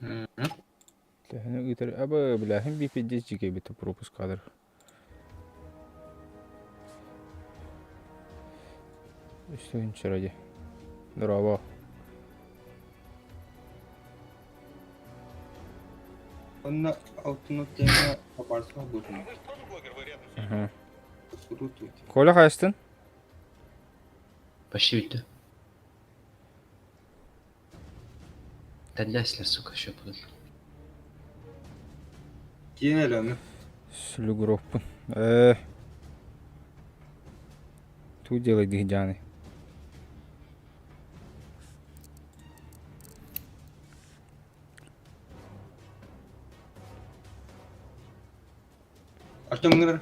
Төһөнү ыытар аба билээһин BPD дьигэбит пропуск кадр. Үстүн чөрөдө. Дорообо. Онно алтын тема хабарсах буутун. Коля хайастын? Почти бүттү. Тэллээслэр, сука, еще будут. Киин элөмү. Сүлүгүрүөхпүн. Ээ. Туу делай дыһдьааны. Артем ыҥырар.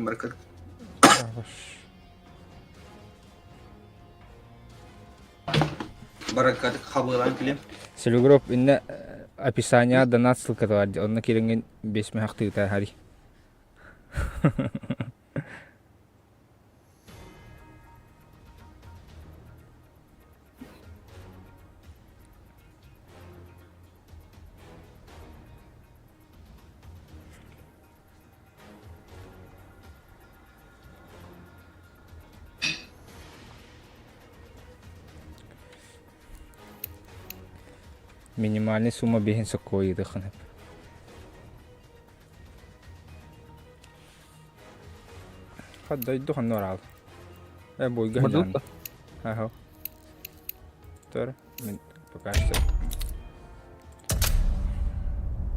Баракат. Баракат хабыалаан килем. Селюгров инне описание донат ссылката бар онно кириҥин бес мөһөхтыыта хари. Минимальный сумма биһин соккуойдыххын Хат дойду ханна бараал? Э буйга сылдьаҕын. Аһа. Төр, мин пока что.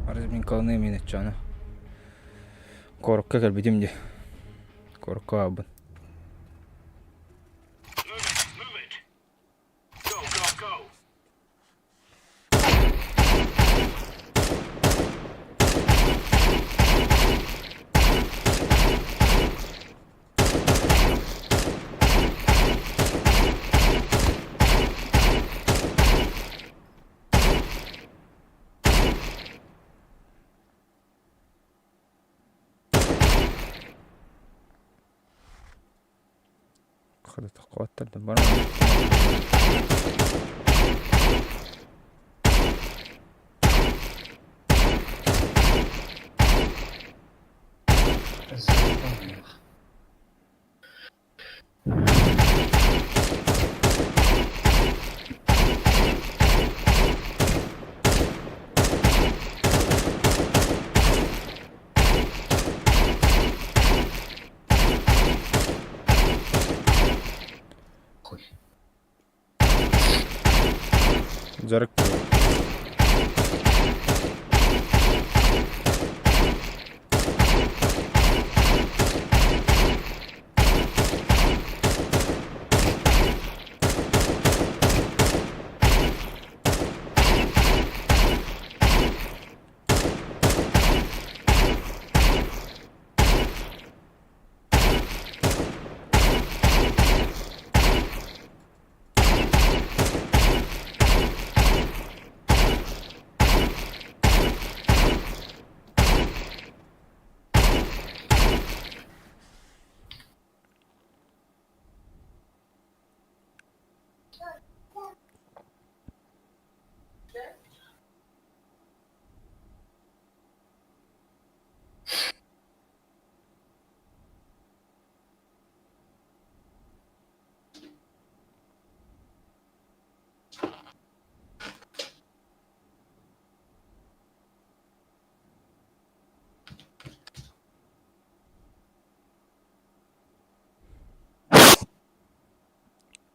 Разминкаланыам мин оччону. Куоракка кэлбитим дии. Куоракка баабын. Хуй. Дьарык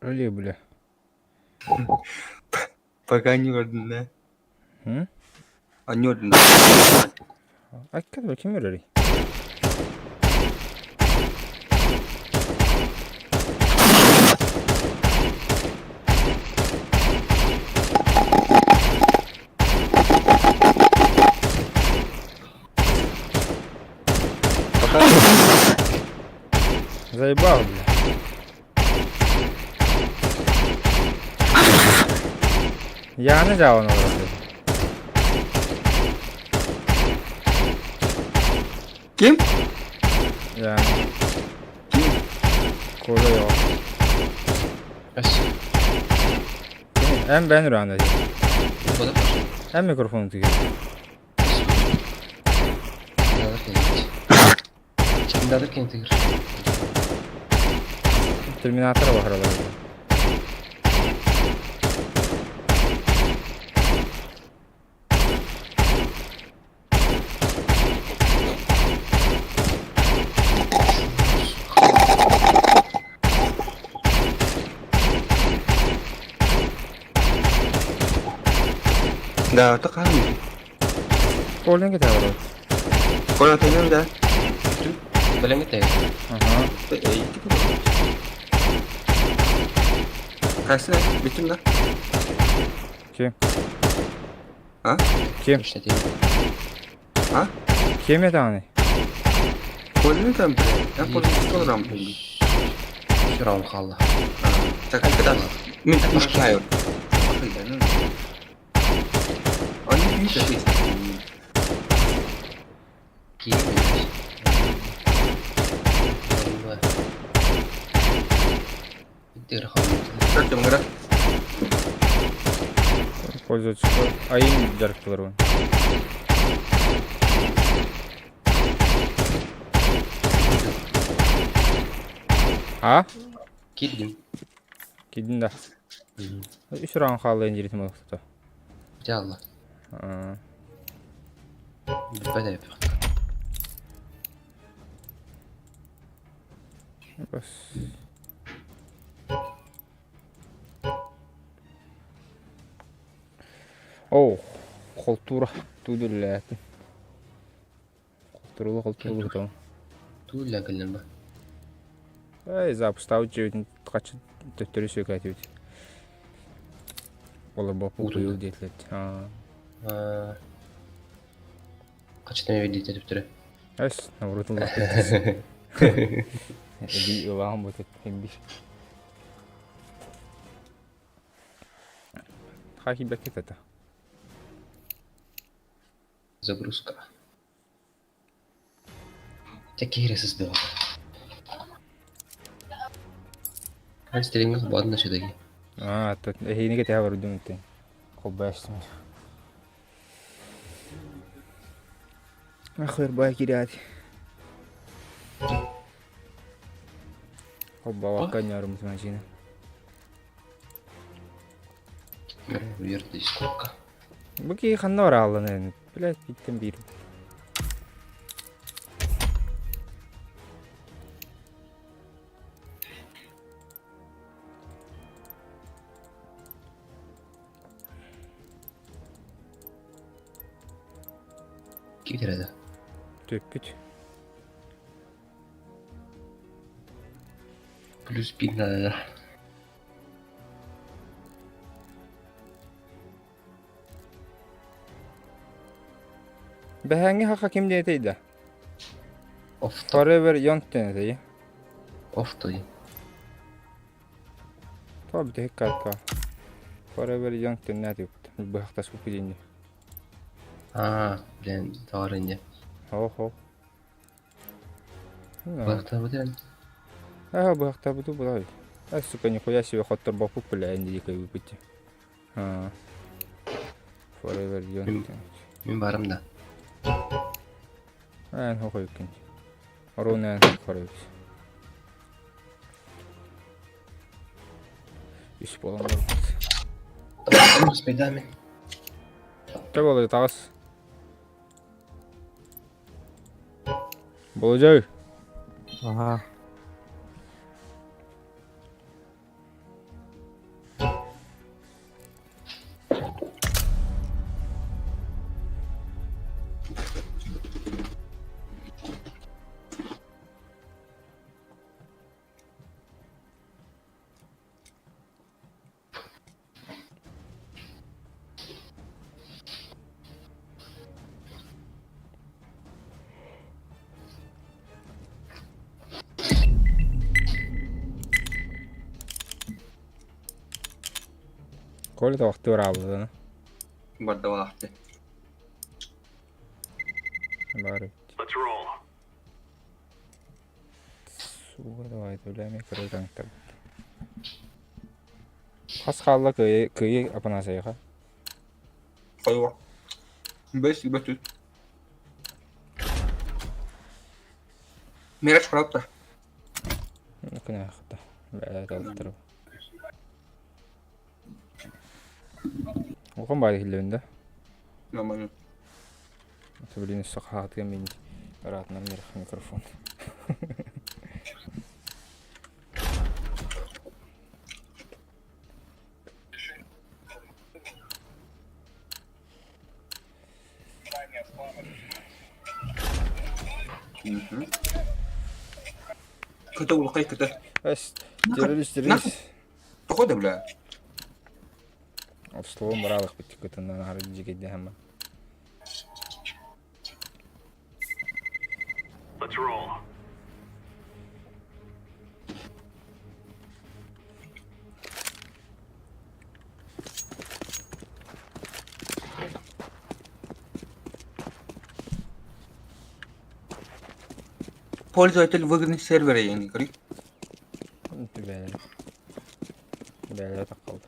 Өлүө бля. Пока не орден, да? М? А не орден. Айкка ким өрөрүй? Пока. Заебал, бля. Яны жаан олорор. Ким? Я. Ким? Коля yok. Өс. Эн бэн уран Бода Эн микрофон тыгыр. Чемдадыр кен тыгыр. Терминатор бахаралар. Да, это хаһан Колен кете бар. Коля төнөр да. Бэлэҥҥэ тэйэ. Ага. Кайсы бүтүн да? Ким? А? Ким? Точно тэйэ. А? Ким это Коля там, я Коля килограмм. Сүрәм хаалла. Так, когда мен пушкаю. Они видят, Киин. Как там игра? Пользоваться. А им жарктылар он. А? Киирдим. Кидин да. Үс уран хаалла инжиритим олохто. Дьэ Бүппэт эбит. Бас. Оу, холтура тудуллээтин. Холтурулу холтурулу то. Тууллан кэллим ба. Эй, запустау жебитин качы төттөрү сөкәтибит. Олар бопу Утуйда. туйул диэтилет. Аа. Качытан эбидите түптөрө. Эс, наоборот Эби ылаан бутет химби. Хахи бекет это. Загрузка. Дьэ киһи сыздыга. Ан стилиҥҥэ холбоотун да сүтэги. Аа, тут эхиниге тэһэ барудум тен. Холбаштым. Ахыр бай кирят. Холбавакка нярым машина. Уерде сколько. Бу ки ханна барааллан Блять, биттен бир. Киирэрэ. Төппүт. Плюс пин надо. Бэһээҥҥи хаха ким диэтей да? Оф Forever Young диэн Оф той. Тоҕо бүтэһик картка. Forever Young диэн быһахтаспыт дии. Аа, блин, товарынья. Хо-хо. Бахта бутен. Аа, быһахтаабыту булай. А, сука, нихуя себе хоттор боппуп бля, инди кайбыппыт. Аа. Forever Young. Мин барым да. Эн хохойкин. Оруна хоройс. Үс болан барбыт. Успейдами. Тэ болой тагыс. Болжой. Ага. Коля тавахты бараабыт. Барда вахты. Бары. Let's roll. Давай, бля, кыра таҥтар. Хас хаалла кыайы кыайы Апанасайга? Хайва. Бэс бөтүт. Мирач правда. Күнәхта. Бәлә талдырып. Охон баар иһиллэбин да. Нормально. Блин, өссө хаатыам мин ыраатынан микрофон. Кыта улахай кыта. Эс, террорист, террорист. Тоҕо да бля? Обслугун бараалых бит кытыннан аһары дьикэйдэ хама. Пользователь выгнан с сервера yani көрүй. Бээлэр. Бээлэр таххаллар.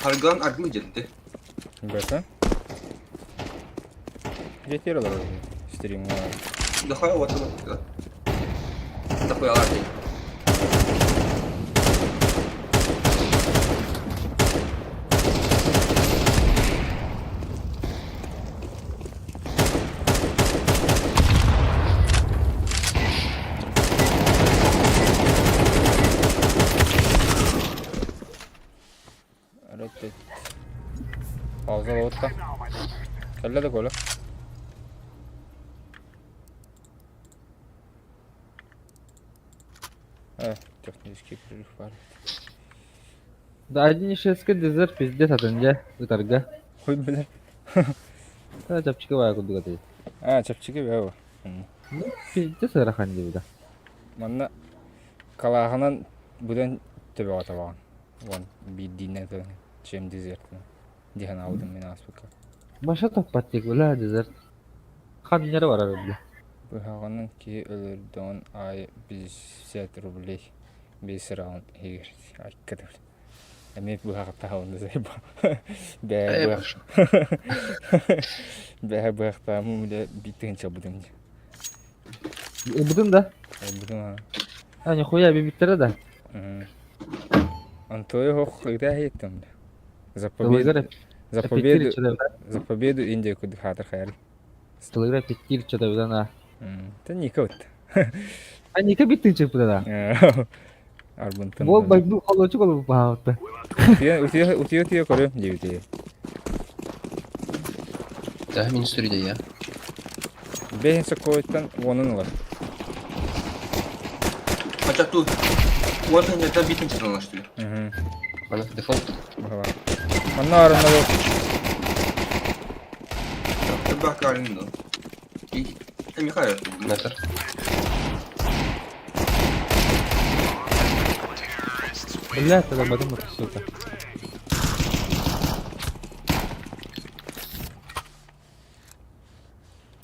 Харган аргы дьэлдэ. Бэсэ? Жетер олорор стримҥа. Дохуя вот вот. Дохуя ларди. Рэт Пауза буолта. Кэллэ да Коля. Технический перерыв баар. Да 1.6 дезерт пиздец атын дьэ ытарга. Хуй билэр. Та чапчыка баайа курдук атый. А, чэпчэки бээ Ну, пиздец ыарахан диэбитэ. Манна калааһынан быдан төбөҕө табаҕын. Уон биирдиинэн чем дезертин диһэн аабытым мин ааспыкка. Маша топпат диэки бля дезерт. Ханньары барар бля. Быһаҕынан киһи өлөрдөҕүн аайы 50 рублей биэс раунд иһигэр айккыдыр. Эмиэ быһаҕаттаһабын да бээ Э, пошел. бээ быһахтаамым бile биир тыһыынча ылбытым дии. Ылбытын да? Ылбытым аа. А, нихуя бибиттэрэ да? Антуой ох ыта иһиттим да. За Тылыгар победу за эпиттир победу чөдө за победу Индия кудук хаатыр хайар. Тылыгар эпиттир чөдө на. Та Ника вот. А Ника биттин чыппыта да. Арбынтын. Бол байбу холочук олуп баабытта. Утуйа утуйа утуйа утуйа көрүм диэбитэ. Да, минус 3 я. Бэйэн соккойтан уонун ылар. Хотя тут вот они это битву что ли? Мгм. Ана, дефолт. Баҕалаах. Манна арынна бу Табак аренду. И Михаил. Метр. Бля, тогда батым сука.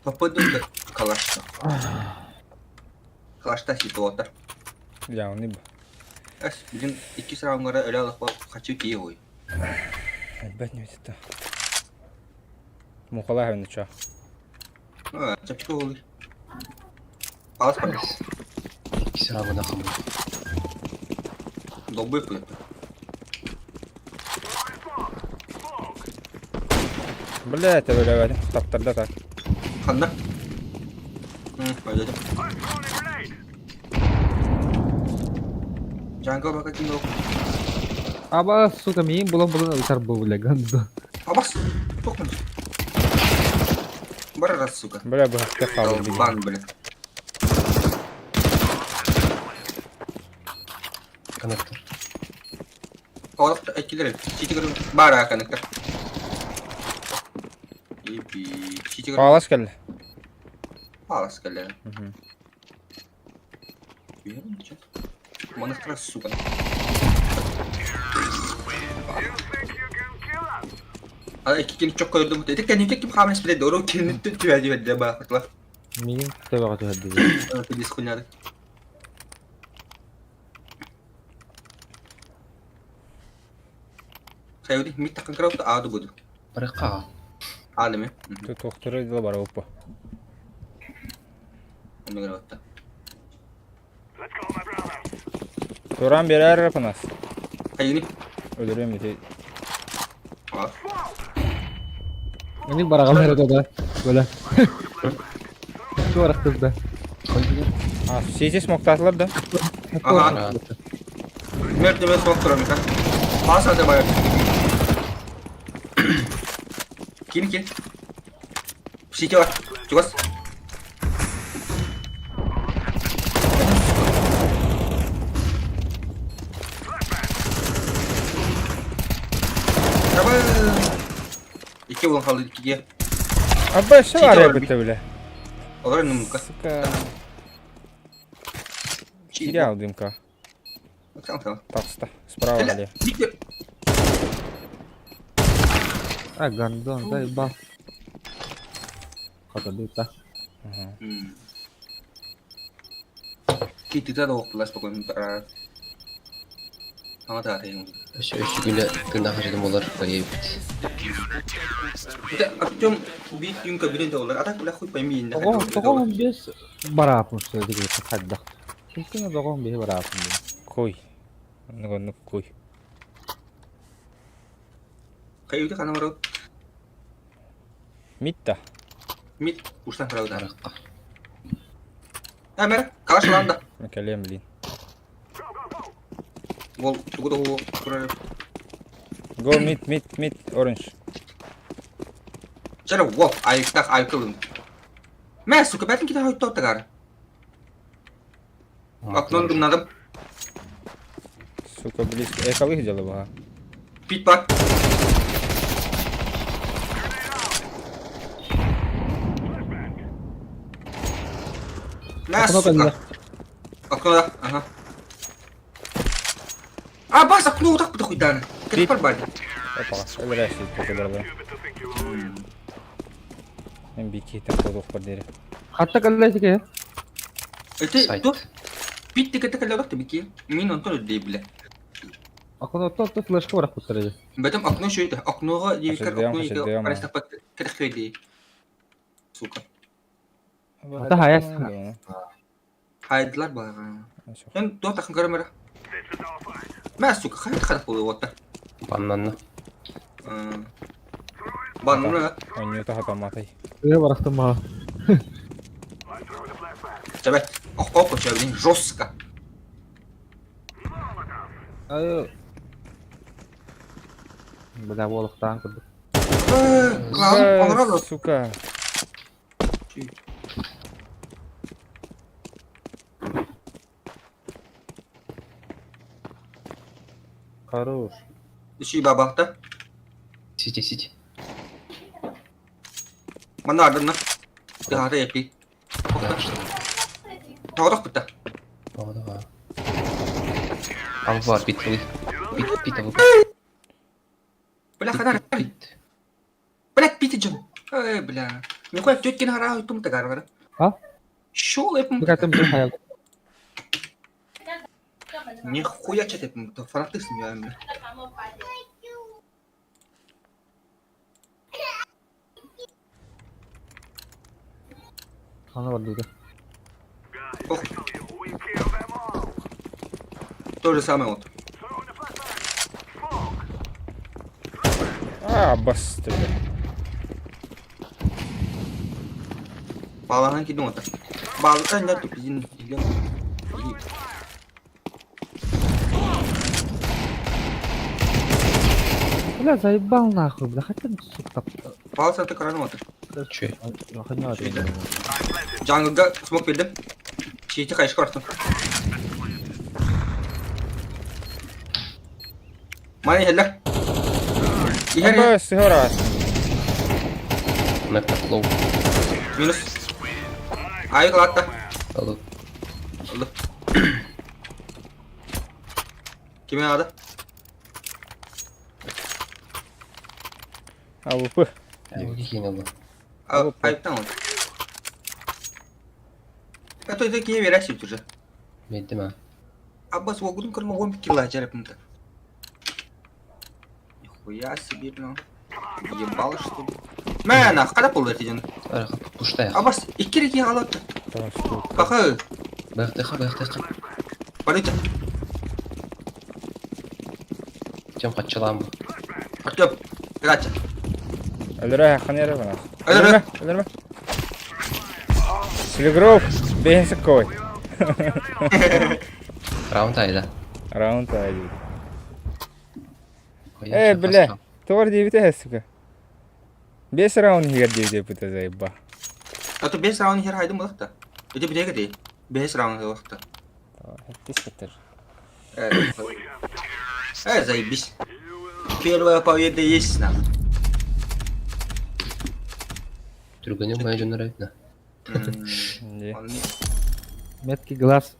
Попаду до калашта. Калашта ситуатор. Явный бу. Эс, блин, икки раундара өлө алып хочу киевой. Элбэт ньүтүтэ. Мухалаах эбин ча. А, чапчыка болur. Палас палас. Икки раундда хамы. Долбой пыль. Бля, это бля, таптарда так. Ханна. Пойдем. Джанго пока кинул. Аба, сука, миин булан-булан ытар бу, бля, гандо. Абас! Тохман. Бар раз, сука. Бля, быһахта хаалбыт. Бан, блин. Коннектор. Олох эккилер. Сити көрүм. Бара коннектор. Ипи. Сити көрүм. Палас кэллэ. Палас кэллэ. Манахтара, сука. Икки кини чокко өлдүм. Ити кэнники ким хааман испитэ дору кинини түһэ түһэрдэ баахытла. Миигин төбөҕө түһэрдилэр. Пидис хуйняды. Хайуди мит такын краута аады буду. Барыхха. Аалыми. Туохтара дила бара оппа. Онно гына Туран биэрээр Апанас. Хайыны? Өлөрүөм ити. Эник бараҕалар да да. Бөлө. Туорахтырда. А, сити смоктаатылар да? Ага. Мертвый смок турамика. Паса да байар. Ким ким? Сити бар. Чугас. Давай. Икки буолан хаалды иккиге. Абба өссө Сити баар бар эбит бile. Олар нумка. Сука. Кире алдымка. Таҕыста. Справа налево. А, гандон, заебал. Хатадыта. Киттита да оқтылар спокойно. Аңа да атайын. Өссө өссө күнэ тыыннаах сылдьан буолар появит. Это Артем бит юнка билен да олар. А так бля хуй пойми. Тоҕо тоҕо без бараапын сөдүгү хайдах. Киккин тоҕо биһи бараапын диэн. Куй. Оннук оннук куй. Хайыты хана барау. Митта. Мит уштан барау да. Арахха. Әмер, калаш ланда. Кэлиэм блин. Ол тугу да ол турар. Go mid mid mid orange. Чара вот, айыктах айкылым. Мә, сука, бәтін кита хойт тагар. Окнон гымнадым. Сука близко. Экалых дело бага. Пит бар. Мә, Окно сука. кэллэ. Окно да, ага. А, бас, окно утак бит хуйданы. Пит. Кет бар. Опа, өлөрөөсү көтөлөр Мен бикейтен кодуох диэри. Хатта кэллэ сике. Эти, Сайт. тут пит тикет кэллэ бакты бики. Мин онтон өддей биле. Окно то то флешка барах куттар Бэтем окно еще это, окноға егер Хашидыам, окно егер хашидыам, а. арестапат кірхеді. Сука. Ата хаяс. Хайдылар баға. Мен туа тақын көрімірі. Мә, сука, хайд қарақ болу отта. Баннанна. Банны, Онньута хатаматай. Ыа барахтым маха. Чабай, оққа чабай, жестко. Айы. Бля, буолуохтаан курдук. Главное, Сука. Хорош. Иши бабақта. Сити сити. Мана ардына. Тағата епи. Да, что? Тағадақ бітті. О, давай. Алвар бит вы. Бит бит вы. Бля, хадар. Бит. Бля, пити жын. Эй, бля. Мен қояп төткен хара ұйтым тағар. А? Шол епім. Букатын бир хаял. Нихуя чат епім. Фанатысың я. Аны бар диде. Ох. То же самое вот. А, бас бля. Bağlanan ki ne Bağlıdan ne bizim Бля, заебал нахуй, бля, хотя бы, сука. Bağlı satı kararım atır. Чё? Ханья Jungle'da smoke verdim. Şeyti kayış kartım. Mani heller. İher Абба сыгора. Коннектор лоу. minus. Ayık latta. Алло. Aldı. Kimin aldı? АВП. Киин ылла. Айыптан ол. Это это кие верящий уже. Бэйдим а. Аббас уогун көрмө уон кило жарапымда. Нихуя себе, блин. Ебал, что ли? Мэ, нах, когда пол ден? Пуштая. Аббас, икки реки алат. Паха. Бэхтэха, бэхтэха. Барыта. Тем хачалам. Артем, грача. Өлөрө ханера бана. Өлөрө. Өлөрө. Слегров, бейсик кой. Раунд айда. Раунд айда. Э, бля, тор диэбитэ, сука. Бес раунд хигер диэбитэ заеба. А то бес раунд хер хайдым булакта. Эти битеге дей. Бес раунд булакта. Тис Э, заебись. Первая победа есть нам. Түргөнүм бай дьоннор эбит на. Меткий глаз.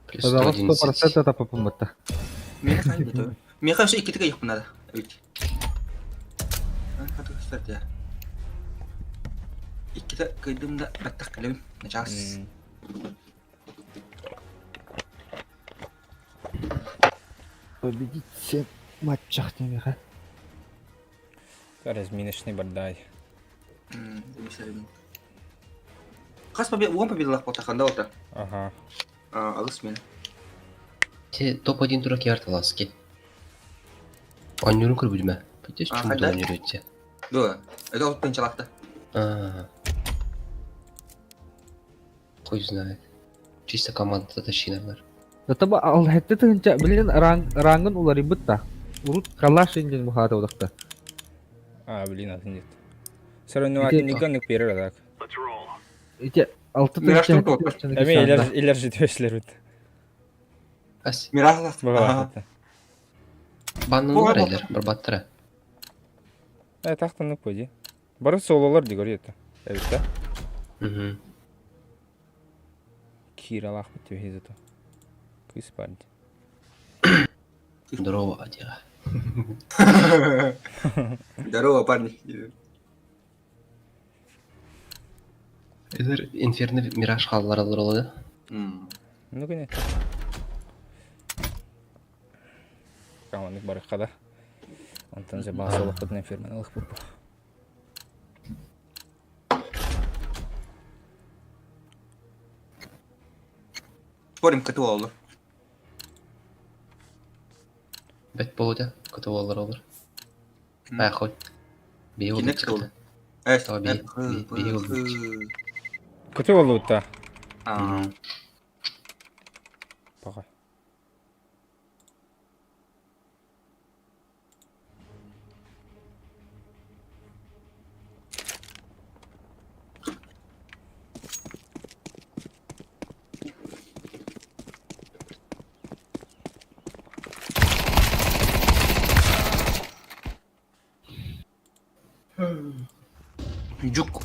Плюс Пожалуйста, 111. 100% это попумата. Меха все икки тыга надо. Ведь. Кстати. Икките кыйдым да баттах кэлэбин. Начаас. Победить всем матчах немеха. Разминочный бардай. Хас победа, уон победалах потаханда ота. Ага. Алыс мен. Те топ-1 турак яртыласки. Аннюрун көрбүдүмэ. Бүтес чумду ойнор өтте. Да, это вот пенчалакта. А. Хуй знает. Чисто команда тащиналар. Это ба алхетте тыгынча билин ранг рангын улары бытта. Урут калаш индин бухата удакта. А, блин, атын нет. Сырын никон перер так. Ите алты Мираж тыгынча. Эми илер илер жетөшлер бит. Ас. Мираж. Баннылар элер, бір баттыра. Э, тахтаны пойди. Бары сололар дигер ете. Эбит да? Угу. Киралах бит тебе зато. Кыс парень. Здорово, адига. Здорово, парни. Элер инферно мираж халлар алыр олады. Ну конечно. Каманнык бары када. Онтон же баа солоппут инферно алых бу. Спорим, кыты олду. Бет болуда, кыты олар олар. Ай, Бей олду чыкты. Бей олду. Кыты олду та. Пока. Жук.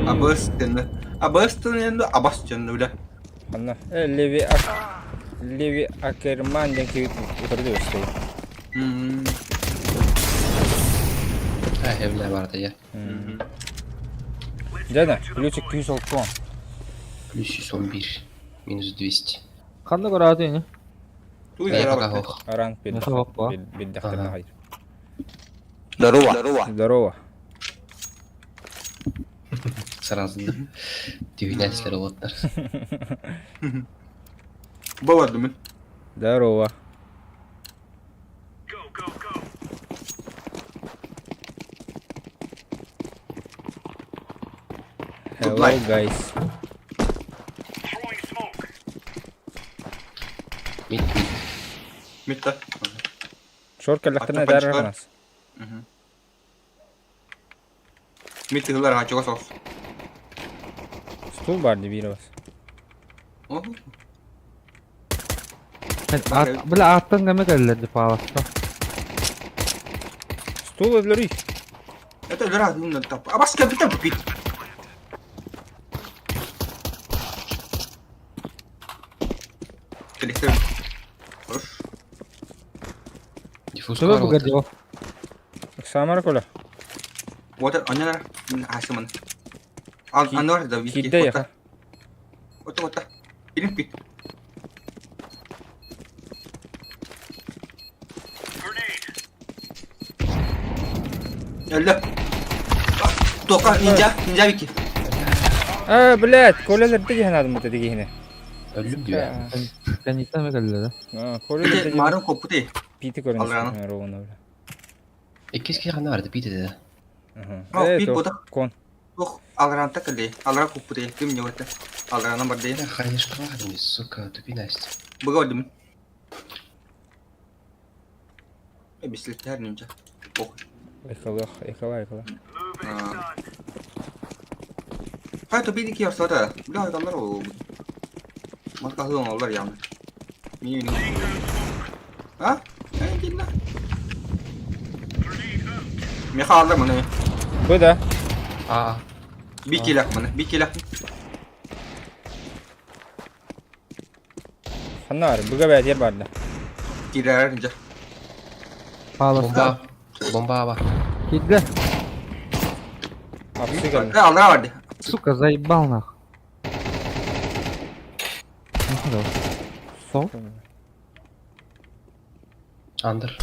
Абыс тенде. Абыс тенде, абас тенде бля. Анна, Леви Ак... Леви Акерман ден кийит утырды өстө. Ай, бля, барды я. Жана, ключик 160. Плюс 111. Минус 200. Кандай көрөтү не? Ранг бир. Здорово. Здорово. Здорово. Сразу түйнәсләр олоттар. Баварды мен. Здорово. Hello guys. Мид, мид. Мид та. Шорка лахтана дарарнас. Мид тыгылар ачыга сос. Стул бар деп бас. Бля, аттан кеме келлер деп аласта. Стул өлөрүй. Это өлөр адымдан тап. Абас капитан тупит. Телефон. Хорош. Диффузка Төбө бар бугар уолаттар. дьоо. Самара коля. Вот, онньонор, мин аасымын. Анор да вики. Киирдэ яха. Отто, отто. Кирин пит. Өллө. Тока, ниндзя, ниндзя вики. А, блядь, Коля лэрдэ диһэн аадым быта дигиһине. Өллүм диye. Кэнниттэн эмэ кэллэ да. А, Коля лэрдэ диһэн Марын коппуты. пити көрөн Алраны. ровно, бля. Иккис киһи ханна барды пиит этэ. Ага. А, Э, пит то, бота. кон. Ох, алранта кэлли. Алра коппуты. Ким не вот. Алрана барды. Бля, хаешка бардым, сука, тупи Настя. Быга өлдүм. Бислеттер ниндзя. Ох. Экала, экала, экала. Хай то биди киярсада. Бля, адамдар ол. Маркасы олар яғни. Мини мини. А? Э, килла. Меха алдар маны. Бу да. А, Би килак маны. Би килак. Ханна бар, буга бәдер барды. Килер нинджа. Пааласта. бомба. Бомба бар. Киирдэ. Апсы кэллэ. Э, алдар барды. Сука, заебал нах. Ну Сол? Андер.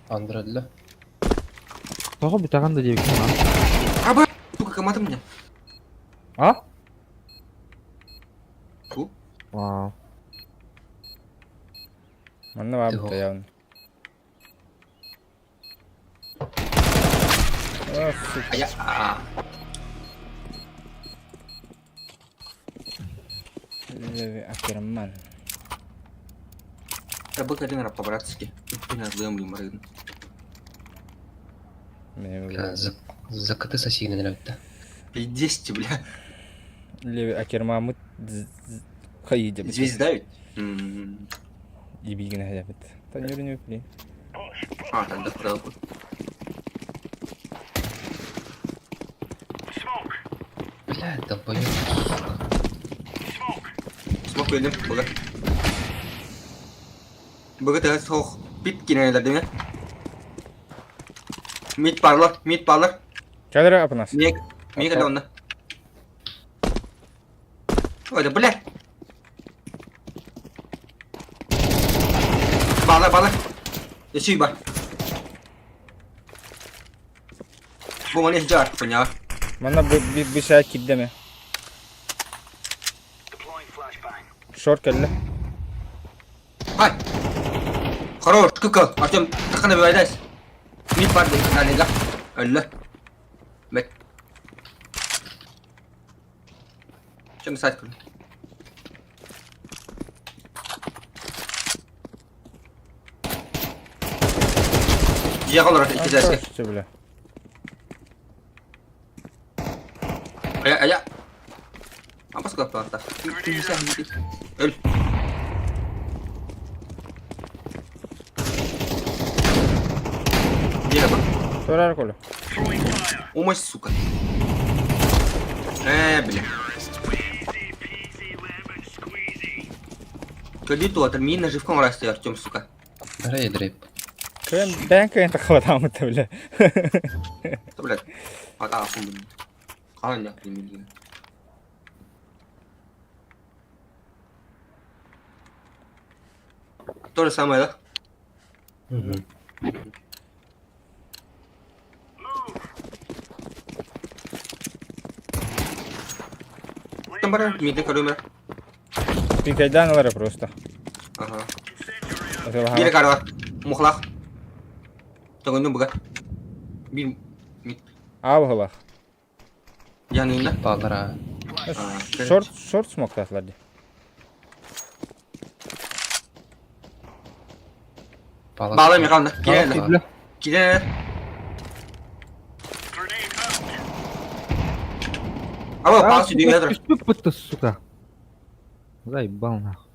Андер өллө. Тоҕо бүтэҕин да диэбиккин аан. Аба, сука, каматым мне. А? Ту. Вау. Манна бар бу явно. А, сука. Ая. а. Леви Акерман. Я бы один раз по-братски. Не знаю, блин, Мен Бля, за КТ соседи нравится. Пиздец, бля. Леви Акерман хайы деп. Звезда ведь? М. Ибигин хайабыт. Та не не блин. А, тогда правда. Бля, долбоёб, сука. Смок өлдüm, бага. Бага тәһәс хоқ бит кинәләр димә. Мид барлар, мид барлар. Кәлер апынас. Миг, миг әле онда. Ой, бля. Барлар, барлар. Ешүй бар. Бу маны жар, понял. Манна бу сәт киддеме. Шорт кэллэ. Хай. Хорош, кыка. Артем, тақына байдайс. Мид бар дейін, нанига. Өллі. Бет. Чем сайт көрін? Жия қалыр, екі жайске. Что, бля? Ая, ая. Апас қылап қалатта. Өл. Жия бар. Турар колу. Умась, сука. Э, бля. Кади то, это мина живком расти, Артем, сука. Рей дрейп. Кем бән кем тахватамыт, бля. Да, блядь. А, а, фу, блин. Қалай блин. То же самое, да? Угу. Там бара, мидне көрөмөр. Пикайдан алары просто. Ага. Бире кара. Мухлах. Тогондун буга. Бир мид. Абылах. Янында. Балдара. Шорт шорт смок татлар ди. Бала михална. Киреле. Киреле. Алло, пас сюда, ядра. Түспүт сука. Заебал нахуй.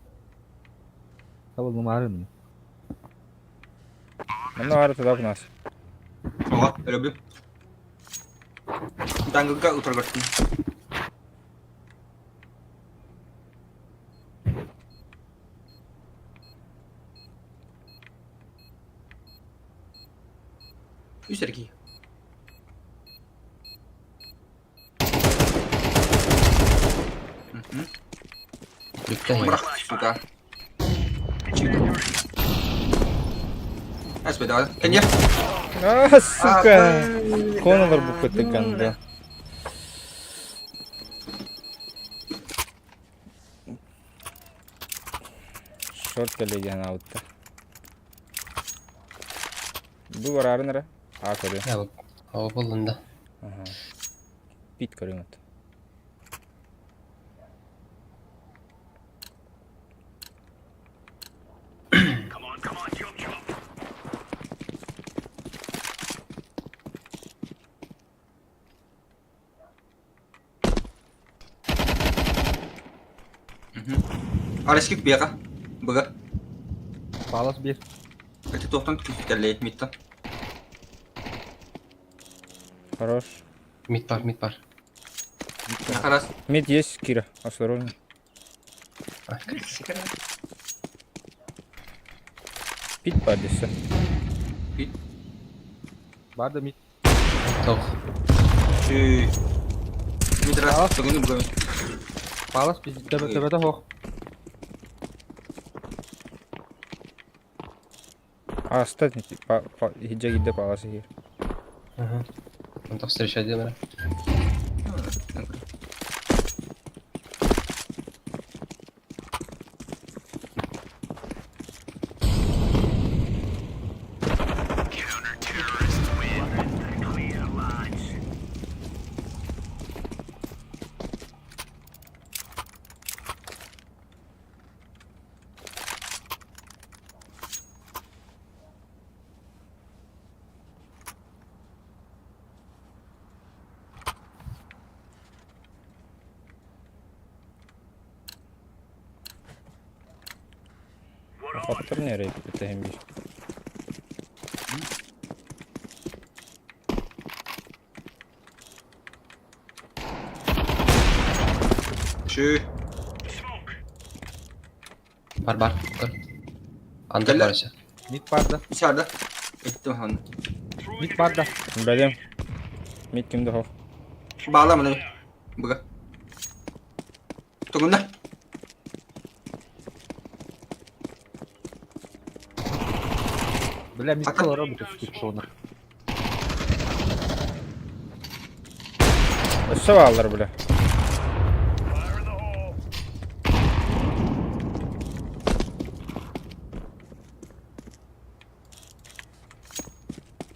Табылдым арыным. Манна бары туда нас. Ага, люблю. Дангылга утыргыртын. Бүттэ. Бырах, сука. Чик. Эспе, Кенье. А, сука! Конолор буккуты ганда. Шорт кэлэ аутта. Бу барарын эрэ. А көрү. О, буллун да. Ага. Пит көрүҥ от. Арыскик биэҕэ. Быга. Палас биир. Эти туохтан күүстэллэй миттан. Хорош. Мид бар, мид бар. Харас. Мид есть, Кира. Осторожно. Пит бар десе. Пит. Бар да мид. Тоқ. Мид раз. Бүгүн бүгүн. Палас биз төбөтө хоох. Аста хиджа гидде паласы хир. Ага. Он так встречает демера. Фактор не рейд это бир. Şu. Бар, бар. Көр. Андер бар еще. Мид бар да. İçeride. Ettim hanı. Мид бар да. Бәлем. Мид кимде хоқ. Bağlama lan. Быга. Тугунда. Бля, мид олоро бу кучонар. Өссө баалар бля.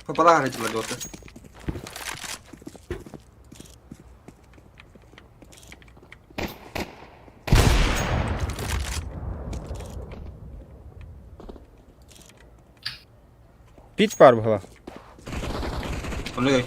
Papalar harcılar orada. Пит бар була. Onu gör.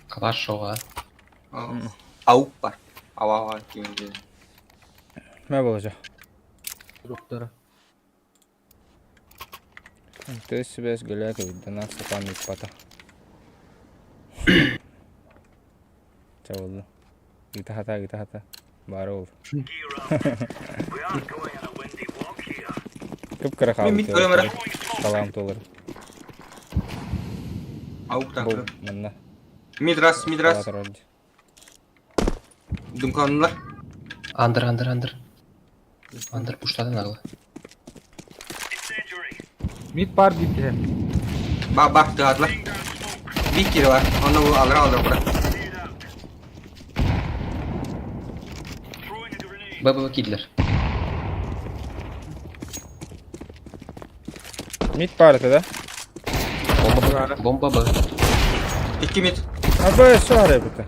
Калаш шоға. Аук бар. Ау ау ау. Мә болажа. Доктора. Ты себе сгуляк видана сатан пата. Чаволду. Гита хата, гита хата. Бары ол. Кып кыра Мен мид көрөм эрэ. Салам толыр. Аук Бу так. манна. Мид раз, мид раз. Думканлар. Андер, андер, андер. Андер пуштады нагло. Мид бар дип киһи. Ба ба тыгатлар. Bir kere var. Onu bu alır alır bırak. Б, Б, Б, кидлер. Мид бар это да? Бомба Б. Бомба Б. İki mid. Абы сары бит.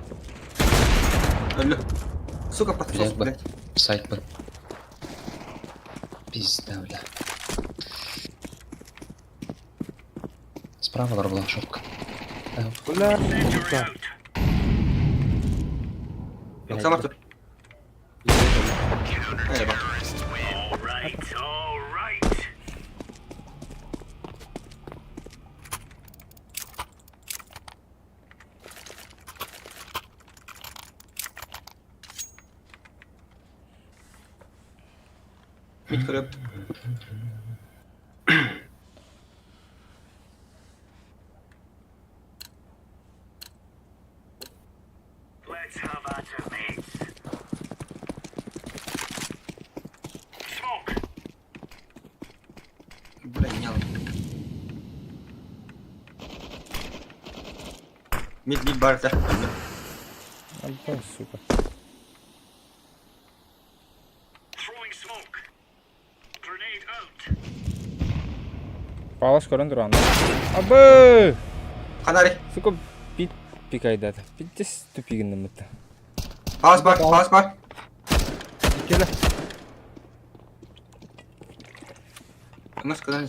Öldü. Сука подсос, Блядь, Б. блядь. Сайт Б. Пизда, бля. Справа была шотка. Бля. Сука. Yoksa Artur. Ee bak. Мид көрөп. Бля, не Мид мид бар да. Альба, сука. Палаш көрөн туран. Абы! Ханари. Сука, пит пикайдата. Питтес тупигин Палас бар, палас бар. Келе. Мас кыдан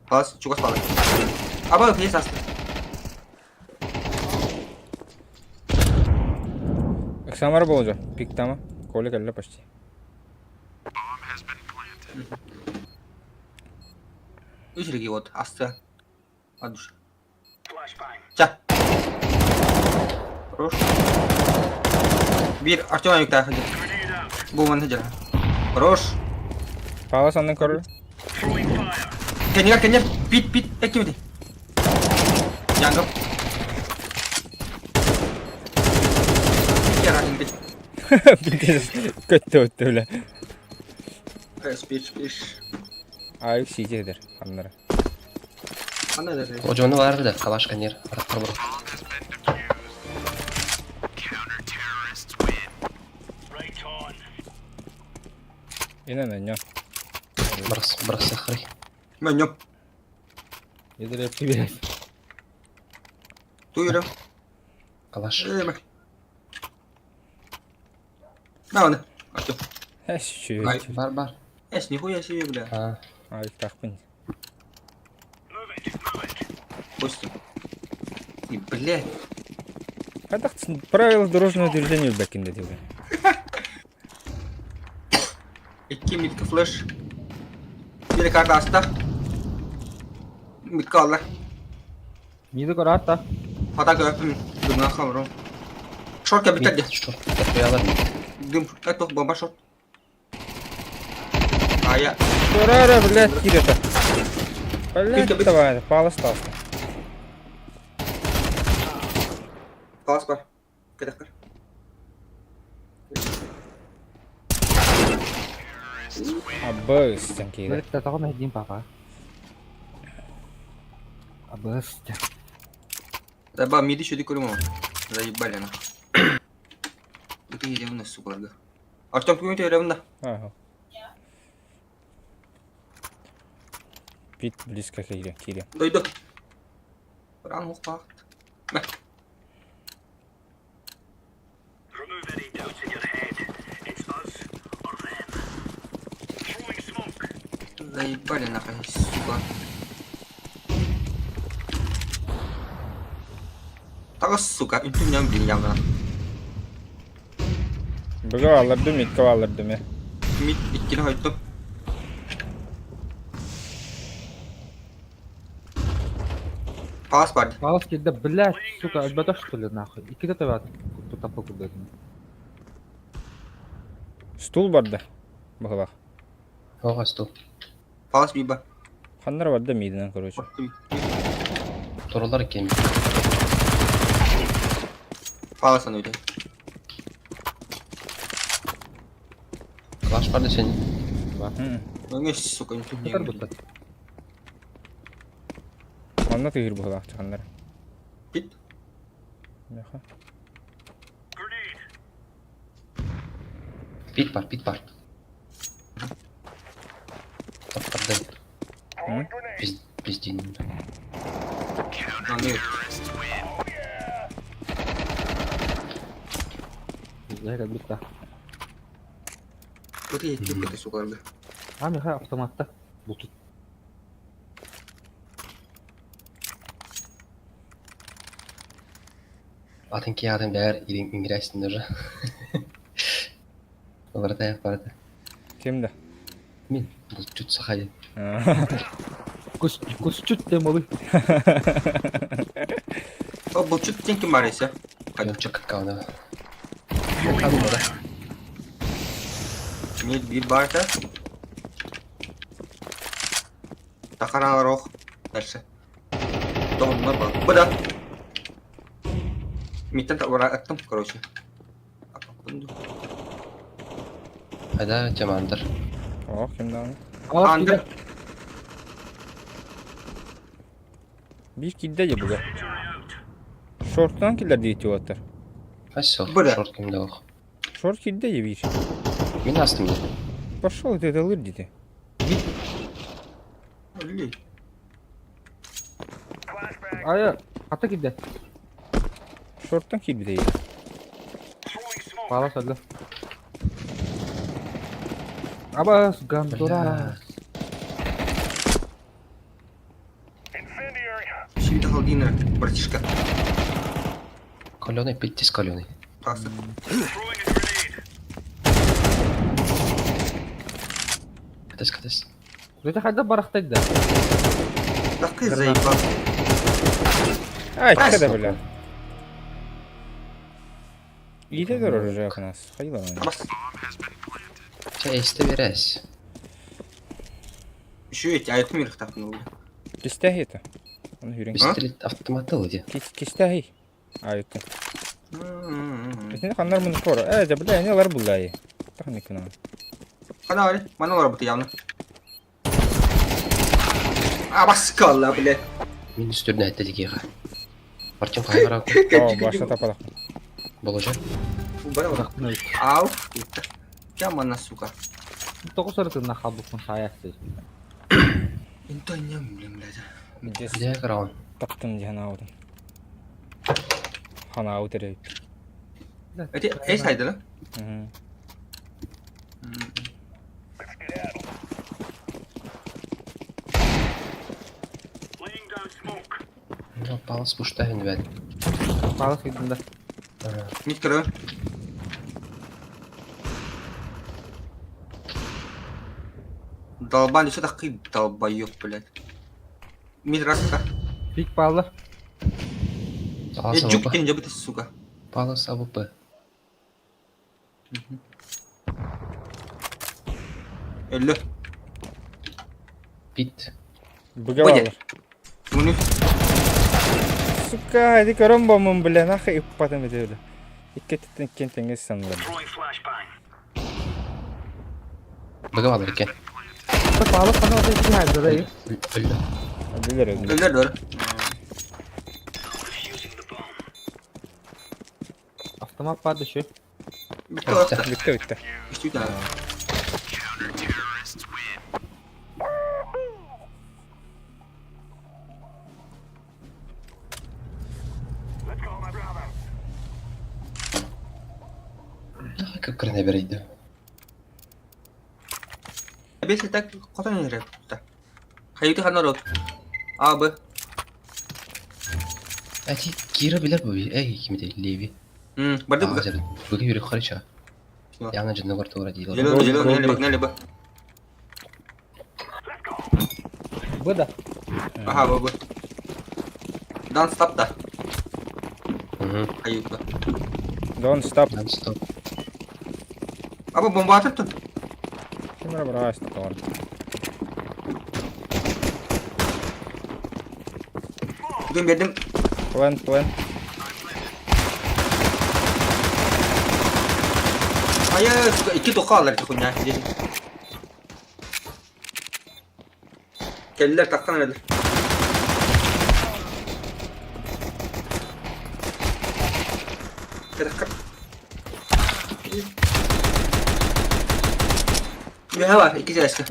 Палас, чугас палас. Аба, есть аста. Самара болжа. Пиктама. Коля кэллэ почти. Үс вот, аста. От души. Ча. Хорош. Биир Артем Виктор ходи. Буман ходи. Хорош. Палас аннын көрөр. Кенер, кенер. Пит, пит. Эккимити. Янгып. Көттө өттө бля. Спиш, спиш. Ай, сидедер. Аннара. Ана даже. Одьону бар да, калаш канер. Араттар бар. Инен өньо. Брас, брас сахарый. Мен Едер привет. Туйра. Калаш. На, на. Артем. Эш, Бар, бар. Эс, нихуя себе, бля. А, Ай, тахпын. Костя. И, блядь. А так правила дорожного движения в бэкинде бля. Икки митка флеш. Бир карта аста. Митка алла. Миди көрө Хата көрөпүм. Дымга халром. Шорт битер де. Шорт. Тоялар. Дым. Это бомба шорт. А я. Турара, блядь, кире-то. Блядь, давай, пал остался. Палас бар. Кедекер. Абыс, тянкиде. Бер татагы мәдин папа. Абыс. Даба миди шуди көрүм. Заебали на. Это едем на сука. Артем күйін терем да. Ага. Пит близко кире, кире. Дойду. Ран ухпак. Заебали нахуй, сука. Тага сука, үнтүм блин явно. Быга алырды, митка алырды ме. Мит иккини хойтtum. Палас бар. Палас келді, блядь, сука, өлбөтөх что ли нахуй. Икките төбәт. Тапы күрдүм. Стул барды. Быгылах. Оға стул. Палас биба. Ханнар барды мидинен, короче. Туралар кем. Палас аны өйдө. Калаш бар десең. Өңө сука үнтүм Көтөр бутта. Онна тыгыр быгылах ханнар. Пит. Меха. Пит бар, пит бар. Таптарды. Пиз, пиздин. Аны. Зайга бутта. Өте еттеп кетті сука. А меха автоматта. Бутут. Атын ки атын бәр иңгерәсин уже. Барата, барата. Кимде? Мин бұл чут сахали. Кус кусчут демолы. О, бұл чут тен ким бар есе? Қайда чык кауна. Кабы бара. Мид бир бар да. Тахараалар ох. Дальше. Тоһуннар бар. Бу да. Миттен аттым, короче. Хайда Тямандр. Ох, ким даҕаны. Андр. Биир киирдэ дии буга. Шортунан киллэр диэти уолаттар. Хас сыл? Бу да. Шорт кимде ох. Шорт киирдэ дии биир. Мин астым дии. Пошел ты это дити. Өллүй. Айа, ата киирдэ. Шорттан киирбитэ дии. Пала сылла. Абас гандура. Сюда холдинер, братишка. Каленый, питтис каленый. Тасы. Катас, катас. Это хайда барахтайда. Такы заебал. Ай, када бля. Иитэ турар уже нас. Хайла. Абас. Чэ, эсте берэс. Еще эти айкум ирхтахнули. Кистәһи это. Он хүрен. Пистолет автоматы ылы дии. Кистәһи. Айты. Итини ханнар муну кор. Э, дьэ, бля, они лар буллай. Тахникына. Хана али, мана работа явно. Абас калла, бля. Мин үстүрүнэ этте дикиэхэ. Артем хайгара О, баша тапалах. боложа. Бара Ау. Ямана, сука. Тоҕус сырытынна халбуппун хаайахсый. Интоням, блин, блядь. Дес Где краун? таптым дии ханаабытым. Ханаабыт эрэ. Эти эй сайдыла. Мгм. Ну, палас пуштайын бәт. Палас киддим да. Мит көрө. Долбан, что такой долбоёб, блядь. Мид раз, сука. Пик палла. Палас Я джук АВП. тен жабыты, сука. Палас АВП. Өллө. Пит. Быга Муну. Сука, иди көрөн бомун, бля, нахуй иппатым ити бля. Икки иккен тэҥҥэ санылар. Быга балар экен. Палас хана ота икки хайда да. Өллө. Билер өзүм. Өллөр дор. Автомат бар дөшө. Битте оқты. Бүтте бүтте. Үстүү таа. Көккөрүнэ берейди. Бес так хотон эрэ. Хайыты ханар А, Б. Әти Кира билер бу. Эй, кимде Леви. Барды бу. Быга yürü харича. Яңа жынны бар тура дейdi. Желе желе неле неле Б. Б да. Аха, Б Б. Дан стоп да. Хайыты. Don't stop. Don't stop. Аба бомба атып тут. Кимера бараас тоҕор. Бүгін бердим. План, план. Ая, сука, икки тоқа алар хуйня. Келлер таққан әлі. Mühe var, iki CS'de.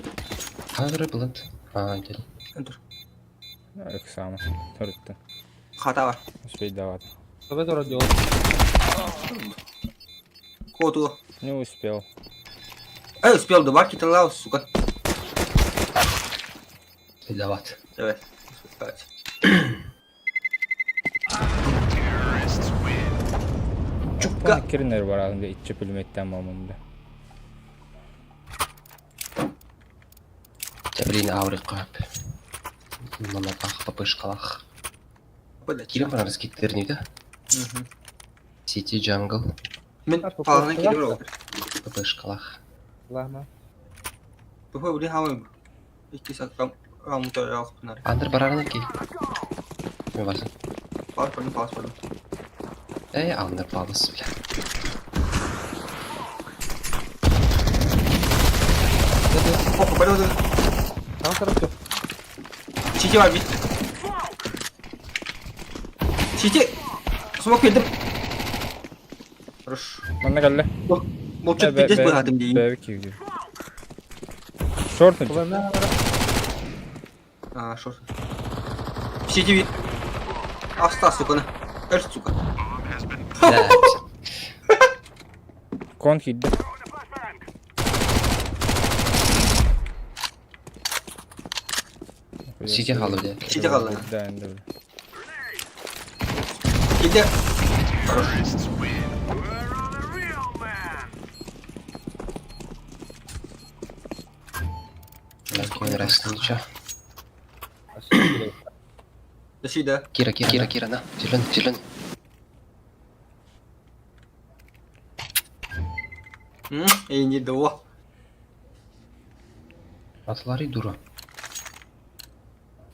Хазыр булат. А, дел. Dur. Ыксама. Төрүттэн. Хата var. Успейдават. Тобе тура дио. Коту. Не успел. Эй, успел да бар, киталау, сука. Дават. Evet. Evet. Чукка. Киринер бараатын да ичче пулеметтен мамым да. Блин, ауры кап. Намаках, папышкалах. Кирим бар раскиттерни да? Сити джангл, Мен палана келіп ол. папышкалах. Лама. Бұхы біле хамай. Икки саккам. Амутарахпынар. Андыр барарын ки. Мен барсын. Пас бардым, пас бардым. Эй, андыр палыс, бля. Опа, бары бары. Tamam taraf yok. Чити бар бит. Чити. Смок бердим. Хорош. Манна кэллэ. Молчат пиздец быһаатым дейин. Бэби киирдим. Шорт. Кулана А, шорт. Сити бит. Аста, сука, на. Эр, сука. Да, Кон киирдэ. Сити хаалла бля. Сити хаалла. Да, да. Киирдэ. Хорош. Бля, ким раз ничего. До свидания. Кира, Кира, Кира, Кира, на. Зеленый, зеленый. Эй, не до. Атлары дура.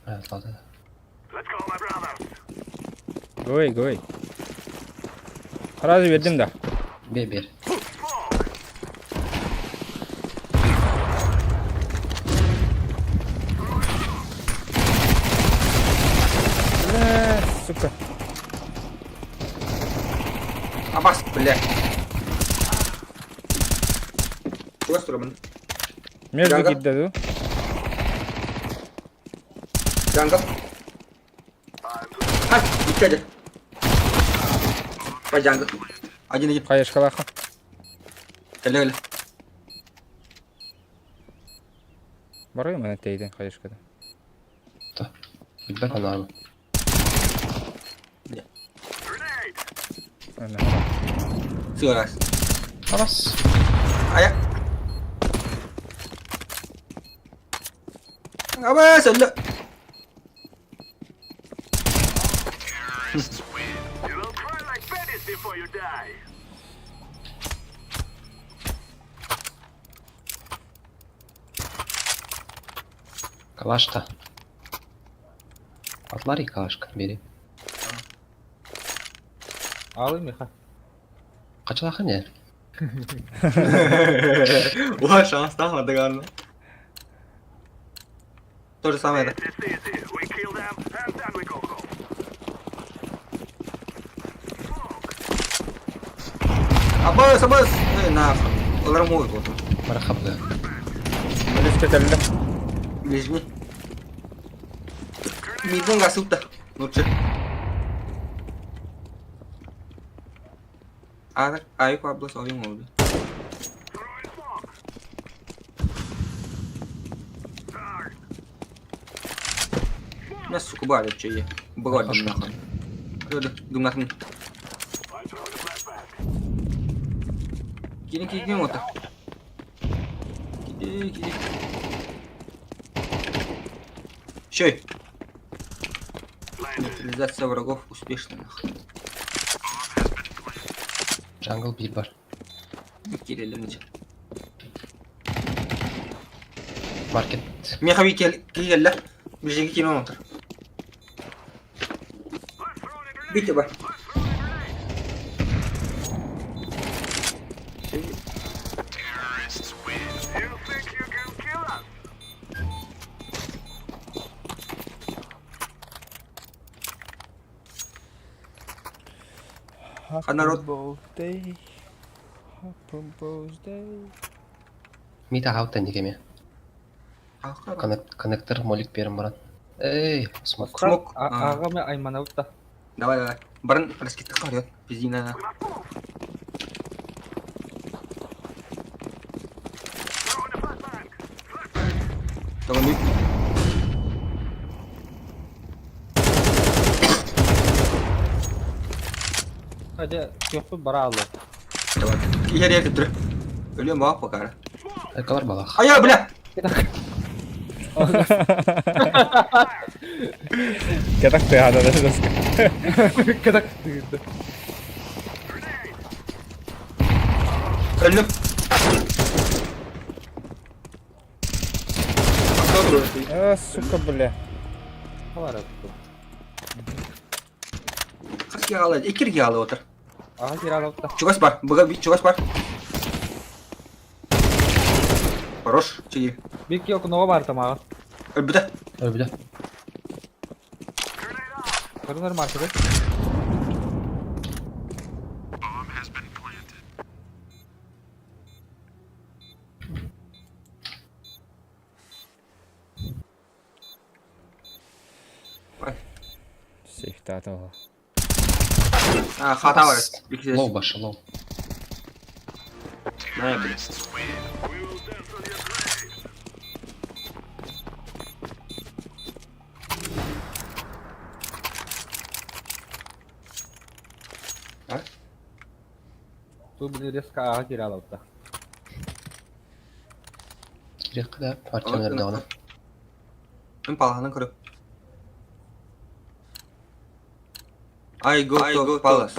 Атлады. Гой, гой. Сразу бердим да. Бе, бер. Бля, сука. Абас, бля. Куда стороны? Между Жанга. киирдэ дуу. Жанга. Хай, икки По Жанга. Один, один. Хайышкалаха. Кэлэ, кэлэ. Барыйм ана тейден хайышкада. Билбэт анаарбы. Ана. Сыграс. Абас. Ая. Абас, өллө. Калашта. Атлари калашка, бери. Аалый Миха. Качалаха не? Уа, шанс там, адыган. То же самое, да. Абас, абас! Эй, нахуй. Олар моют вот. Бараха бля. Лифтке кэллэ. Ближний. Миден гасупта. Лучше. А, айку аблас ойын oldu. На сука бары чее. Бродим нахуй. Думнахын. Кини кини мота. Кини кини. Щей. Нейтрализация врагов успешна нахуй. Jungle бир бар. Кириллин. Маркет. Меха кел кирилла. Бижеги кино мотор. Бите бар. А народ? Birthday. Happy birthday. Мита хаутан дегеме. Коннектор молик берем баран. Эй, смок. Смок. А. Ага мен айманабыт да. Давай, давай. Барын раскидка қарıyor. Пиздина. Tamam. Hadi yok бара алды. Давай. İleriye götür. Ölüyorum bak bakar. Экалар балах. Ay ya бля. Кэтэх тыаһата да доска. Кадак дигинде. Öldüm. А, сука, бля. Хас киһи Икки киһи отыр. Аҕа киирэ алта. Чугас бар. Быга чугас бар. Хорош. Чиги. Бир киһи окуноҕа баар тамаҕа. Өлбүтэ. Өлбүтэ. Көрүнэр маркеты. Сейфтаата ол. А, хата бар. Лоу баша, лоу. На, блин. Ту били резко аҕа киирэ алта. Кириэххэ да, Артем эрдэҕинэ. Мин палаһанан көрөм. I go to palace.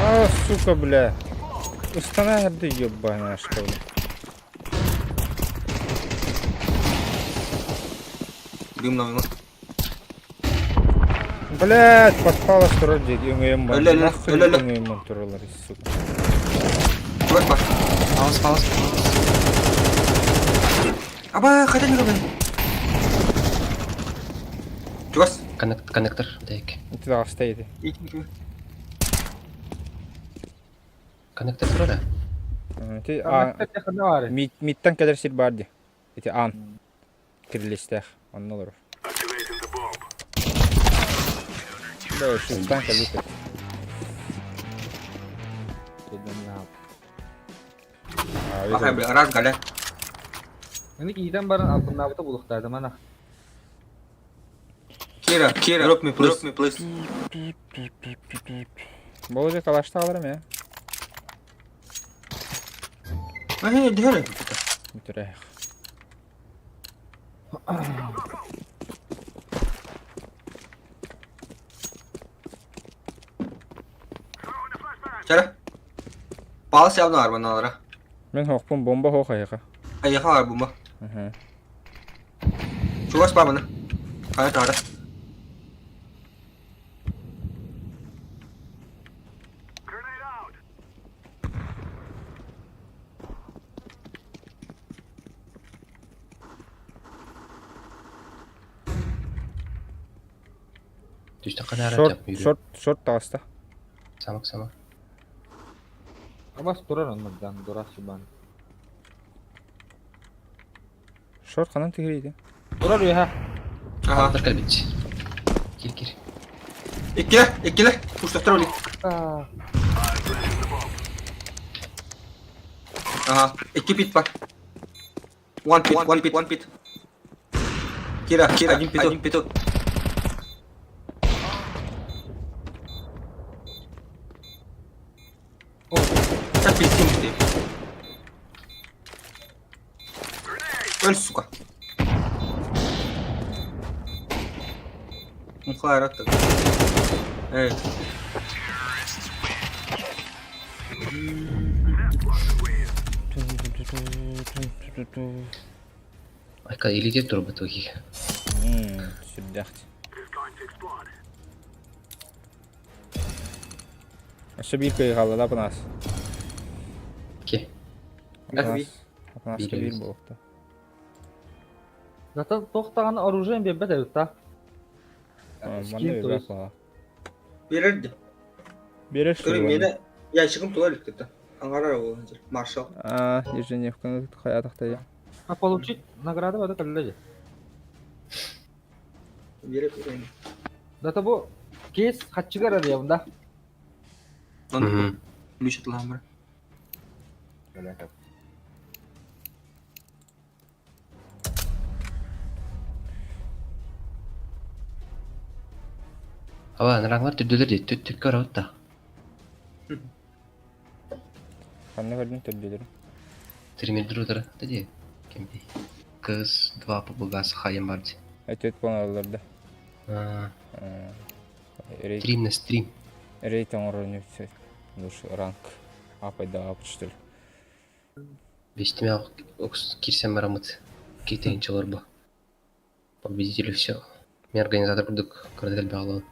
А, сука, бля. Устана эрдэ ебаная что ли. Дым на Блядь, подпала турар диэки өҥөйөн бар. Өлө, өлө, Нахуй өлө, өлө. өҥөйөн тураллар, сука. Чугас бар. Палас, палас. Аба, хотя не говори. Чугас. Коннект, коннектор, дай-ка. Ити даҕаста ити. Ити. Коннектор турар Ити а миттан кэлэр сир баар дии. Ити аан. Кирилистээх. Онно олорор. Да, шуттан кэлбит. Ахай, бля, раз галя. Мени киитэн баран албыннаабыта булуохтаатым ана. Кира, Кира, drop me, please. Drop me, please. Болжа калашта аларым я. Эй, дьэ. Бүтүрэх. Чара. Палас явно арманалара. Мен хоқпун бомба хоқ айыға. Айыха бар бомба. Чугас бар мына. Қана тағыда. Шорт, шорт, шорт таҕыста. Самок, самок. Абас турар оннук дурак субан. Шорт ханан түһэрийди. Турар үөһэ. Ага. Андыр кэлбит. Кир, кир. Иккилэ, иккилэ. Пуштаттар оли. Ага. Икки пит бар. One pit, one pit, one pit. Кира, Кира, один пяток, один пяток. Сейчас пиздим ты. Өл, сука. Мухайрат так. Эй. Айка илиге турбут оги. Сүрдэхт. Өссө биир кыйы хаалла да апанаас. Ки. Апанаас. Апанааска биир буолуохта. Зато туох оружием биэрбэт эбит та. Манна биэрбэт буолла. Берерди. Берер Көрү мени ящигым тула илик кетти. Аңгарар ол маршал. А, ежедневканы хаятахта А получить награды бада кэллэ. Береп берейин. Зато бу кейс хатчыгар да. Он ключ от ламбра. Ава, нараңлар түрдөлөр дейт, түт түккө барабыт да. Ханна көрдүн төрдүлөрүм. Тримелдер удара, да ди. Кемди. Кыз 2 побугас хаям бар ди. Өтөт болалар да. Стрим на стрим. Рейд оҥорор лучше ранг апайдаҕа что ли. Бестимээх киирсэн бараммыт киитиһинчэ олорбо. Победителю все. Мен организатор курдук кыратык элбэх олоон.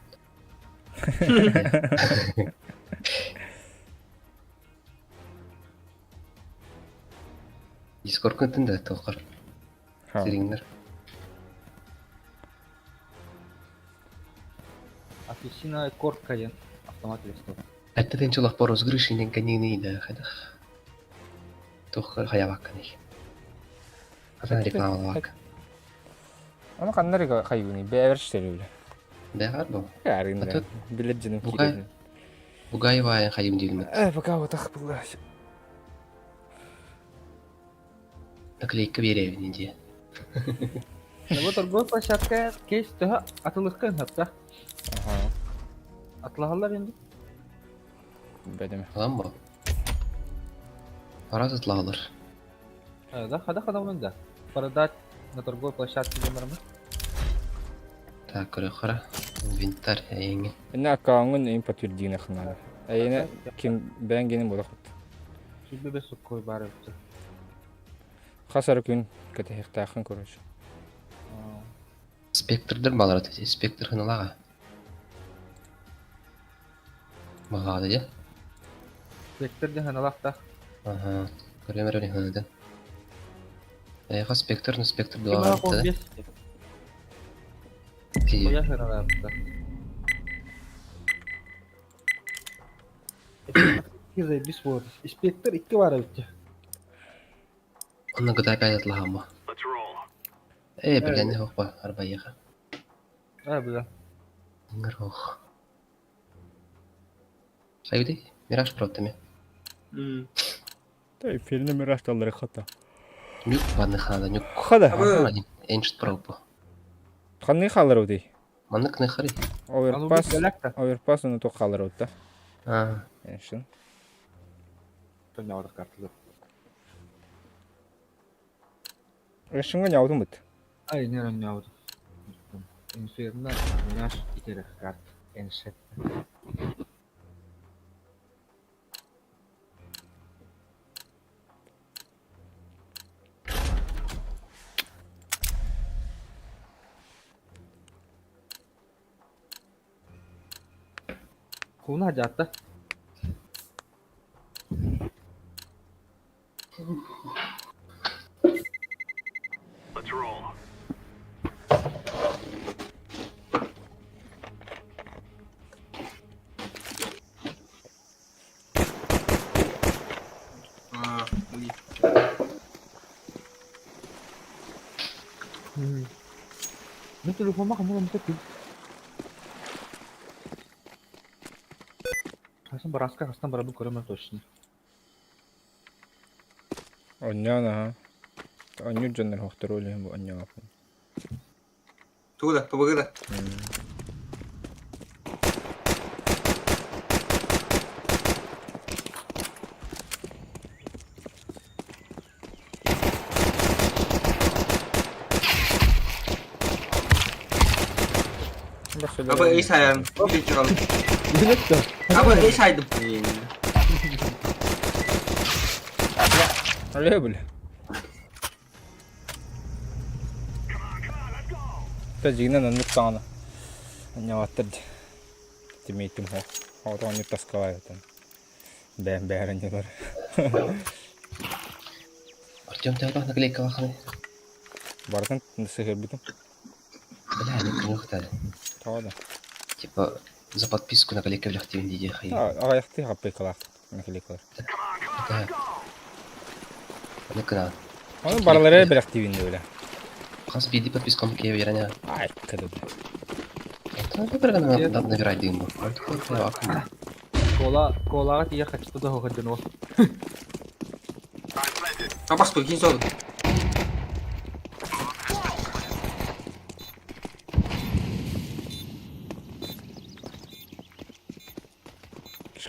Дискордка ыттын да туоххар. Сириҥнэр. Апельсиновая корка диэн автомат листок. Эттэ тынчылах по розыгрыши канины да хайдах. Туох хайабакканый. Хатан рекламалаабакка. Аны ханна эрэ хайыыный бэйэбэр штелүлэ. Бэҕэр бу. Арыын билэр дьонум киирэн. Бугай баайын хайым диилмит. Э, пока вот так было. Наклейка биэрэбин дии. Бу торговой площадка кейс төһө атылыкка ыһапта. Ага. Атылаһаллар енді. Бэдеме. Алан бу. Арас атлаалар. Да, хада хада да. Продать на торговой площадке номермы. Так, көрө Инвентарь эйиҥи. Инна аккаунтун им подтвердине ханада. Эйине ким бэнгенин була хот. Сүбэ бес суккой бар эбит. Хас ары күн кэтэһиэхтээххин короче. Спектрдер балар ати. Спектр хыналаға. Балаада дьэ. Спектр диэн ханалаах Ага. Көрөм эрэ хыныдан. Эйха спектр, ну спектр балаада. Ти. Оя ханалаахта. Заебись вот. Спектр икки бар эбит. Онно гыта опять атлаһама. Э, билэн хохпа арбайыха. А, бля. Ңыр Хайды, Мираж протами. Та фильм мираж таллары хата. Нюк банны хада, нюк. Хада. Эншт пропу. Ханны халар удый. Маннык нахары. Оверпас. Оверпас оны тоқ халар удта. А. Эншин. Тонявдық картылы. Эншинга няудым бит. Ай, не няудым. Инферно, Мираж, итерек карт. Эншет. Хуна жатта. А, уй. Мин телефома хамын умта күл. Хасан бараска хастан барабын көрөмөн точно. Онньоон аха. Онньуур дьоннор хохтору үлэһин бу онньооппун. Тугу да, ПБГ да. Аба эй сайарым. Bir çıkalım. Аба эй сайдым. Алло, бля. Та дьиҥинэн оннук даҕаны анньаабаттар дии. Тимиитим суох. Оҕото оннук таскалаабытын. Бэйэм бэйэр анньалар. Артем төһөлөөх наклейкалаахыный? Барытын сыһыарбытым. Бля, не кынылыктады. Тоҕо да. Типа за подписку наклейка билэхтиибин дии хайы. Аҕыйахтыы хаппыйкалаах наклейкалар. Да. Аны кынаан. Ону барылары бэлэхтиибин дии бля. Хас биирдии подпискам киһи биэрэн Ай, кыды бля. Это набирать дым бу. Кола, колаҕа тиийэ хачта да хоһордун ол. Абас кин соду.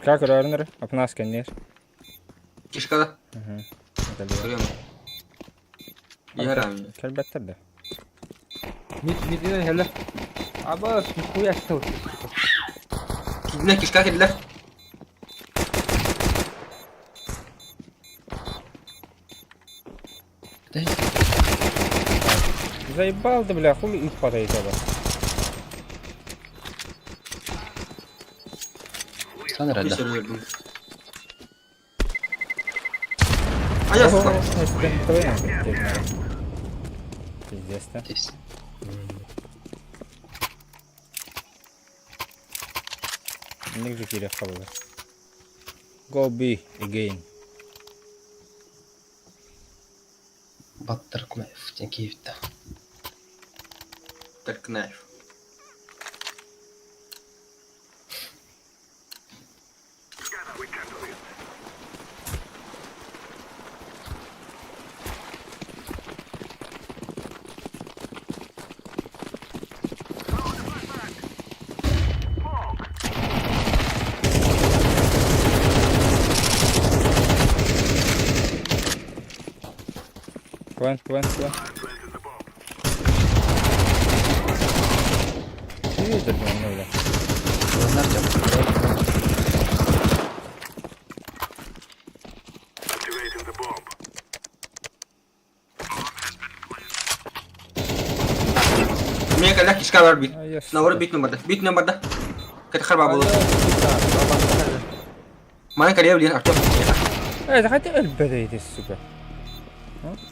Кишка көрөөрүн апнаас кэнниэр. Кишка да. Көрүөм. Көрүөм. Иһэр Кэлбэттэр да. Мид мидинен хеле. Абас, нихуя стал. Кидинэ кишка кэллэр. Заебал ты, бля, хули их падает это. Сан эрэ да. А я сука. Пиздец, да? Здесь. Инник же киирэх хабылар. Go B again. Баттер Кнаев, Киевте. Теркнайф. План, план, план. Ветер, ну, бля. Артем. Мин кэллэх кишка бар бит. А я Навар бит номерда. Бит номерда. Кэтхар бабылы. Мана калия блин Артем. Э, это хотя өлбөтө сука.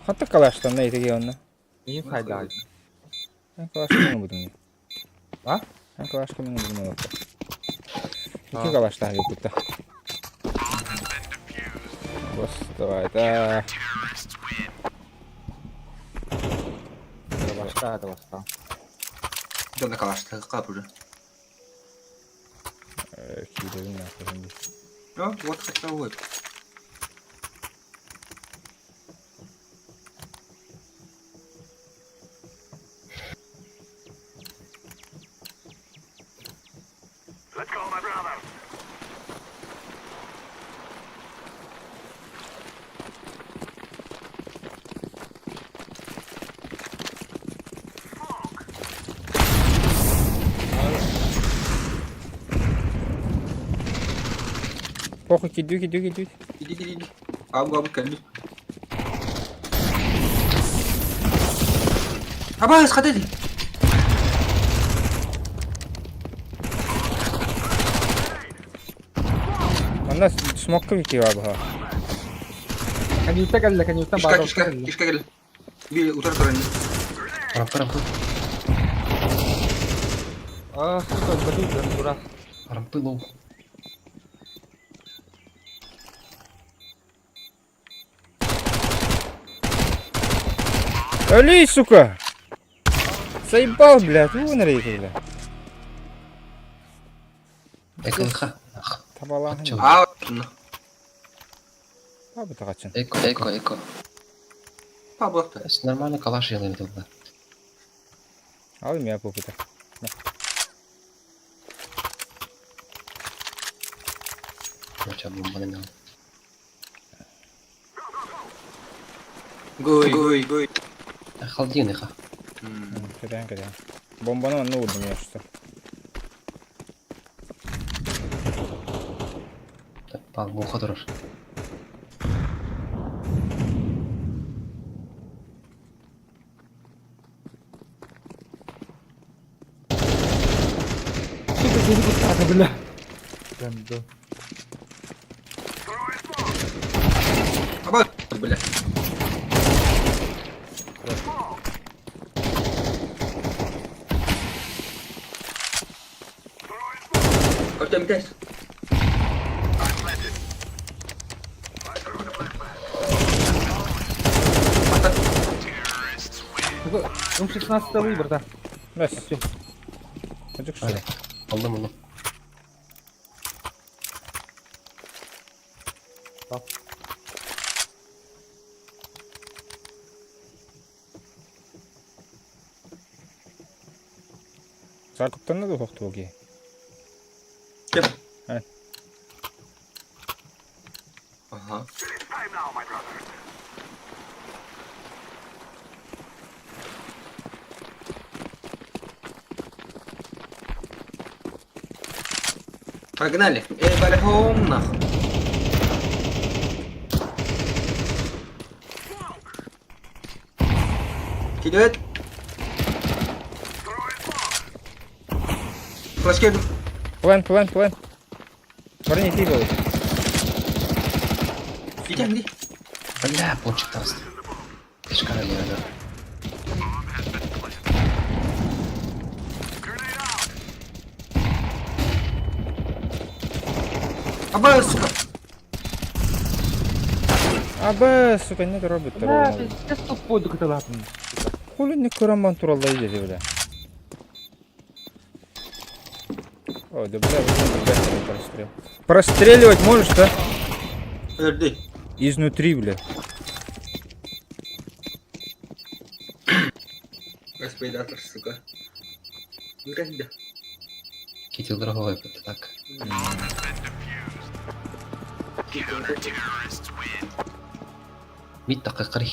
Хатта калаштан на итеге онна. Не хайда. Эн калашка миңа будум. А? Эн калашка миңа будум. Ики калашта кutta. Господи, да. Башка это башка. Донна калашта кап уже. Кииребин нахуй. Ну, вот хотя вот. Похуй, кидю, кидю, кидю. Иди, иди, иди. Абу, абу, кэлли. Абаас, хатади. Манна смокка вики баба. Канюта кэллэ, канюта Кишка, баар. кишка, кишка кэлли. Би утар туран. Рампы, рампы. А, сука, бадут, дурак. Рампы лоу. Али, сука! Заебал, блядь, вон рейки, бля. Эко х. Табалаһын. Чё? Аа. Бабы тагачын. Эко, эко, эко. Пабы. Нормально калаш елы было. Ал меня попыта. Ну что, бомба не дал. Гой, гой, гой. Халдин их. Кэдээн, кэдээн. Бомбаны онно урдум я что. Пал, муха турар. Сука, киһи куттаата, бля. Гандо. Аба, бля. Артем, тест. Сука, М16 выбор, да. Бэс. Артем. Ажык что. Аллым, аллым. Закуптан да хохтуги. Кем? Э. Ага. Погнали. Everybody home нахуй. Кидает. Флешки. План, план, план. Парни, ты был. Иди, иди. Бля, пончик таст. Кишка да. Аба, сука. Аба, сука, не робит Бля, пиздец тупой докаталатын. Хули не кураман туралла иде, бля. О, да бля, бля, прострел. Простреливать можешь, да? Подожди. Изнутри, бля. Респиратор, сука. Ну-ка, Китил дорогой, это так. Мид такой крых.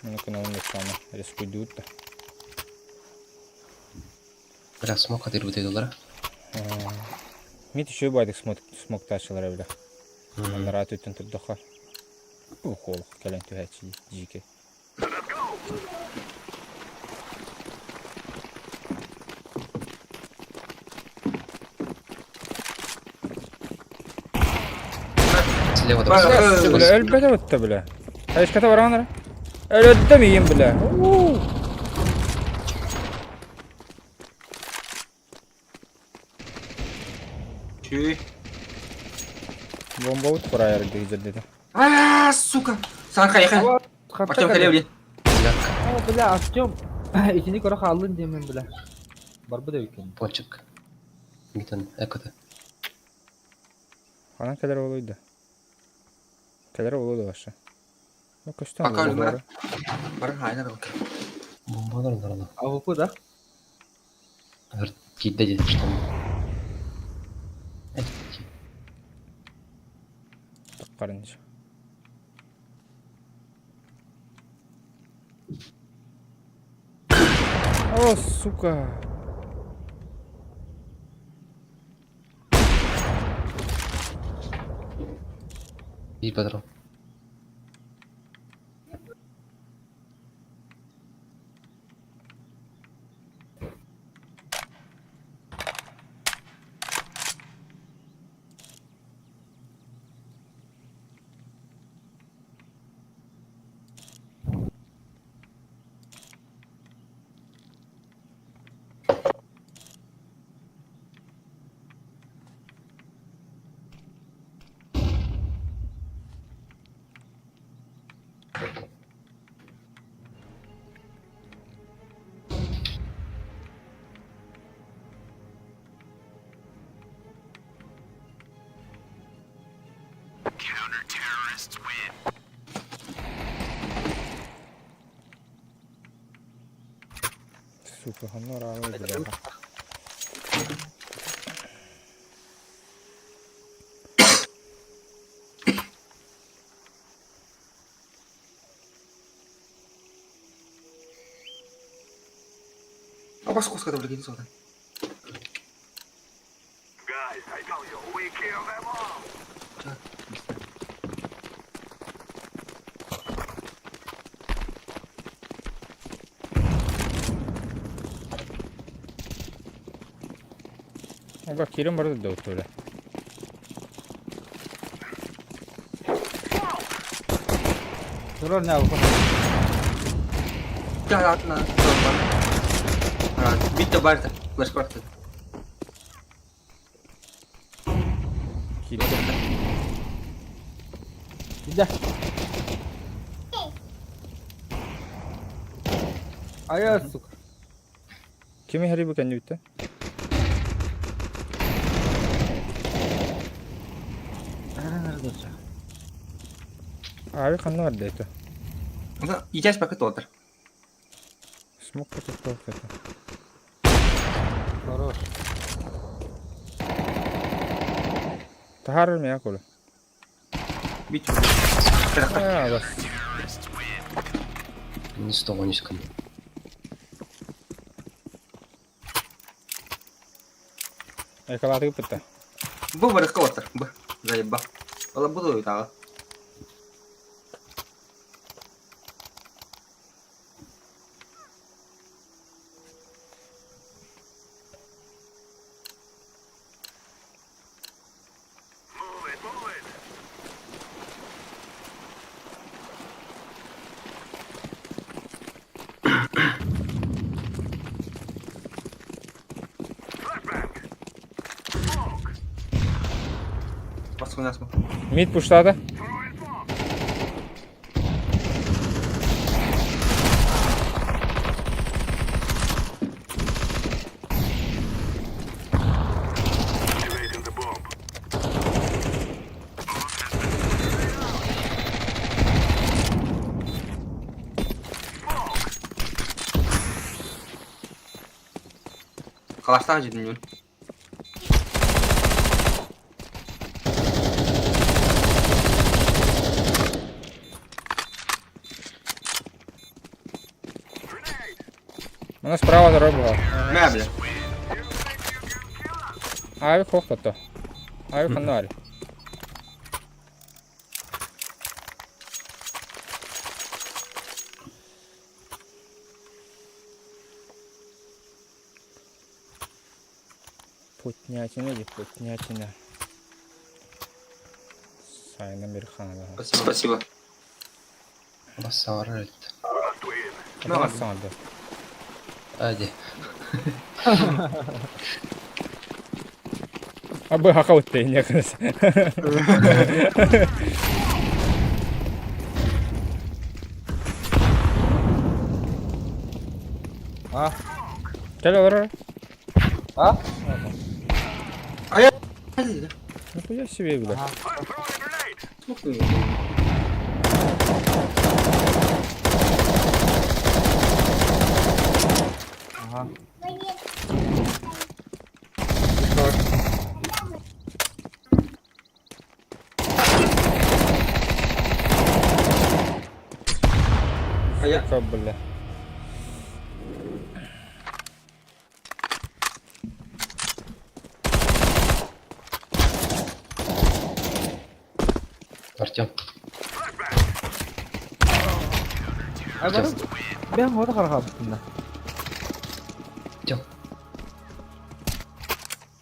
Ну-ка, на умных сама. Рискуйдут-то. Бля, смог атырбыт доллара. Мит еще байдык смог смог ташылар бля. Манара түттен турдоха. Бу хол кэлэн түһээччи дьике. Слева Бля, давай. Бля, өлбөтө бутта бля. Айышката баранара. Өлөттөм ийим бля. Уу. Чүй. Бомба ут курайар дигизердети. А, сука. Сарка, ехай. Артем, кэлэ, блин. Девятка. О, бля, Артем. Итини көрө хааллын диэмин, бля. Барбыт эбиккин. Пончик. Митон, экота. Анан кэлэр олуйда. Кэлэр олуйда баша. Ну, көстөн Пока олуйда. өлмөрө. Бар, хайна рок. Бомбалар нарана. АВП да? Кидде деді, что Карындыш. О, сука. И патрон. Сука, говно рано, бляха. Аба, сука, блин, сука. Ага, кирим барды да өтөлө. Турар не АВП. Да, ладно. Битте бар да. Флеш бар. Кирим. Да. Ая, сука. Кими хари бу кенди битте? Abi kanlı var dedi. Итясь пока тотер. Смок против это. Хорош. Тахар ми акула. Бит. А, бас. Не сто, не секунд. Экалааты ыппытта. Бу барыска олорсор. Бу. Заебал. Ола буду уйтаҕа. Мид пуштаата. Халаштаах дьиэтин Она справа дорога была. Мэ бля. Авик хохтотто. Авик ханнари. Путнятина или путнятина. Сайна Мирханова. Спасибо. Бассаварар эт. Ага, саҥарда. Ади. Абы хахаутты не кыз. А? Кэл олорор. А? А я... Нихуя себе, бля. Ага. А я... Сука, бля. Артем. Ай бары. Бэм хода харахабытында. Артем.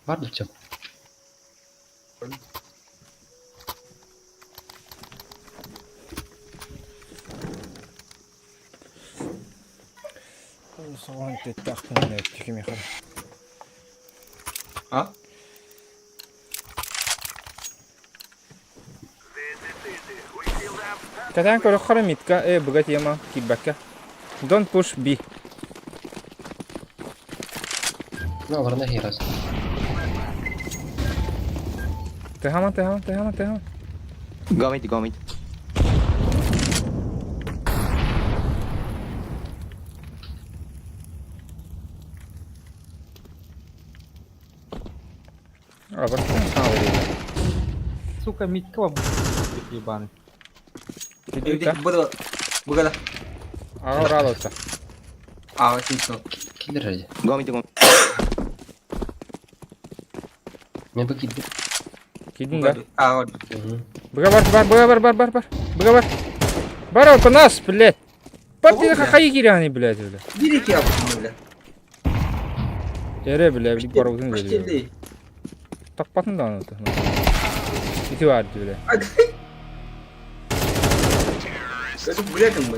Бар Артем. Соған теттахтын тикимехар. А? Катан көрөххөрө митка э быга тема киирбэккэ. Don't push B. Ну, олорно хирас. Тыһаама, тыһаама, тыһаама, тыһаама. Go mid, go mid. А, бастан саҥа Сука, Митька вам ебаный. Кидита. Буду... Бугада. Аҕа ураалатта. А, смешно. Киллер ради. Go mid, go mid. Мен бу кидди. Кидин да. А, вот. Быга бар, бар, быга бар, бар, бар, бар. Быга бар. Бар ол нас, блядь. Бар Ого, диэхэ блядь. хайы киирээний, блядь, бля. Бери я, бля. Эрэ, бля, били барыбытын Почти били. ли. Таппатын даҕаны Ити баар дии, бля. А, Это, блядь, мы.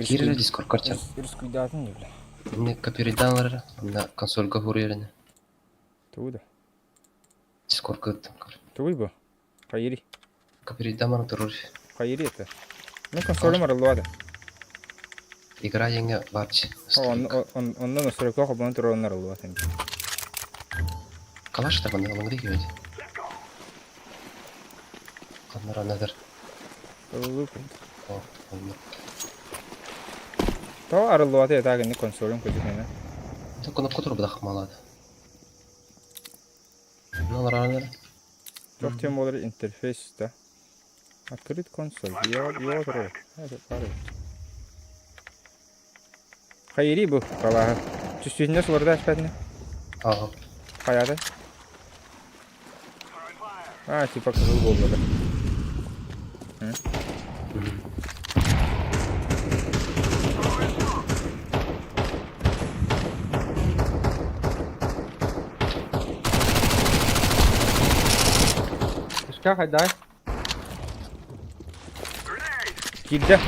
Киирэр Discord карчан. Рискуйдаатын дии, бля. Мне копирайдан на консольга хуруйрene. Тугу да. Discord кыттым. Тугуй бу. Хайыри. Копирайдан мара турur. Хайыри это. Мен консолум арыллыбата. Игра еңе барчы. Онно настройка холбонон турар онно арыллыбат эми. Калаш табан алыңды кебет. Каннар анадыр. О, онно. То арыллыбата это гэнни консолум көтүкэнэ. Та кнопка тур бдах малады. Налар анадыр. Туох тем болар интерфейс да. Открыть консоль. Я я Это пары. Хайыри бу калаһы. Түстүүннэ суларда аспатына. Ага. Хайата? А, типа кызыл буолла да. Кишка хайдай. Киирдэ.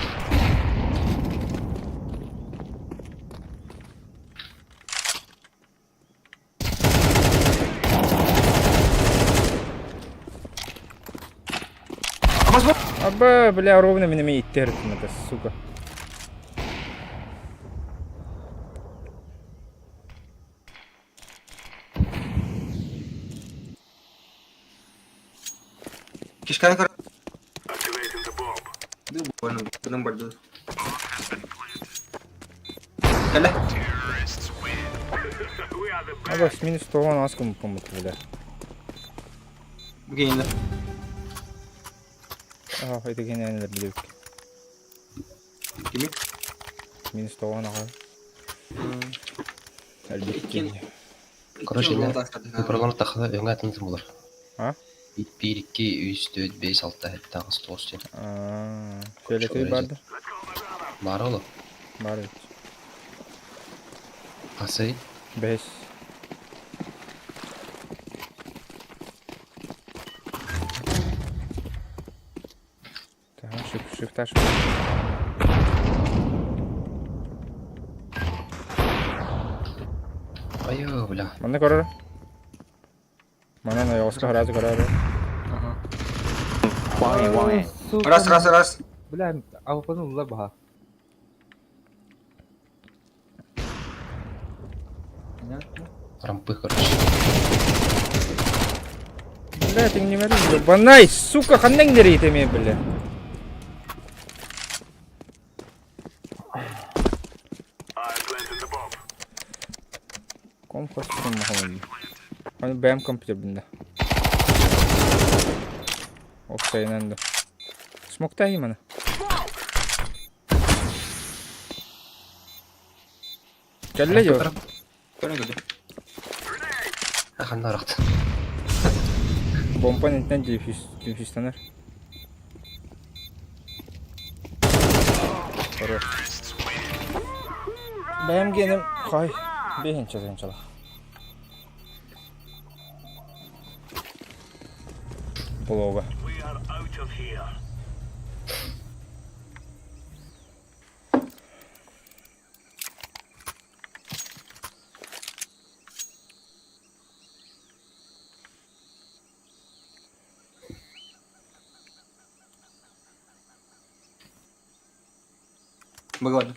Аба, бля, ровно меня меня терпит, это, сука. Кишканы көр. Бу барды. Кэлэ. Аба, с минус 100 аском помут, бля. Бүгін Ага, это гениально билик. Кими? Минус 100 ага. Икки. Короче, Пролор тахла өңө атын булар. А? 1 2 3 4 5 6 7 8 9 10. Аа, фиолетовый барды. Бар олу. Бар эбит. Асы Бэс. Так, шифташ. Айо, бля. Манна көрөр. Манан ойоҕоско харазы көрөр. Ага. One A, one A. Сука. Раз, раз, раз. Бля, алпаны улар баха. Понятно. Рампы, короче. Бля, ты не мэрин. Банай, сука, ханнаң дерейт эме, бля. Ком костюм махамын. Аны бэм компьютер бинде. Опсайынан да. Смокта мана. Кэллэ жо. Көрөн көрдө. Ханна рахт. Помпан интен диффюз диффюзтанар. Хорош. Бэм генем кай бехинче зенчала. Блога. Быглады.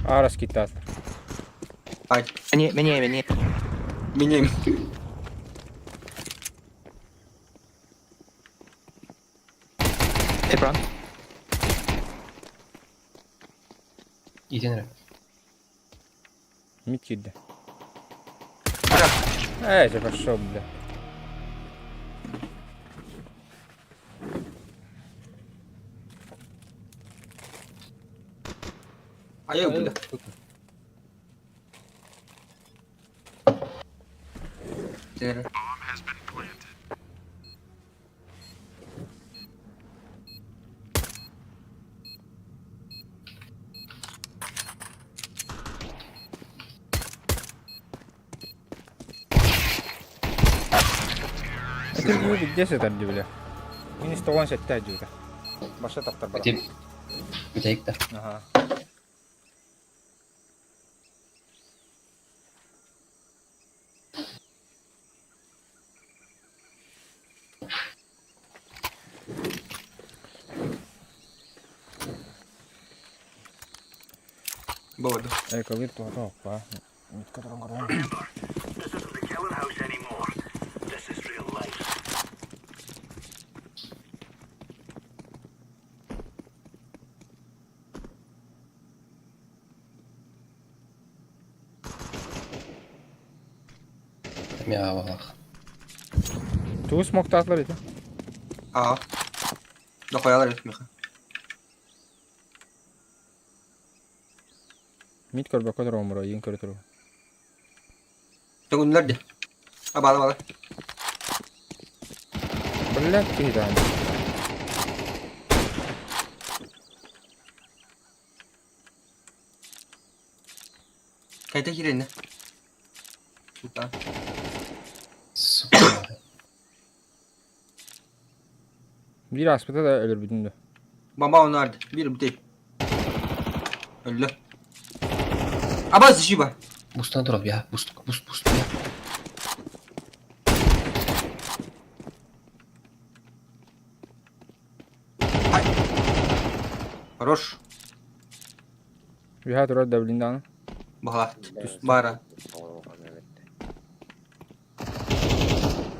Арас китат. Ай, Мне, мне, мне. меняем. Экран. Иден Мид кирди. Эй, ты пошел, бля. Айо, бля. Тер. Это где сытар бля. Минус 97 дьюта. Баша тахтар бар. Ити Бүтәйик да. Ага. Бывады. Эй, калыр туата опа. Митка туран көрөн. Эмиэ аабалаах. Тугу смоктаатылар ити? Аа. Дохуялар эбит миэхэ. Мид көрбөккө туруом бро, ийин көрө туруом. Төҥүннүлэр дии. Абаала баала. Блядь, киһи даҕаны. Кайта киирэннэ. Сука. Сука. Биир ааспыта да өлөрбүтүн да. Бомба onu verdi. Bir bitti. Öldü. Аба защиба. Бустан турар я. Буст, буст, буст, я. Хорош. Үһэ турар да билин даҕаны. Баҕалаахт. Бара.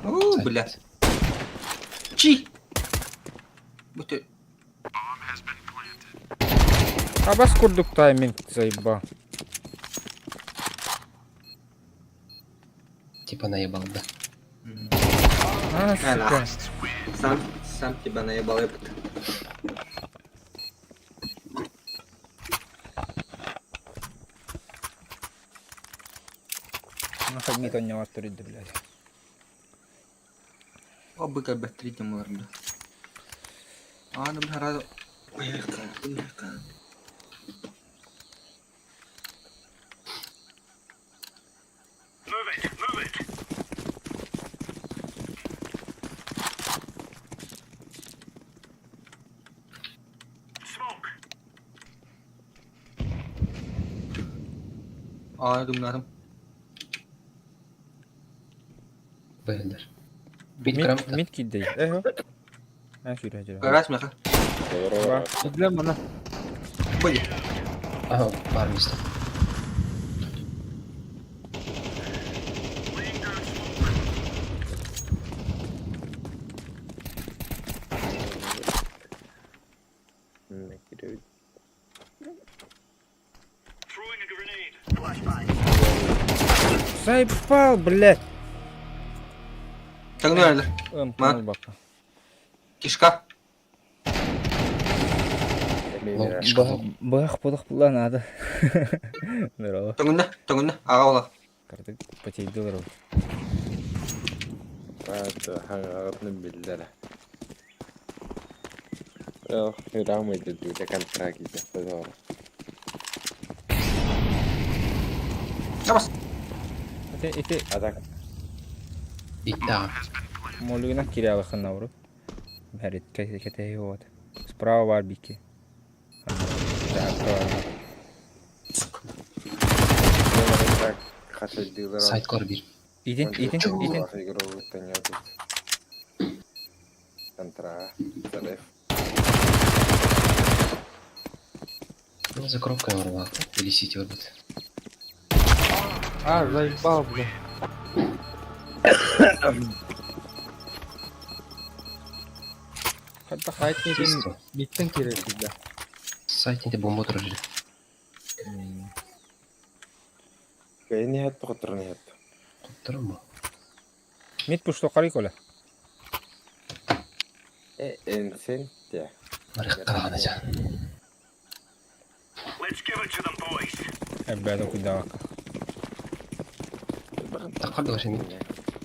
Уу, бля. Чи. Бу Абас курдук тайминг заеба. Типа наебал, да. А, сука. Сам, сам тебя наебал, ёпта. Нахай мид онньоҕор төрүддэ, блядь. Обыка бэттэрий диэн буолар бля. Ааны быһаараа Ааны думнатым. Бэллэр. Мид Мид, грамота. мид киирдэй. Эһо. Эн сүүрэ дьэ. Раз меха. Идлем мана. Были. Ага, бар место. Заебал, блядь. Таҥнар Ым, Ма. бакка. Кишка. Лоу, кишка, лоу. Бах, подох була надо. Здорово. Тоҥунна, тоҥунна, аҕа ола. Картык потейдылар. Хаҥаҕытын биллэрэ. Ох, контракт Табас. Ити, ити А так Да. молюгина кирялыхын науру. Бәрит кәтәй вот. Справа бар бики. Так, так хасадилар. Сайт кор бир. Итин, итин, итин. Контра. Зарев. Ну, за коробкой урвал. Или сити урбут. А, заебал, бля. Хатта Сайт не Чисто. биттен кирер бля. Сайт не бомба турар. Кайни хатты котурни хатты. Турма. Мид пушло карый кола. Э, энсен те. Нарых калана жа. Эббәдә куйдавак. Такар да вообще мид.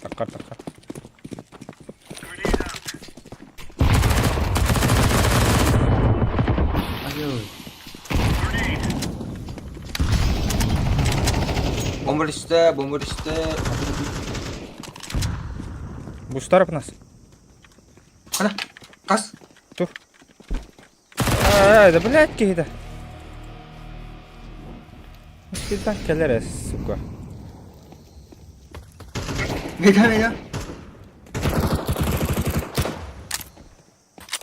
Таккар, таккар. Ай-ой. Бомба түсті, бомба түсті. Бустарып нас. Қана. Қас. Тур. А, да блядь, киһи Кидан кэлэр сука. Мега, мега.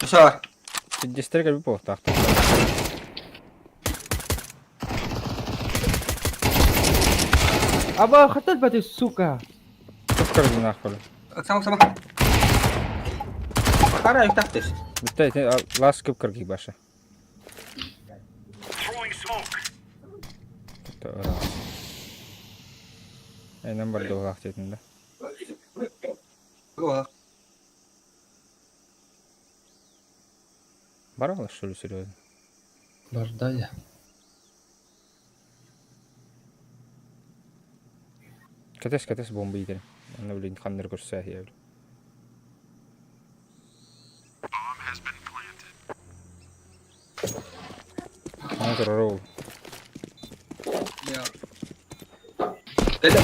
Все. Пиддестер кэлби буолуохтаах. Аба, хатал баты, сука. Тух көрдүн кола. Сама, сама. Қара, ұйықтап түс. Бүтэ ити лас көп кыргый баша. Энем бар дуолаах диэтин да. Быга. Баралар, что ли, серьезно? Барда я. Кэтэс, кэтэс бомба иитэрим. Онно, блин, ханна эрэ көрсөөһүйэ. Аны турар ол. Я. Это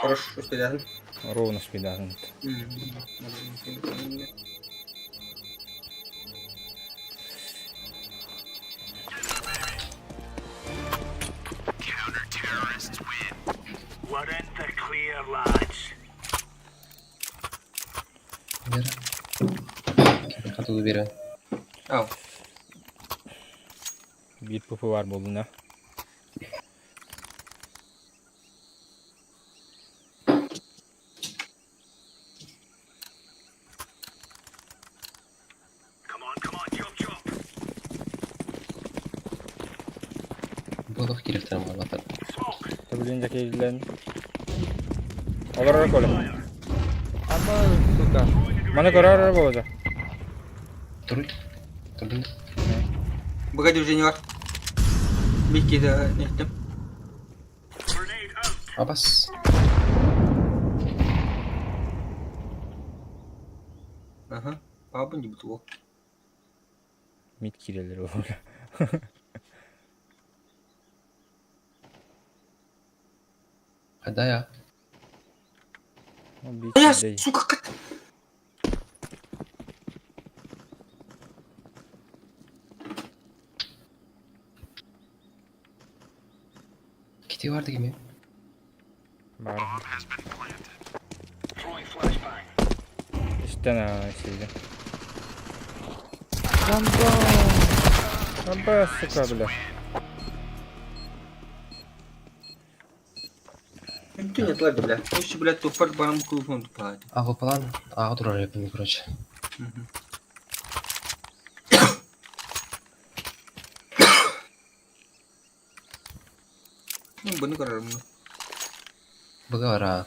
Хорошо, успедаһын. Ровно спидаһын. Вера. Хатылы бере. Ау. Биир ПП бар буоллуна. Болох кириктен балатар. Блин, дьэ Олорор коля. Ама, сука. Маны көрөр буолла. Туруй. Турдун. Быга движение бар. Бикки да неттим. Абас. Ага. Папа не бутылок. Мид киирэллэр буолла. Хада я. Я, сука, как... Кити бар дегеме. Бар. Истэн аа сиде. Бамба, сука, бля. Ты не отлади, бля. Еще, блядь, тупар барам кулфон тупает. Ага план. Ага турар япын, короче. Ну, бұны көрермін. Быга бара.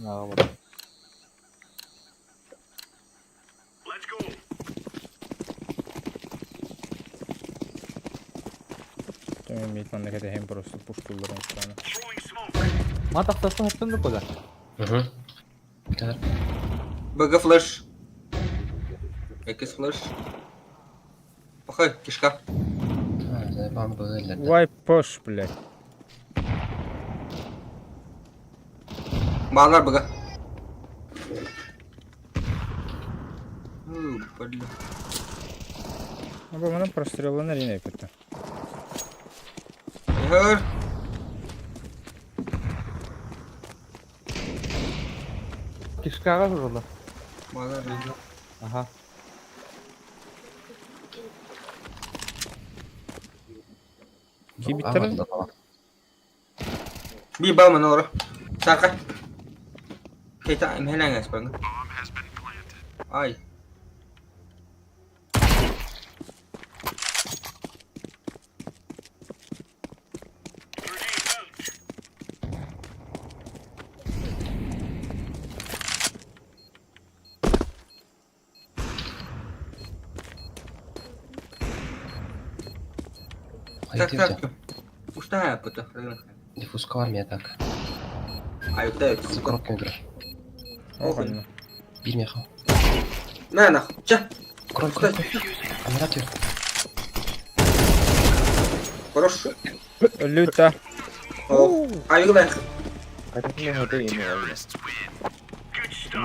Ага, вот. Төмөн мид манна кэтэһин просто пуштуллар онтаны. Ма тахтасын хаттын да коля. Угу. Кадр. БГ флеш. Экс флеш. Пахай, кишка. А, заебан быга Вай пош, блядь. Балар БГ. Ну, блин. Ну, бу манан прострелланар ине эппитэ. Хөр. Кишкаға жұрылы. Балар. Ага. Кибиттер? Би бал мана ора. Сарка. Кейта имхеләңәс баңа. Ай. Так, так. Устая пыта. Диффузка армия так. Ай, дай. За коробками игра. Оханна. Бир меха. На, нахуй. Ча. Кровь, кровь, кровь. Амиратор. Хорош. Люта. Ай, глэх. Хатын хаты ини алла.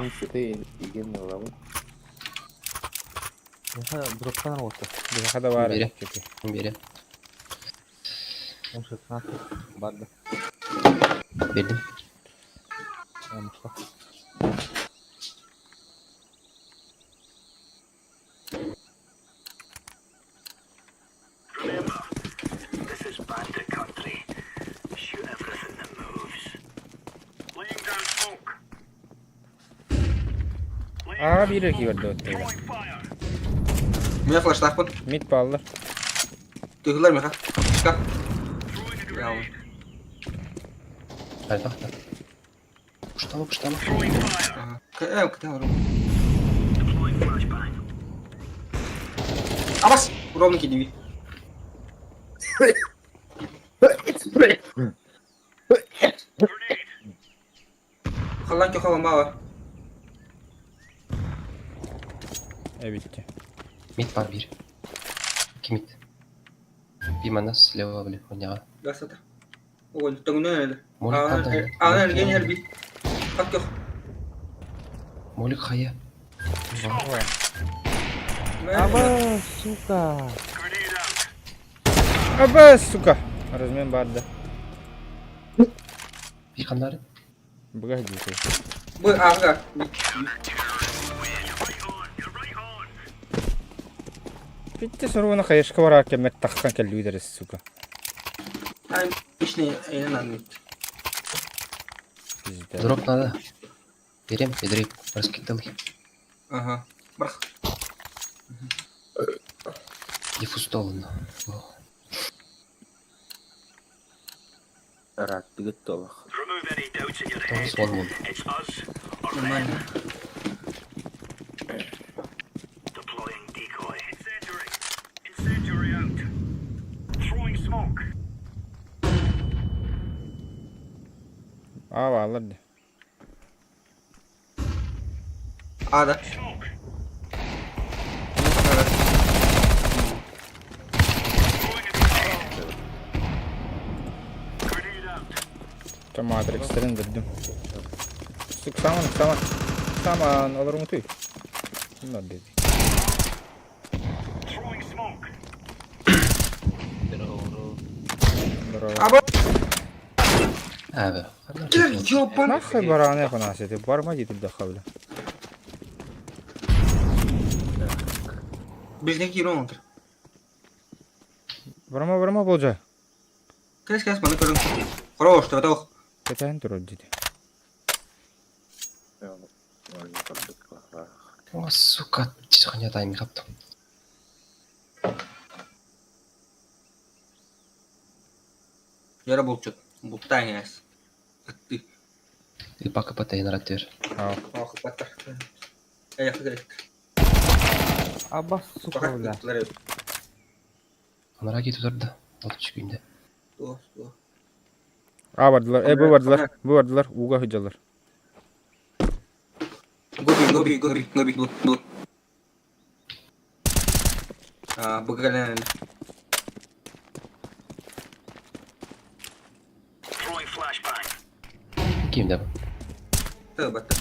Мин сыты иген алабын. Дроптан алты. Биһиэхэ да баар. Бире. Бере. 16 барды. Бердим. Olmuşlar. Аҕа биир эрэ киирдэ оттуга. Мин флаштаахпын. Мид бааллар. Тыһылар миха. Шкаф. Хайдах да. Пуштама, пуштама. Ага. Кытаа ром. Абас! Ровно кидиви. Халлаан көхө баба. Эбитти. Мид бар биир. Икки мид. Биир манна слева били хуйняҕа. Гасата. Огонь, төҥнөн эле. Молик ханна? Аана эрген эрби. Хат көх. Молик хайа. Аба, сука. Аба, сука. Размен барды. Биир ханнары? Быга дии. Бу ааҕа. Питте соруна хаешка бараа кэммэр таххан кэллүүдэр, сука. Ай, ишне эйнен анмит. Пизда. Дроп надо. Берем, бедри, раскидал. Ага. Барах. Диффуз толуна. Ырааттыгыт толох. Тоҕус уон уон. Нормально. Аа бааллар дии. Ада. Чэ матрикстарын бердим. Сук саман саман саман олорумутуй. Bunlar dedi. Здорово. Аба. Аба. Ёбан. Нахуй бараны афанасий, барма дии турдахха бile. Билген киирэн отыр. Барма барма болжа. Кэс кэс маны көрүҥ. Хорош, тоҕо. Кэтээн турар диди. О, сука, чисханя тайм хаптым. Яра булчут. Бултаң эс. Ытты. И пока потайын ратыр. Аа. Ох, баттар. Эй, хагрек. Аба, сука, Пока бля. ыттылар эбит. Анара кетіп тұрды. Алтыншы күнде. Туох, туох. Аа бардылар. Э бу бардылар. Бу бардылар. Ууга сылдьаллар. Гоби, гоби, гоби, гоби, бу, бу. А, быгален. Кимде бұл? Тыы баттар.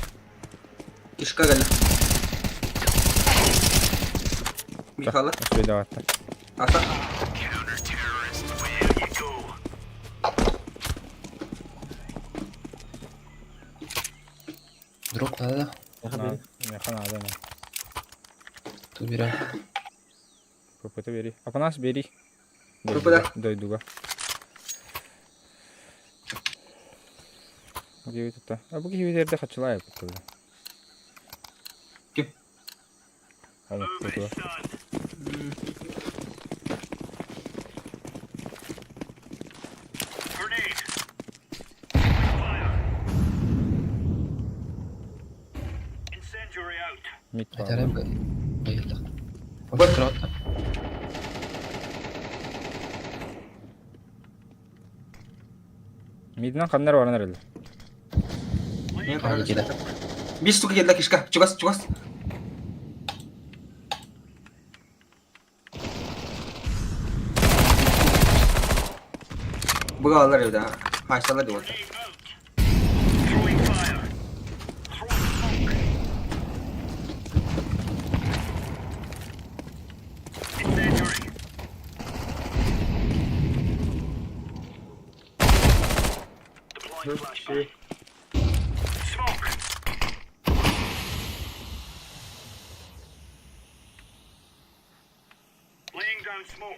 Кишка кэллэ. Михала. Успейдаваттар. Ата. Дроп надо, да? Меха надо. Ту берем. ППТ бери. Апанас бери. ПП. Дойдуга. Где это? А бу киһи хачылай бу. Ким? Аны бу. Мид Айтарым быйылдық. Вот. Дроп. Мидинен ханнар баран эрэллэр. Не, Ай, кида. Бис штука кэллэ кишка. Чугас, чугас. Быгалар эбит, а. Хайсалар деп отыр.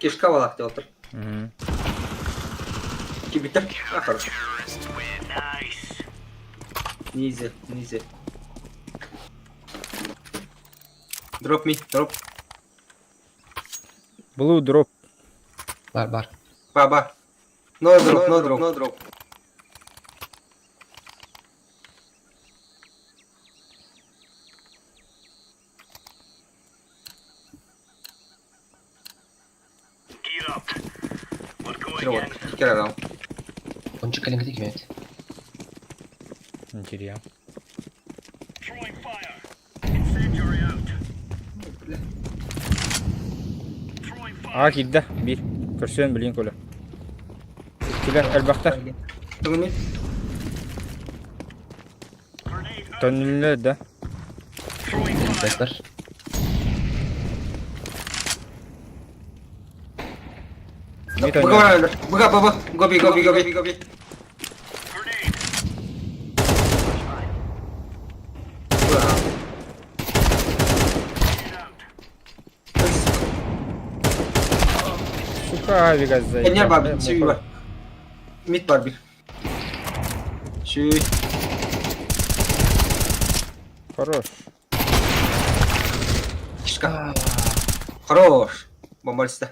Кишка балак деп отыр. Мгм. Кибиттер. А, хорошо. Низе, низе. Drop me, drop. Blue drop. Бар бар. Ба ба. No drop, no drop, no drop. Кирарам. Ончу кэлиҥҥитик кимэт. Интересно. Аа киирдэ биир. Көрсүөн билин көлө. Иккилэр элбэхтэр. Төгүнү. Төннүллэр да. Элбэхтэр. Быга быга быга гоби гоби гоби гоби. Сука, авига заебал. Эннер бар, сүй бар. Мид бар bir. Сүй. Хорош. Кишка. Хорош. Бомбалиста.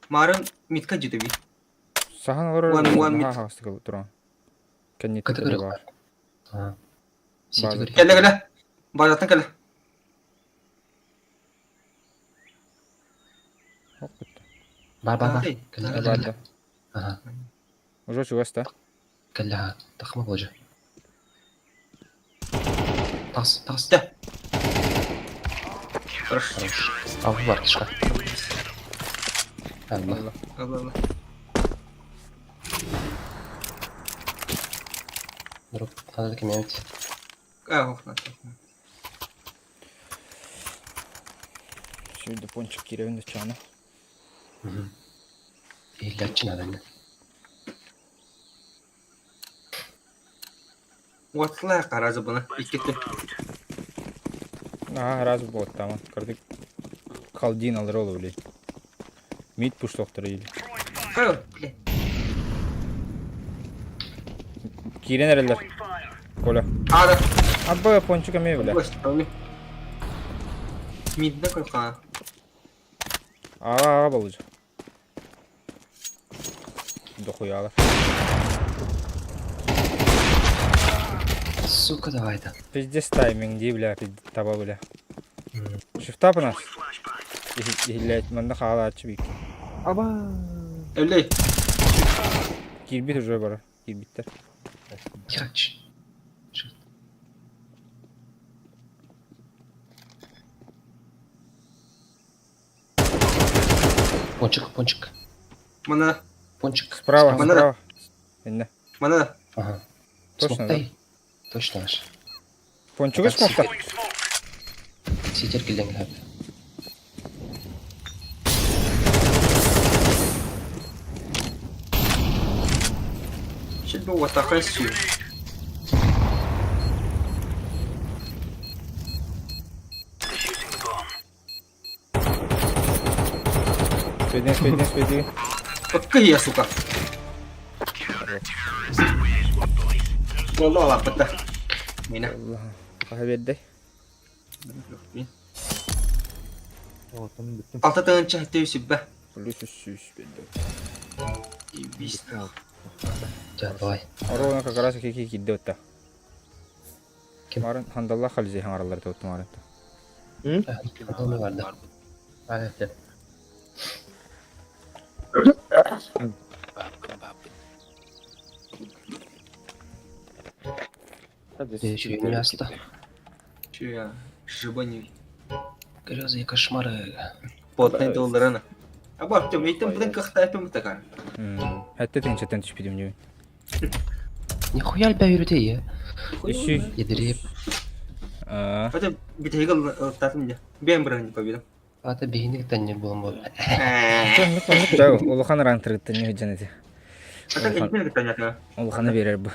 Марын мидка житеби. Сахан олорор. One, one mid. Хаҕастык туран. Кэнниттэн Категория баар. Аа. Сити База. Кэлэ кэлэ. Базаттан кэлэ. Ох, бүттэ. Бар бар бар. Ай, Кэлэ кэлэ Бар кэлэ. да. Аха. Уже чугас да. Кэлэ ха. Тахма болжа. Тас тас. Да. Хорош. Хорош. Алғы бар кишка. Алла. Алла алла. Дроп. Надо кемеmet. А, ох, на. Сюда пончик киревин чана. Иһиллээччи наада иннэ. Уотлаа каразы буна. Иккитте. Ага, раз буолуттааман. Кырдык Халдин алыр ол блядь. Мид пуштоқтыр или. Хай, блядь. Киирэн эрэллэр. Коля. Ада. Абба пончик эмиэ бля. Господи. Мидне кырка. Аға аға болуж. Дохуялар. Сука, давай да. Пиздец тайминг дии бля, таба бля. Шифтап у нас. Иһиллээт манна хаалааччы бик. Аба. Өлей. Киирбит уже бара. Киирбиттэр. Херачь. Пончик, пончик, Мана. пончик. Справа, Манна. справа. Иннэ. Мана. Ага. Точно, Смоктай. Точно наш. Пончигы смокта. Ситер килдең хәп. Шилбе уатака сүй. Спейдин, спейдин, спейдин. Какая сука. والله лапыта. Мина. Хаһа биэрдэй. Отун бүттүм. Алта тыгынча тэвсиббэ. Плюс үс биэрдэ. Бис. Да, давай. Оруона как раз кики киирдэ утта. Ким? Марын хандалла халзи хаңаралар туттум марын. Аны бар да. А, это. Еще и мясо. Чуя. Жибани. Грезы и кошмары. Потный долларына. А бар тем эйтем буден кахта эпем такар. Хәтта тинчеттен түшпидим дии. Нихуя альбә йөрүтә я. Үсүй. Едереп. Аа. Хотя битегел татым да. Бен брани победа. Ата бейник тәнне булам бу. Оннук оннук да улахан рантрыттан не жан эти. Ата элбен гытанята. Улаханы берер бу.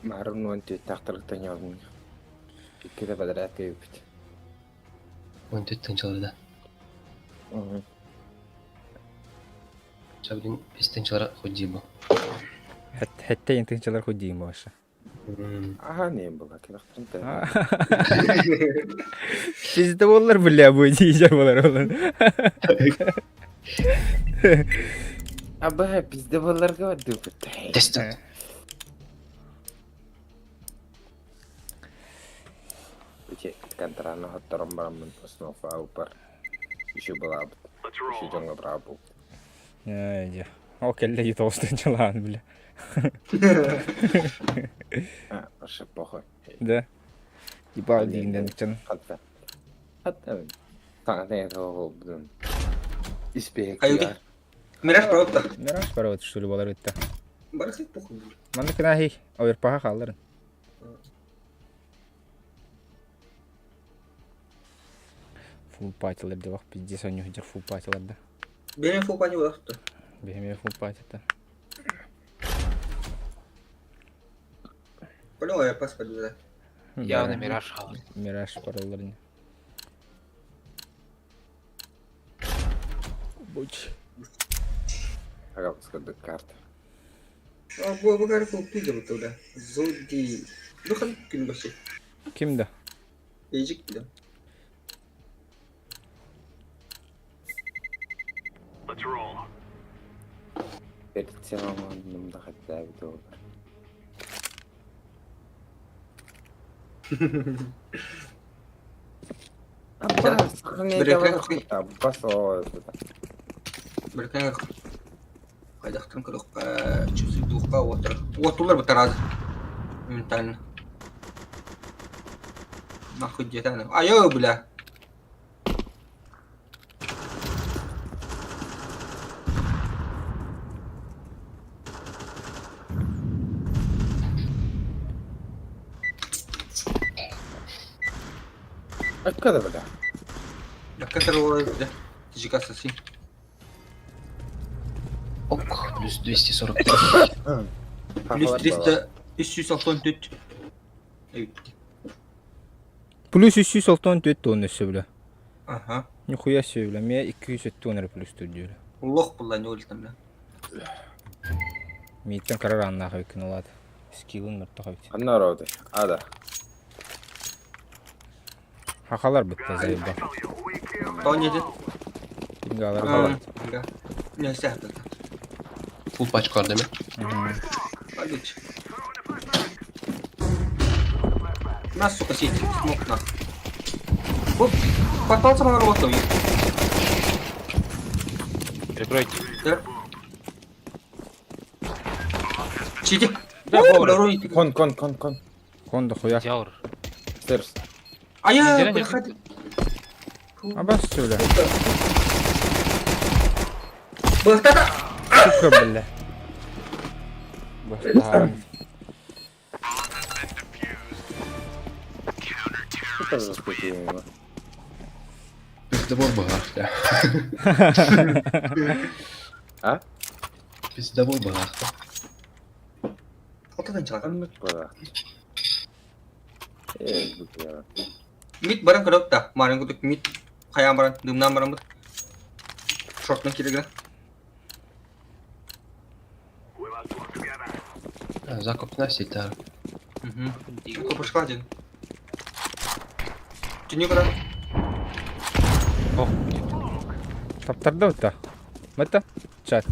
Марын уон түттахтарыктан ялгын. Иккитэ бадараат кэйбит. Он төттен чалырда. Чабрин бестен чалара худи бу. Хәтта интинчалар худиим баша. Аха не было, кэлэхтэрин Пизде боллар бля бу дии болар олар. Аба пизде болларга барды Тест. Ити контраны хотторон бараммын основа упар. Еще была еще дьоҥҥо браво Ээ, Ол кэллэ дии тоҕустан чалаан бля. А, вообще похуй. Да. Ебал диигинэн ыччан. Хатта. Хатта. Саҥа тоҕо Испиэк. Айуди. Мираж правда. Мираж барабыт что ли болар битта. Барахлит похуй. Манна кынахи оверпаха хаалларын. Фул патилар делах пиздец они худер фул патилар да. Берем фул пати улахты. Бехеме фул патита. Понял, я пас подбираю. Явно мираж хавал. Мираж паралларны. Будь. Ага, скажи карта. А, бу бу карта купили туда. Зоди. Ну хан ким баши. Ким да? Ежик да. Перед тем, да хотя бы доллар. Аббас, Биркен Кайдахтан көрөхкө, чүсүдуукка отыр. Отулар бутараз. Моментально. Нахуй где-то. Айо, бля. Откуда, бля? Я которого, бля. Тижикаса си. Ок, плюс 243. Плюс 300, 364. Эй, Плюс 364 тонна өссө бля. Ага. Нихуя себе бля, меня 200 тонна плюс тут бля. Лох була не өлтім, бля. Миттен карар аннах өкін алады. Скиллын мөртті қойды. Анна роды. Ада. Хақалар бітті заеба. Тоо не дед? Ингалар қалады. Да. Не сәхті. Фул пачку ардеме. Пойдите. На, сука, сидит. Смог на. Оп, попался на работу. Прикройте. Да. Чити. Да, О, повар. бля, ролики. Кон, кон, кон, кон. Конда хуя. Дяур. Стерс. А я, Нидерланды. бля, хат- Абас бля. Бахтата. Сука бля. Бастарым. Что за спокойно? Пиздобол быһаахта. А? Пиздобол быһаахта. Алтадан чыгар. Аннык бара. Э, бля. Мид баран көрөп та. Марын күтүк мид. Каян баран, дымнан баран бут. Шорттан киреген. Закуп на ситар. Угу. Копушка один. Түнү кара. Таптарды бітті. Бітті? Чат.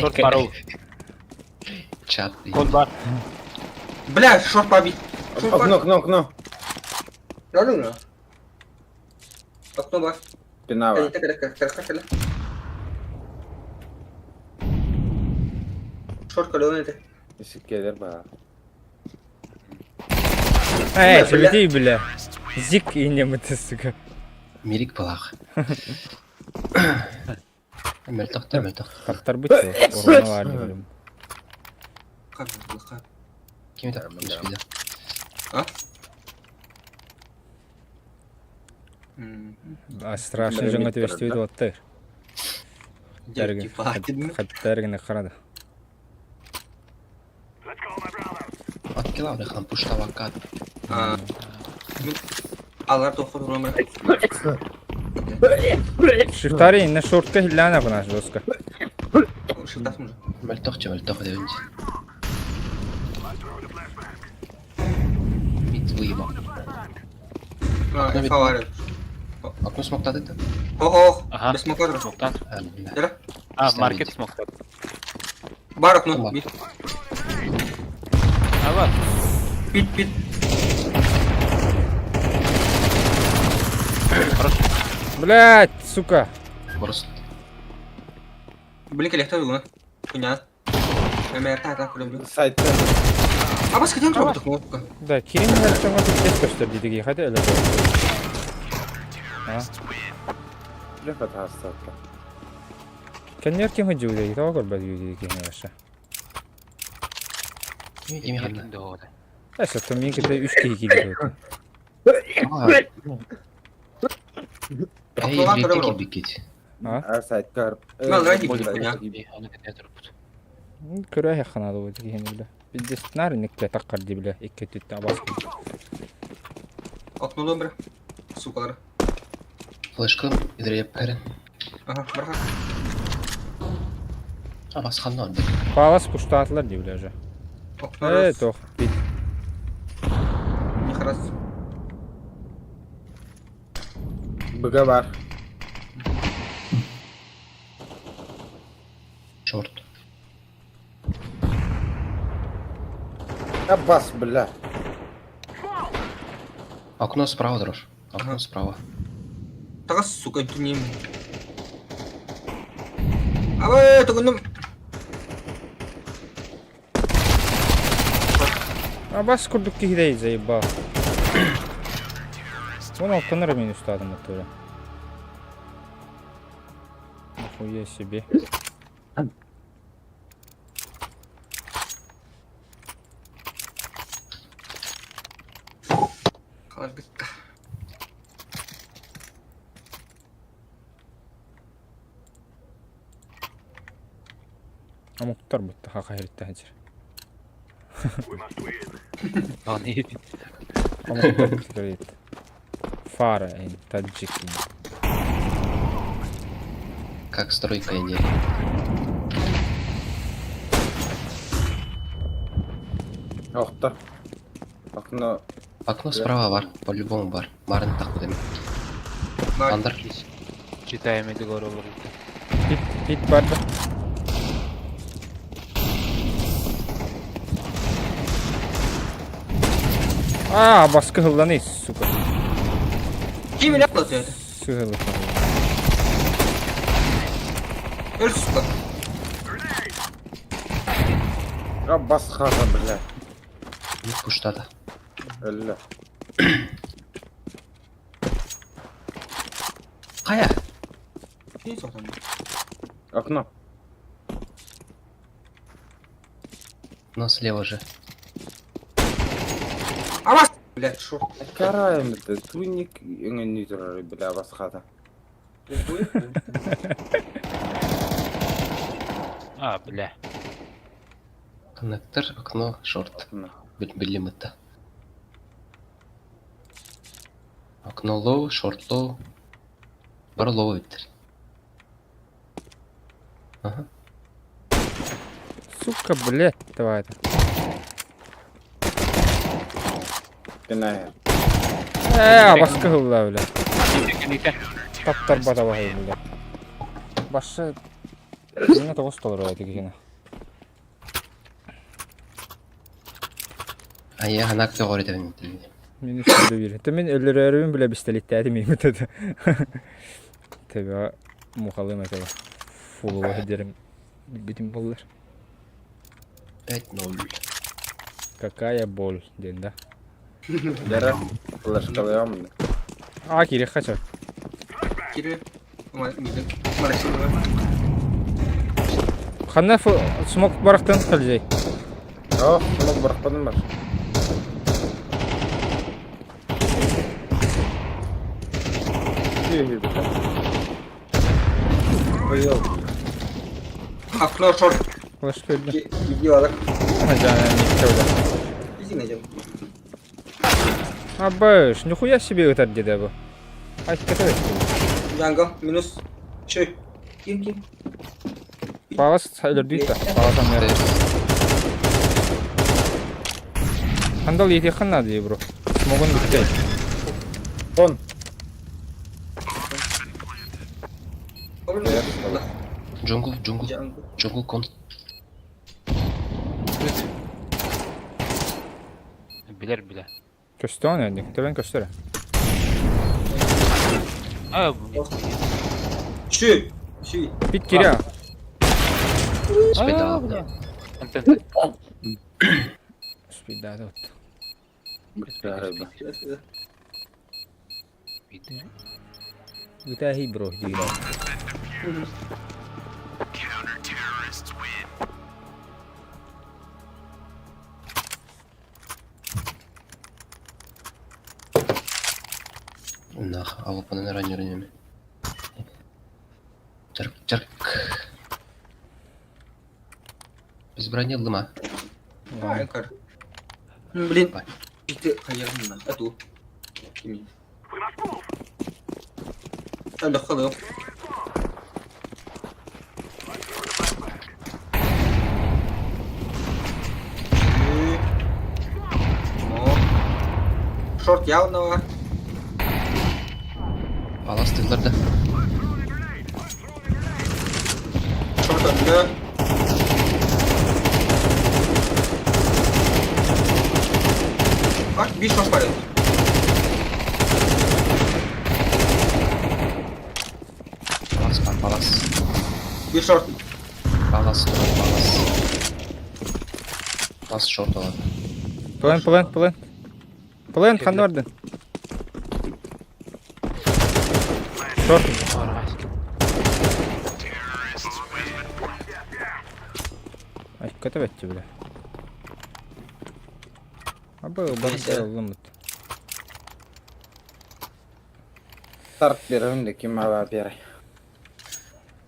Шорт бару. Чат. Кон бар. Бля, шорт побить. Шорт Окно, окно, окно. Радуга. Окно бар. Спина. Шорт калён это. Сиккелер бара. Эй, Бля. чебетей, бля. Зик и немыты, сука. Мирик балах. Мөлтөхтө, мөлтөхтө. Таптар бітті. Орны бар деп. Как же, Ким это? Плюс А? Страшно жаңа төбестебейді оттыр. Хаттаргын қарады. Откила хан пуштавакат. Алар тохор номер. Шифтари на шортка хилляна гына жестко. Шифтас мужа. Мөлтөхчө, мөлтөх дебинчи. Мид выебал. А, Окно фаварит. Окно смоктады да? Ох, Ага. без смока. Смоктан. А, бля. Дера. А, Ставить. маркет смоктан. Бар окно. Бар. Бит. А вот. Пит, пит. Блять, сука. Просто. Блин, коллектор угна. Хуйня. Сайтта. А бас хотел трогать кнопку. Да, Кирин Харчонга пиздец көстөр дидиги хата эле. А? Лефет хастатта. Кеннер ким хыджы тоҕо көрбөт юдиги киһи Кими ханна? Эсэ мин ките үс киһи киирбит. Эй, Окно рейте турар. кирбиккит. А сайтка. Ну, давайте хуйня. Көрө ханады бу киһини биле. Пиздец нар никке таккар ди биле икки түттэ абас. Окно добре. Сукалар. Флешка, идреп кәрен. Ага, барха. А, бас ханна ордик. Палас пуштаатылар ди биле уже. Окно Э, раз. тох. Бит. Не раз. Быга бар. Шорт. А бас, бля. Окно справа, дрожь. Окно Ага. справа. Тага, сука, не. Абы, тугундум. Абас курдук киһи заебал. Вон алтыныр мин устадым оттура. Нихуя себе. Халар битта. Амуктар бутта хака херитте хажыр. Амуктар бутта. Фара ин таджик. Как стройка идея. Охта. Окно. Окно справа бар, по-любому бар. Барын так будем. Бар. Андер. Читаем эти горы. Пит пит барды. А, баскы хылланы, сука. Ким эле кылат это? Сыгылы. Өл, сука. А бас хата, бля. Не пуштада. Өллө. Кая? Ким соктан? Окно. Но слева же. А бас, блядь, шо? Караем это. Туник өңөн турар, бля, бас хата. А, бля. Коннектор, окно, шорт. Окно. Билим это. Окно лоу, шорт лоу. Бар лоу иттер. Ага. Сука, блядь, давай это. Кенә. Э, баскы хылла, блядь. Таптар бата бахай, блядь. Башы... Миңа тоғыз доллар эти киһини. А я ханак говорит эбин. Мин үстүдө бир. Те мен өлөрөрүм биле бистелиттээти миим өтөдө. Тебе мухалым этеба. Фулуга дерим. Билбитим боллар. 5-0. Какая боль, ден да. Яра. Флешкалыям. А, кире хача. Кире. Ханна смок барахтан калжай. О, смок барахпадым бар. Тихи, бля. Поел. Окно шорт. Флешка өлдү. Видеолар. Жана никче Иди найдем. Абыш, нихуя себе ытар деди бу. Айт кете. Джанго, минус. Чөй. Ким ким? Палас өлөрдү да. Палас амыр. Сандал иитиэххин наада дии, бро. Смогун бүттэ. Он. Джунгл, джунгл, джунгл кон. Билэр билэ. Көстөҕүн эндик. Төбөн көстөр. А, Ши! Ши! Пит киря. Спидал, да. Антон. Спидада вот. Үтээһий бро диир. Нах, алапанан раннер Чарк, чарк. Без брони лыма. Блин. Ити хайырмына. Ату. Кими. Аллах. Шорт явно бар. Палас тылларда. Шорт önde. Bak bir şort var. Палас, пар, палас. Bir şort. Палас, палас. Палас шорт алады. Плент, плент, плент. Плент ханна бардын? Шорт. Ай, көтөбөччү бля. Абы барда ылымыт. Старт берем де ким ала бере.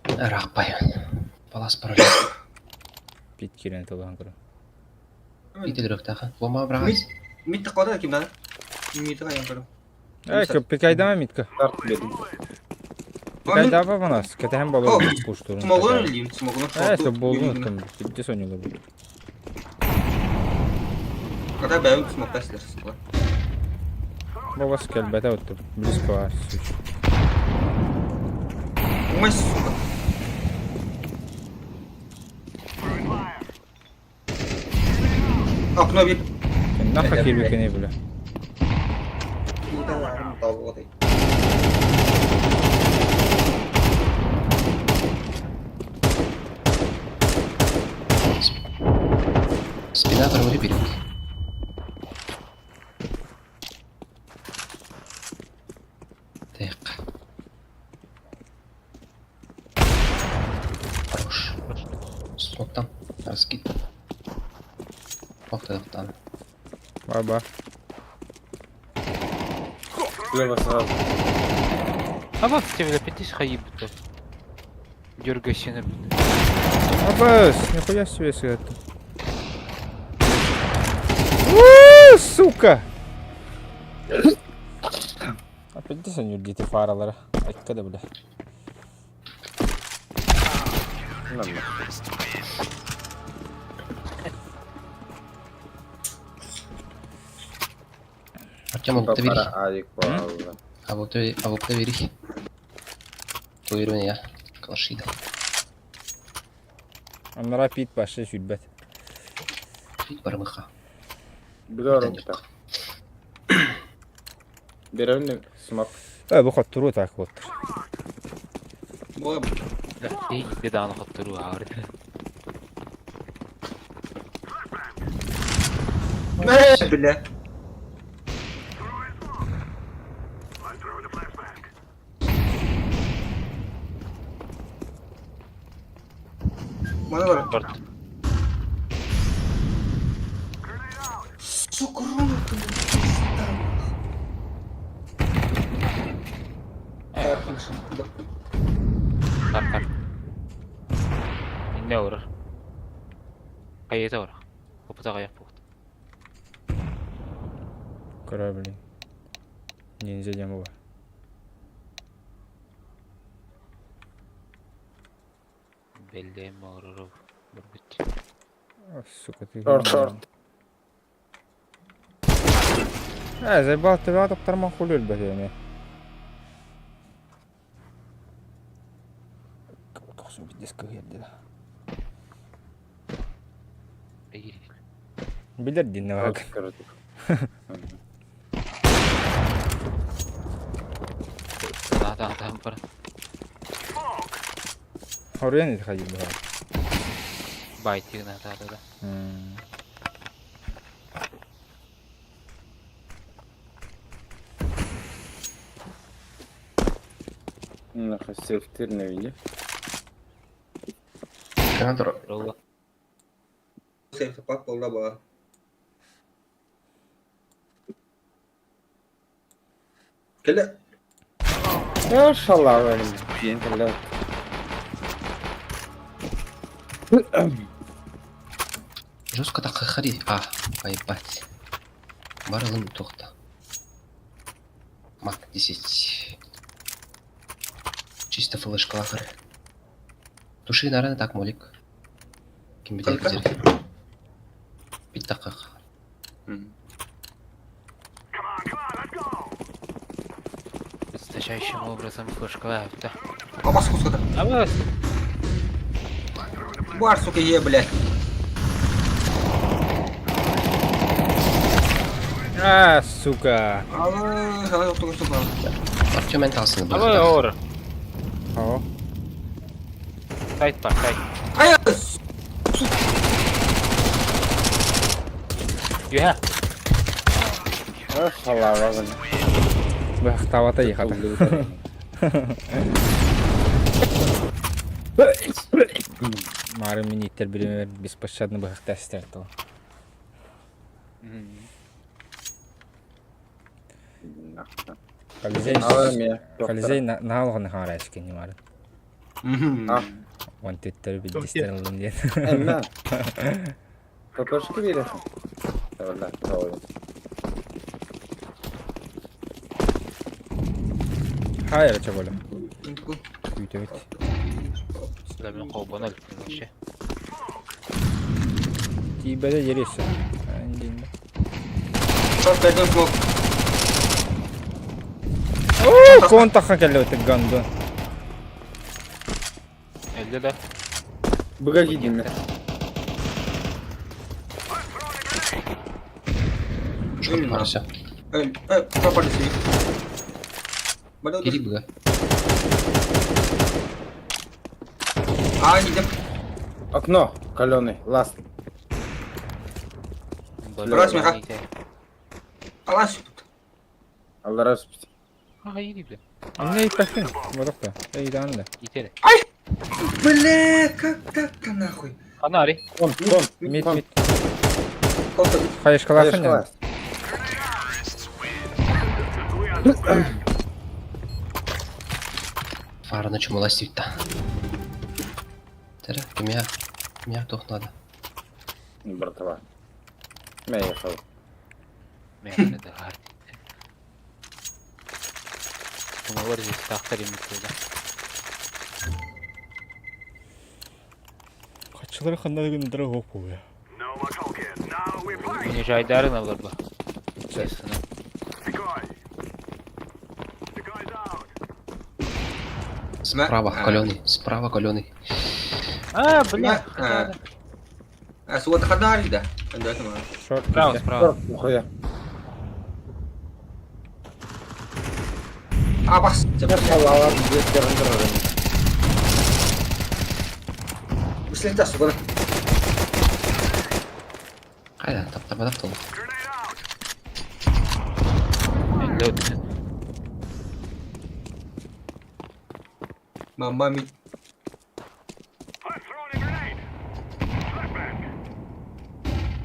Рахпай. Палас пароль. Пит кирен тылан көрө. Ителерөхтәхе. Бомба брагас. Мид када ким да? Мид каян көрө. Эй, пикайдама митка. Старт бердим. Пикайдама манас. Кетем болор куштурун. Смогун илим, смогун. Э, это болдун там. Где сонюлар бу? Када бәйм смог тәслер. Бабасы келбете өттү. Близко бар. Умай сука. Окно bir. Наха кирбекене бля. Спина проводи берег. Так. Хорош. Смок там. Раскид. Ох ты, там. Баба. Лево сразу. А вот тебе пятись хаиб-то. Дергайся на Абас, нихуя себе это. Сука! Опять они дети фаралары. Айка бля. Нормально. Артем, а вот ты Пара алик балла. А вот ты, а вот ты верих. Туйруня я. Калашида. Анара пит башы сүлбет. Пит бармыха. Билорум та. Берем смок. Э, бу хоттуру так вот. Бо Эй, беданы хоттуру ağırdı. бля. Bana var. Шорт. Сука, Кар кар. Не olur. Kayıta var. Kapıda kayak bu. Корабли. Ниндзя демо. Belli mi olur? Burgut. Сука, ты. Шорт, шорт. Ээ, заебал төбөҕө таптарман хули өлбөт эми. Көхсүм пиздец кыһыйар да. Билэр динне бак. Да, да, да, бар. Хоруйан ити хайыр быһа. Байтигна, да, да, да. Нахуй сейфтир не види. Канадор. Ролла. Сейф пак болда ба. Кэлэ. Я шалава, блин, бля. Жестко так ходи. А, поебать. Барылым тохта. Мак 10. Чисто флешка лахары. Туши, наверное, так, молик. Ким битер битер. Бит таках. Жесточайшим образом флешка да. Абас кускада. Абас. Бар, сука, е, блядь. А, сука. Ала, ала, сука, сука. Артем енталсын. Абай ор. О. Сайт бар, сайт. Ай, Юха. Я шалава, блин. Бахтавата ехата. Мары миниттер биример беспощадно бахтастер то. Колизей. Колизей на алгын харашки не мары. Он теттер биддистер алым ден. Эмма. ППшки бересің? Давай, давай. Хайыр чаболе. Үйтөбүт. Мен колбону вообще. Тибеде жересе. Андин. Шорт берден смок. О, контакка келди өтө гандон. Элде да. Быга кидим. Шорт барысы. Эй, эй, пропали себе. Кири быга. А, не идем. Окно каленый, ласт. Брось меня. Алас. Алла раз. А, иди, бля. Эмне иппекин? Бодокто. Эй, даанда. Итери. Ай! Бля, как так-то нахуй? Анари. Вон, вон, Мид, вон. мид. Хайышкалахын. Фараны чумалась та. Тера, кемя. Кемя тох надо. Братва. Мя ехал. Мен да хард. Тумалар здесь тахтар имит да. Качылар ханнан күн дара хоп буя. Мени жайдарын алар ба. Честно. Справа каленый, справа каленый. А, бля. А, суот ханари да. Шорт. Справа, справа. Нихуя. А, бас. Я шалава, здесь террор. Бислета, сука. Кайда, таптап тол. Элде өттү. Мама ми.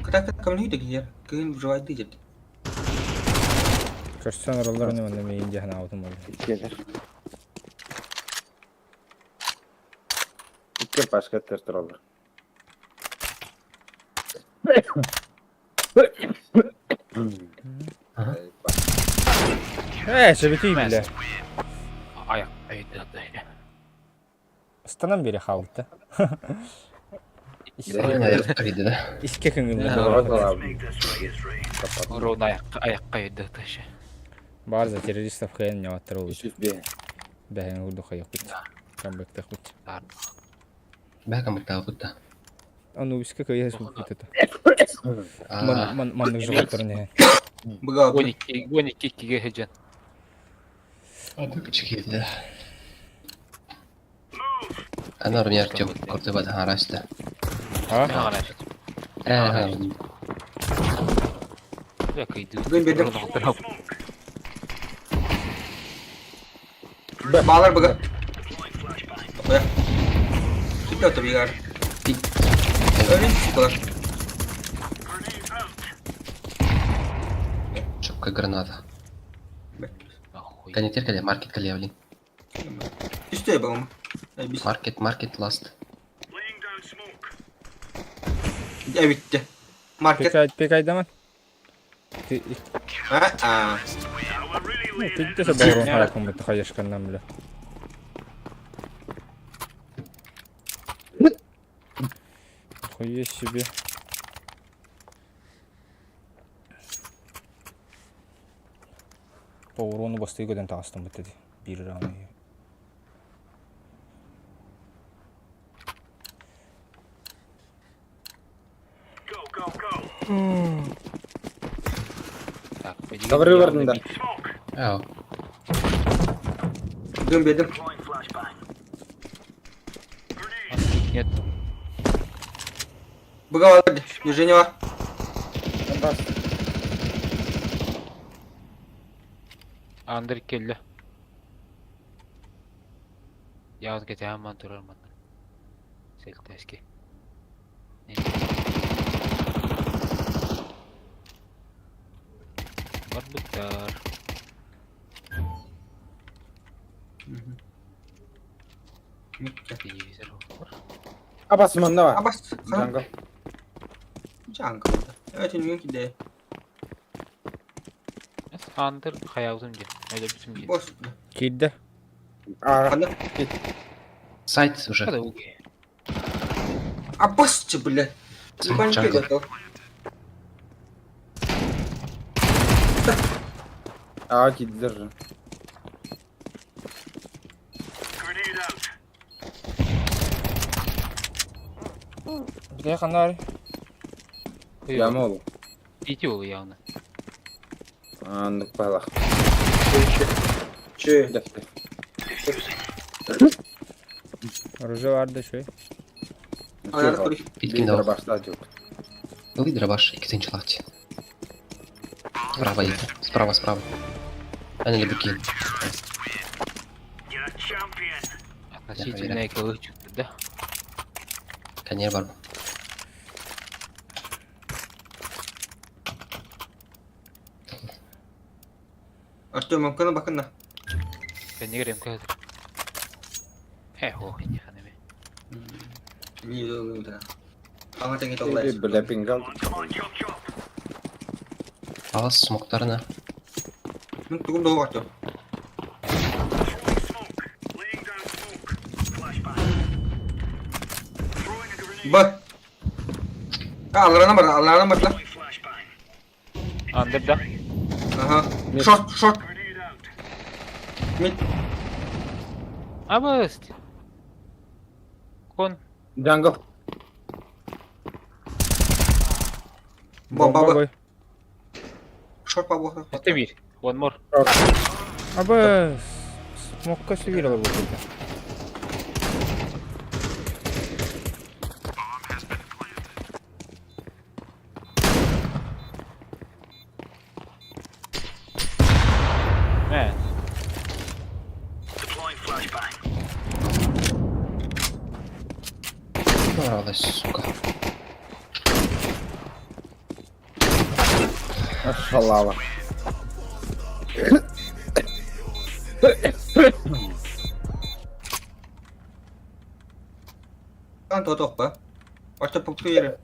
Когда ко мне идет, кын вживает идет. Көрсөн ролларын манна мейин жаһан аутум бол. Иккелер. Икки пашка террор. Э, себети биле. Аяк айды. Станан бери халты. Кыйды да. Иске көҥүллэ. Урон аяққа аяққа өйді ташы. Бар за террористов хрен не оттырыл. Үсүс бе. Бэһэн урду хайыппыт. Камбэктехпит. Бää камбыктаабыт да. Аны үскэ кыйа суппут это. Аа, Ман маннык жоғыттырын не. Быга. 12 12 2-ге хеджен. кичикейді. Ана меня Артем Куртыбат хараста. А? Ағана. Э, Я кыйды. Бүгін бердім. Балар быга. Тоқоя. Сүттө отто бигар. Өлін сукалар. Шопка граната. Коннектер кале, маркет кале, блин. Үстө багым. Бис. Маркет, маркет, ласт. Эбитте. Маркет. Пекай пекайдаман. Ты А, а. ну, ты где заборон хайком бит хайышканнан бля. Хуе себе. По урону басты көден тағыстым бітті. Бір раунд. Ковры варнында. Ау. Дым бердим. Нет. Быга бар. Движение бар. Андр келді. Яғыз кете аман тұрар манна. Селтәске. Бар бұттар. Телевизор бар. Абас манна бар. Абас. Джангл. Джангл. Evet, mümkün değil. Андр хаялзым де. Öyle бүтүм де. Boş. Кирді. А, Қанда? Сайт уже. Kada уге. Абасчы, бля. Сайт джангл. а, киддер. Бітей қандар. Яма ол. Ити ол явно. Андык балах. Че? Дәфтер. Оружие барды шөй. Ayarı kuruş. Биткин да. Башта жок. Ылый дробаш, иккисинчи лакти. Справа едет. Справа, справа. Ана либо кин. Относительно экологически, да? Конер бар. Артем, мүмкін bakın da. Ben ne göreyim kadar. He ho, не ханеме. Не да. Аңа теңге толлай. Бля, пингал. Алас смоктарына. Мен тугум долу Артем. Б. А, аларына бар, аларына бар ла. Андр да. Ага. Шорт, шорт. Мид. Абаст. Кон. Джангл. Бомба. бой. Шорт бабу. Это мир. One more. Абы смокка сүйір алып отырды. Man. Порвалась, сука. Шалава. Ан тотох ба. Артем попу yeri.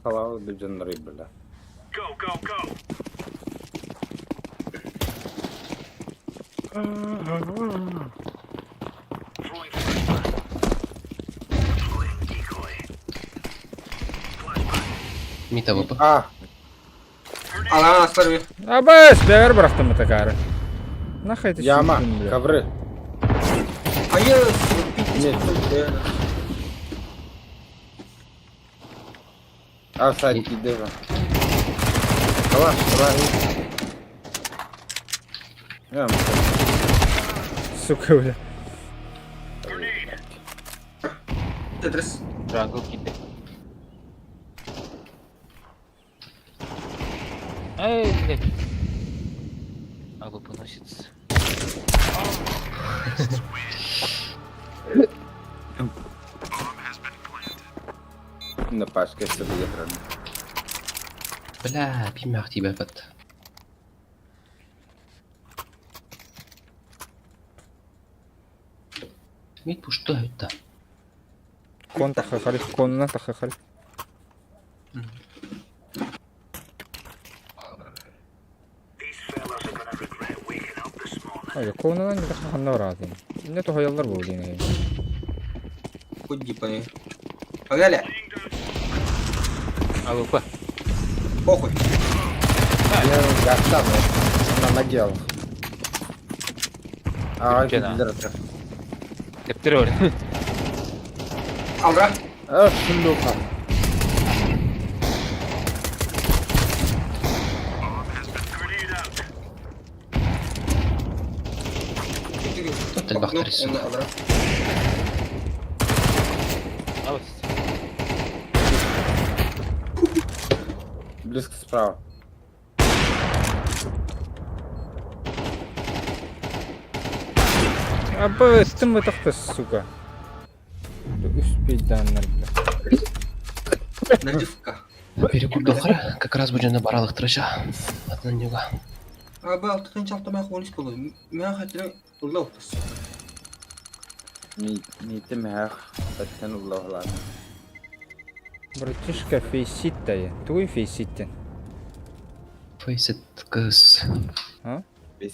Шалава бюджен бля. Мид АВП. А, Алан астар bir. Абас, бэҕэр бырахтым такаары. Нахай ты яма, сүүрдүн, бля. ковры. Hayır. Нет. А, сайт кидева. Калаш, калаш. Я, Сука, бля. Тетрис. Jungle киирдэ. Эй, блядь. АВП носится. На пашке все будет рано. Бля, пимах тебя под. Мид пуштой это. Кон тахахали, конна тахахали. Ай, коннан не тахаханна бараатын. Не тохояллар бу диэн. Худи по ней. Погнали. АВП. Похуй. Я гастам, на ноге. А, Кена. гидратор. Тептер Алра. А, шлюха. Тут эльбахтар сука. Алра. Абас. Близко справа. Аба, ты тахта, сука. Успеть даннар, бля. Наживка. Перекур как раз будем на баралах траша. Одна нюга. Abi altı çaltı ben polis buldum. Ben hatırlıyorum. Allah olsun. Митимэх, баттан уллаһлаан. Братишка фейсит тайы. Тугуй фейситтен. Фейсит кыз.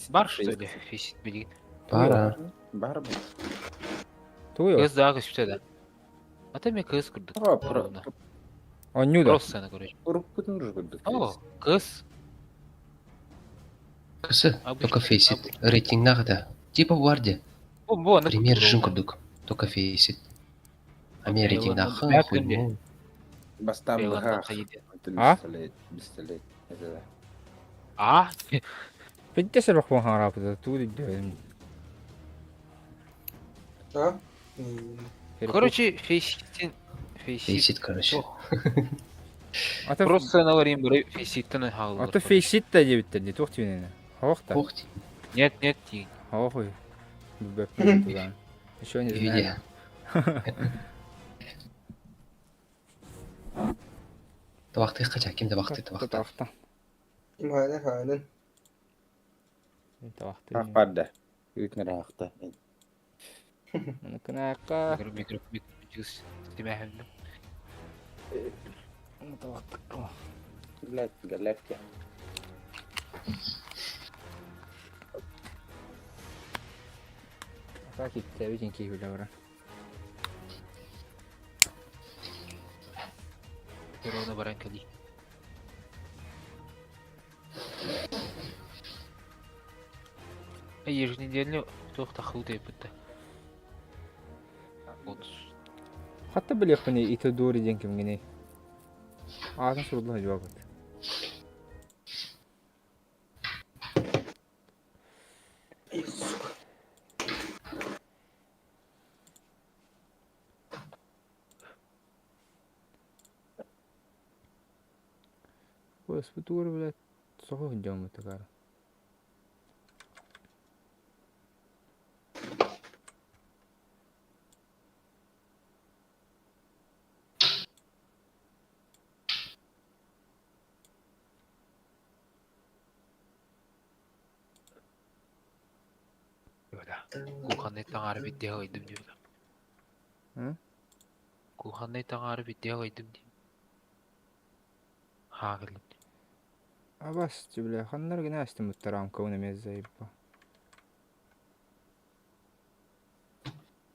Бар что ли? Фейсит билигин. Пара. Бар бу. Тугуй. Кыз дагы сүтэ да. Ата мен кыз курдук. О, про. Онню да. Просто короче. Уруккутун ружгудук. О, кыз. Кысы. Обычный, Только фейсит. Рейтинг нагда. Типа в Варде. Бу бу аны Пример жин курдук. Только фейсит. А мне рейтинг нахуй. хуй. Бастан баха. А? Пистолет, пистолет. Это А? Питтесер бах харапыда. Тугуй дедим. Да? Короче, фейситтен фейсит. Фейсит, короче. Ата Просто аналарым бары фейситтен хаалар. Ата фейсит та дебиттер не тух тибинене. Хох та. Ох ты. Нет, нет, ти. Хохуй. Туда. Еще не знаю. Виде. Табакты кача, ким табакты, табакты. Табакта. Kim hayalin hayalin. Табакты. Хапарда. Үтнер хакта. Ныкынака. Микро микро микро тимэхэмдим. Табакты. Блять, галетки. Так итте кихи биле Корона баран кали. Еженедельно туох тахыл дейбитте. Бонус. Хатта билиэхпиний ити дури диэн кимҥиний? Аатын сурулла жуабыт. Эй, сука. Бу тугур билэ соҕу дьоммут такара. Кухонный таҥаары биддиэ ойдум диир. М? Кухонный таҥаары биддиэ ойдум диир. Хаагылым. Абас, бля, ханнар гына астымыттар амкабын эмиэ заебал.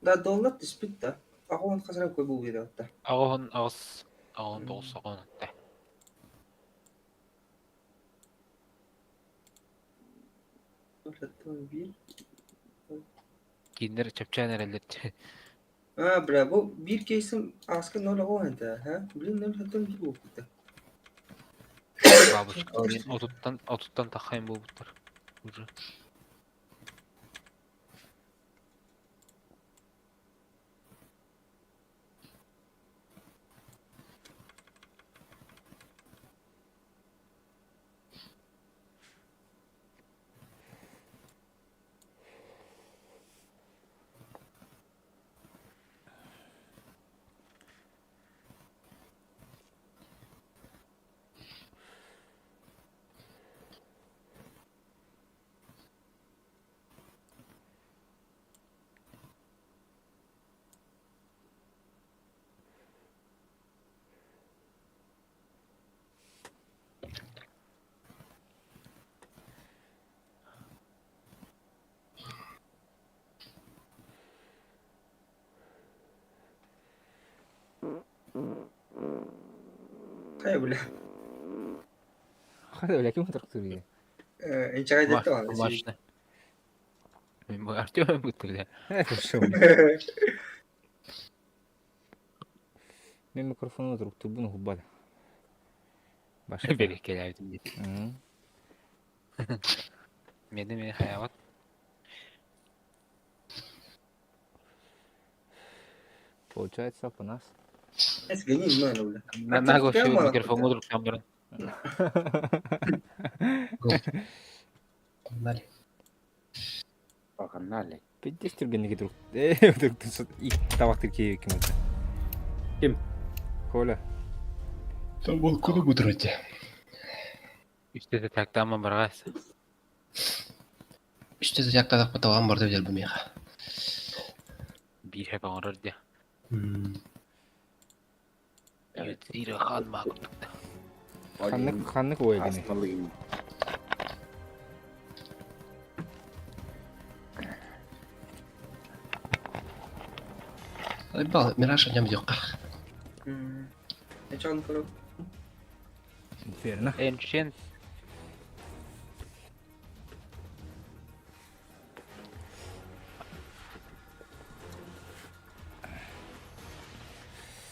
Да доллар түспүт да. Аҕа хасара кой булбуйда. 88, 89, 86. Bir. Кинилэр чэпчээн эрэллэр. А, бля, бу биир кейсим ааска нөл оҕо этэ, ха? Блин, нөл хаттан биир буолбута. Бабушка 30-тан таххайын буолбуттар. Уже. Хайа, бля. Хата, бля, ким трактуре? Инчага дете var. Машина. Артем будто, бля. Хорошо. Мен микрофону туруктурбун уһуббата. Баша. Берекелээбитим. Мени мени хаябат. Получается, по нас. Сгони мной, бля. На Артем, нагло прямо микрофон уруктан баран. Погнали. Погнали. Пиздец түргенники турук. Турук табактыр киев ким это. Ким? Коля. Там был куда будете? Үстете тактаман баргас. Үстэ жактадак баталган бар деп жалбымыйга. Бир хеп оңорор дия. Зира хан макуттукта. Ханнык ханнык ой гене. Асмалыгын. Бал, Мираж ням жокка. Инчаганы көрөм. Инферно. Энчен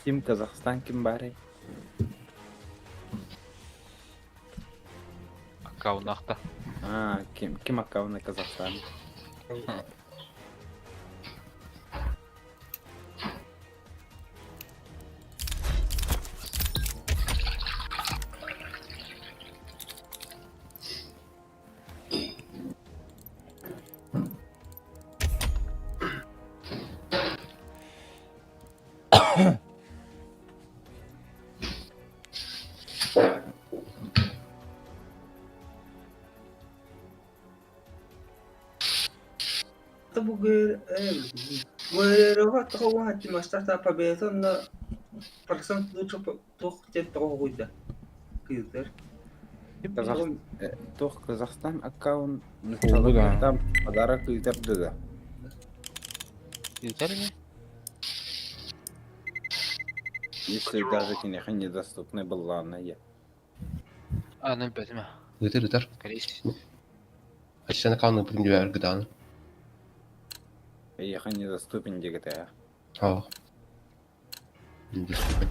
Ким Казахстан, ким бары? аккаунтахта. А, ким, ким аккаунт Казахстан? Бугер Тух Казахстан аккаунт. О, да. Там подарок ыйтарды да. Ыйтар ме? Если даже кинеха недоступны была она я. А, 05 ме. Ытыр ытар. Скорее всего. Ачтан аккаунт бүтүн жибер гыдан. Еха недоступен дегете. Оо. Недоступен.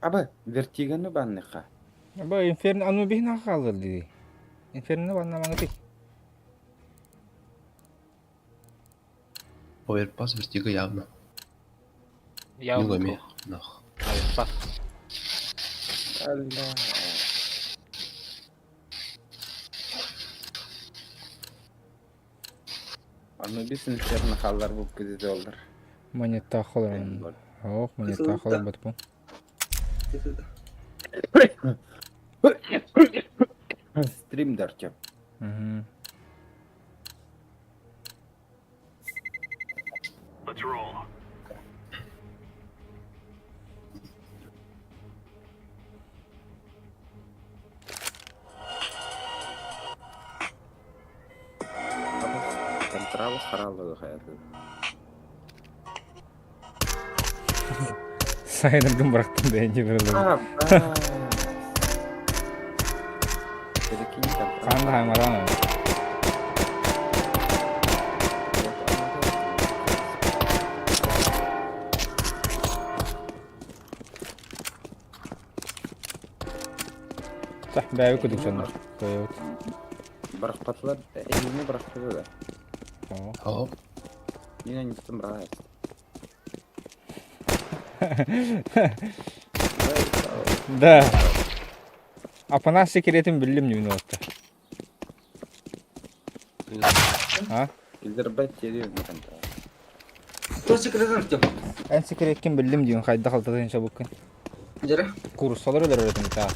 Аба, вертиганы банныха. Аба инферно аны бихна халыр диди. Инферно банна маңы Оверпас вертиго явно. Явно. Миломи. Нах. Оверпас. Алла. Анубис инферно халлар буп кедеде олар. Монета халыр. Ох, монета халыр батпу. Стрим дарча. Угу. Контрабас хараллы хайаты. Сайыныргын бырахтым да инди бирилер. Хаан да хаамаран. Сах бэйэ кудук соннор. Көйөт. Бырахпатылар, эһигини бырахтылар да. Оо. Мин анньыттан быраҕа Да. Апанас секретин биллим ньүүнү отта. А? Илдербэт диэри маханта. Кто секретин Артем? Эн секреткин биллим диэн хайдах алтатын шабыккын. Дьэрэ. Курсалар өлөрөр этим та.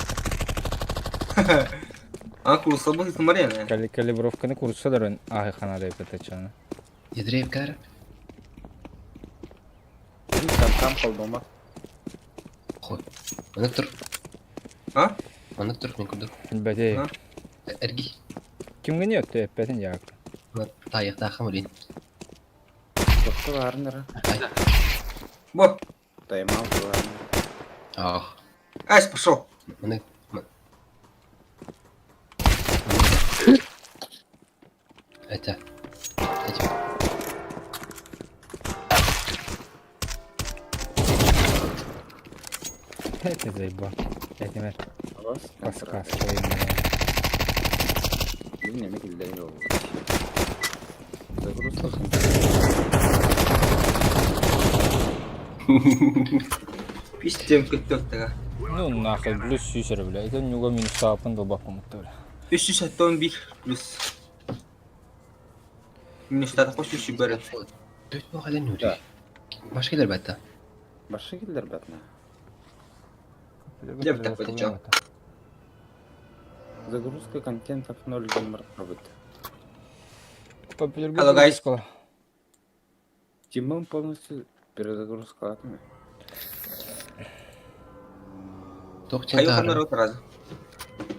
А, курсал был Марина. Калибровканы курсалар ахы ханада эпетачаны. Ядреевкалар. Там холбома. Хой. Маннык тур. А? Маннык тур мен курдук. Билбэтей. А? Эргий. Кимге не өттө эппетин яак. Тайыктаахым үлин. Тохто баарынара. Бо. Таймал баарына. Ах. Ась, пошел. Маннык. Это. Это. Это заебал. Этимер. Бас. Подсказка. Мин эме киллерин ол. Загрузка. Пистем көттөктага. Ну нахуй, плюс сүүсөр бля. Это нюга минус саапын долбаппын бля. 371 плюс. Минус тата қос үш бәрі. Төрт боқайдан нүрі. Башка келер бәтті. Башы киллер бәтна. Деп так бәтті, Загрузка контентов 0 геймер робот. Hello, guys. Тимон полностью перезагрузка атомы. Тоқ Айы қандар отырады.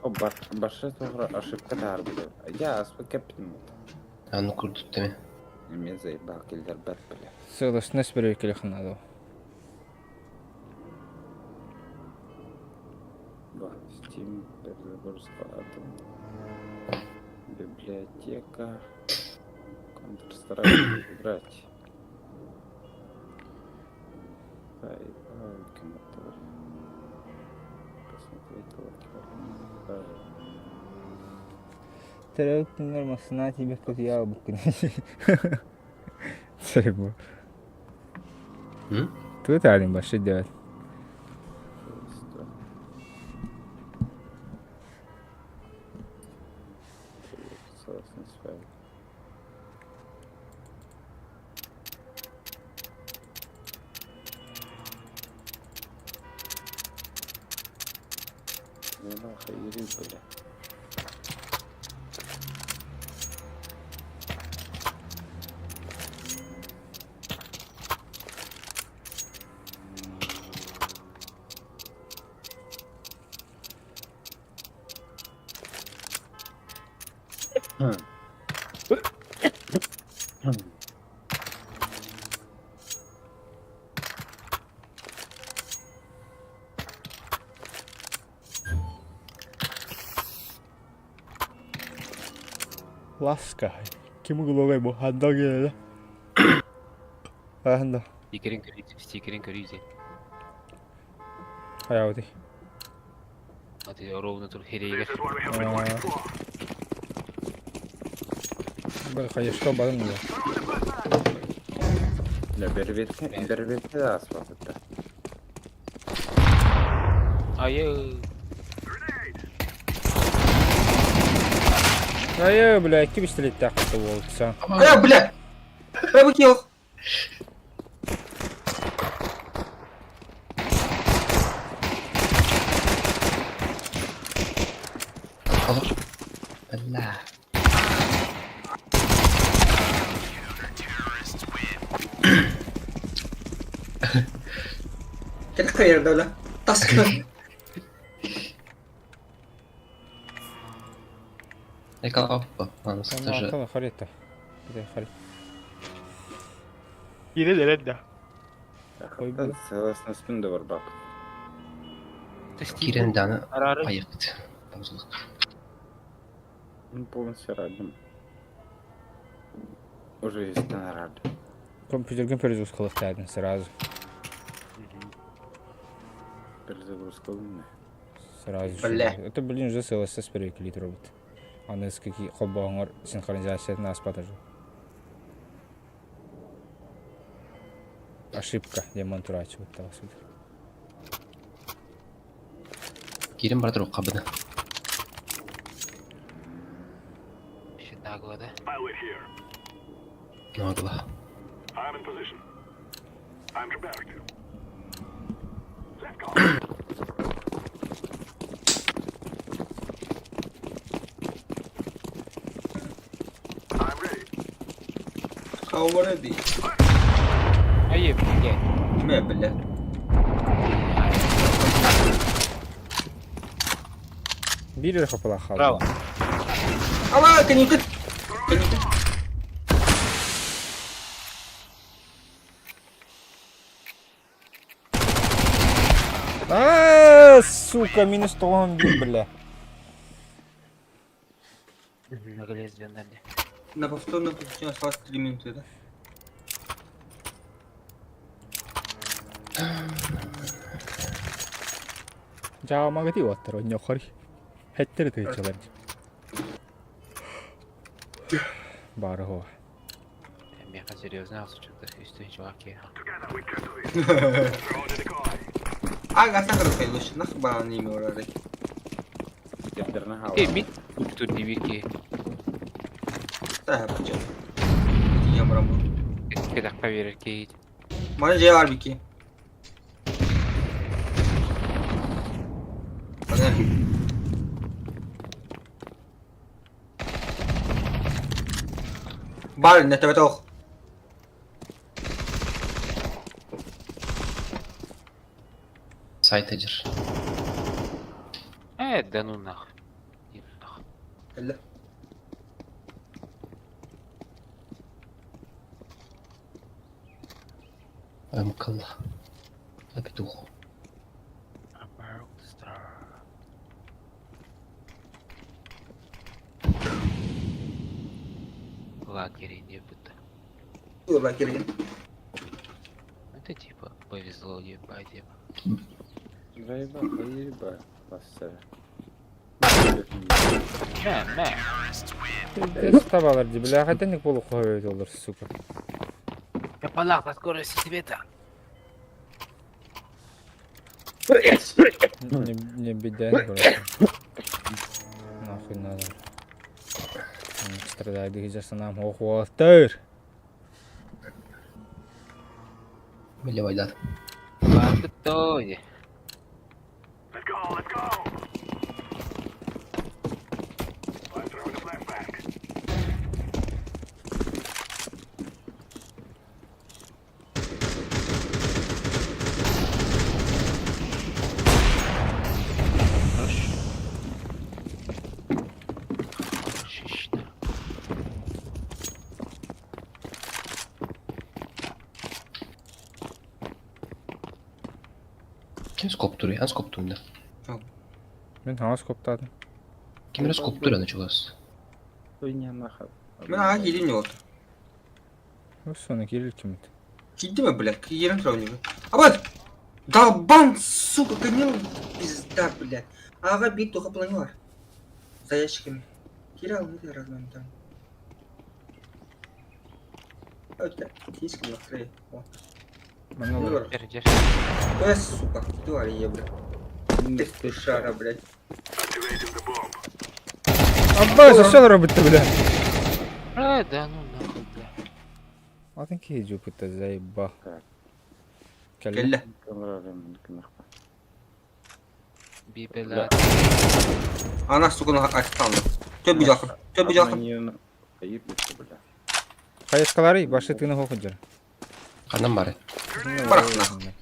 О, башы тоғра ошибка тар биле. Я аспы кептим. Аны курдук деме. Мен заебал киллер бәт биле. Сылышны спірі келі ханады. Ба, Steam перезагрузка атом. Библиотека. Counter-Strike играть. Заебал, мотор. Посмотреть локи. Терәүттіңнер масына тебе көз я бұқын. Заебал. М? Тут алим башы делать. Целостность файла. Не бля. Ласка. Ким угловой бу ханда келе. Ханда. Стикерин көрүйді, стикерин көрүйді. Хаяуди. Аты ровно тур херейгер. Бір хаешка барым да. Да, бербетке, бербетке да аспапытта. Айы. Айы, бля, ким пистолет тақты болды. Э, бля! Рабы килл. Алыр. Бля. Керек қайырды, бля. Таскы. Экал аппа. Анысы тоже. Харета. Харета. Киирэн эрэр да. Сыласноспун да барбаппыт. Киирэн дааны Арары. айыппыт. Паузалык. Ну, полностью радым. Уже истэн рад. Компьютерген перезагрузкалыктаатын сразу. Перезагрузка умная. Сразу. Бля. Это, блин, уже CLSS переклеит робот. Аны какие холбоңор синхронизация аспат уже. Ошибка, демон тураачы буттаҕа Киирэн бара туруохха быда. Еще нагло, да? Нагло. How ready? Ай, блядь. Ким бля? Биир эрэ хапылаах хаалла. Браво. Ала, коньюкет! Коньюкет. А, сука, минус 91, бля. Наглезденный. На повторном подключении осталось 3 минуты, да? Жаамагати уоттар онньохор. Хеттер тыычалар. Бары хоо. Меха серьезно, а что-то история чуваки. А, гаса короче, лучше нах бана не урары. Тердерна Эй, мин тут не вики. Да, почему? Я мрамор. Так поверь, кейт. Мана же арбики. Панель. Бар, не тебе тох. Сайт эдер. Да ну нахуй. Не нахуй. Элле. Мкалла. Петух. Rockstar. Лагерь не будто. Лагерь. Это типа повезло, ебать, ебать. Заеба, заеба. Басса. Мэ, мэ. Табалар ди, бля, хотя не полуховый олар, сука. Я полах на скорости света. Не, не беда, брат. Нахуй надо. Страдает дыхижа нам хохуаттыр. Милевайдат. Той. Хорошо. Шишна. Ким скоптуруй? Ан скоптуйда. Мен хаңа скоптадым. Ким эрэ скоптур аны чугас. Мен ага киирин не Соны кирил кимит. Киирди ме, блядь? Киирин сравниваю. Абат! Долбан, сука, конил пизда, блядь. Ага, бит туха планер. За ящиками. Кирилл, ну ты разман там. А у тебя сиськи на крае. О. Манна Держи, держи. Ой, сука, тварь, е, блядь. Ты ты шара, блядь. Абба, что робит бля? Да ну нахуй, бля. Атын киһи жупута заебал. Так. Кэллэ. Кэллэ. Бибела. Она, сука, на отстала. Чё бежал? Чё бежал? Хайыскалары башы тыны хохуджар. Ханан бары. Барах нахуй.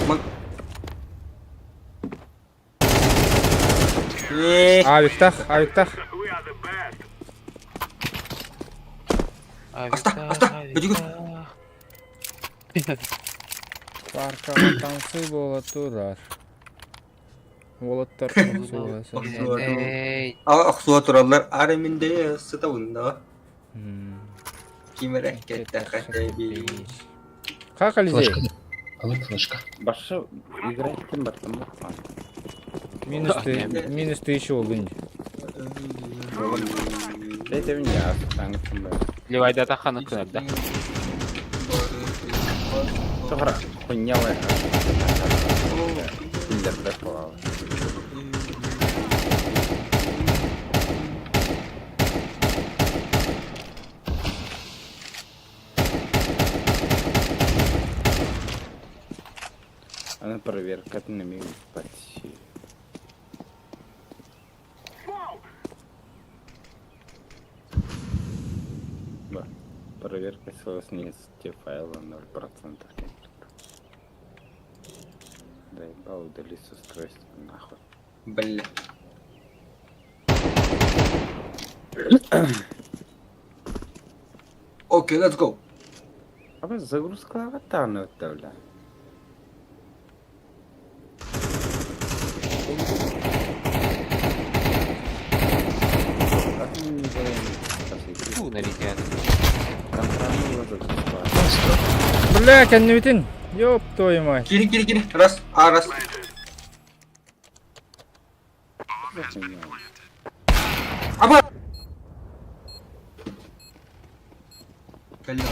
Ман... Авиктах, авиктах. Аста, аста. Бөтүгү. Паркаҕа таҥсыы буола турар. Уолаттар охсуола сылдьар. Эй, Охсуа тураллар. Ары мин де сытабын да. Ким эрэ кэттэхэ Как Ализей? Флешка. Алын флешка. Башы играть ким бартым Минус ты, минус ты еще огонь. Это меня танкым бар. Левайда ханы кынарда. Сохра, хуйня вай. Киндер бе Она проверка на почти. Ба, проверка целостности файла 0%. Заебал, удали с устройства нахуй. Бля. Окей, let's go. А вот загрузка аватара отправляю. Фу, налетят. Бля, кэннибитин. Ёб твою мать. Кири, кири, кири. Раз, а, раз. Аба! Бля.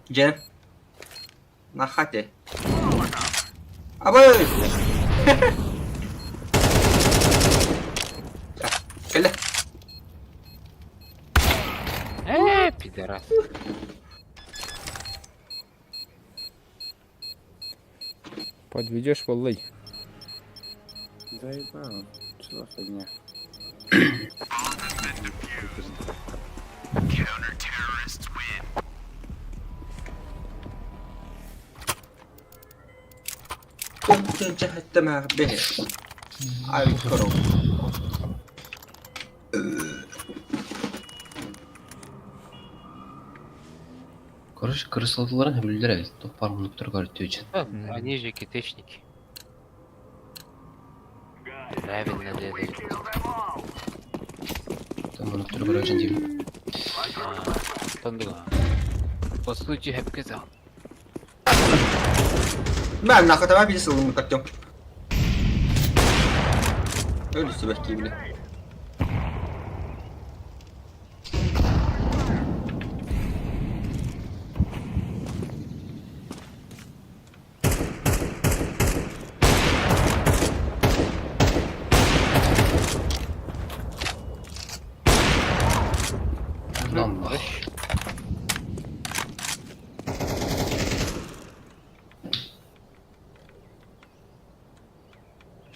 Дьэ. На хате. Абай! Кэлэ. Э, пидорас. Подведешь, валлай. Заебал. Что за фигня? Тон бэһэ. Ай, коров. Короче, крысолдыларын хөбүлүлэр эбит. Туох баар муннуктарыгар түөчүн. Они же китечники. Правильно делают. Там муннуктарыгар өчүн диибин. Тондуга. По случаю хэпкеза. Мә, нахуй давай били сылымы Артем. Өлі себя кибли. Lan bak.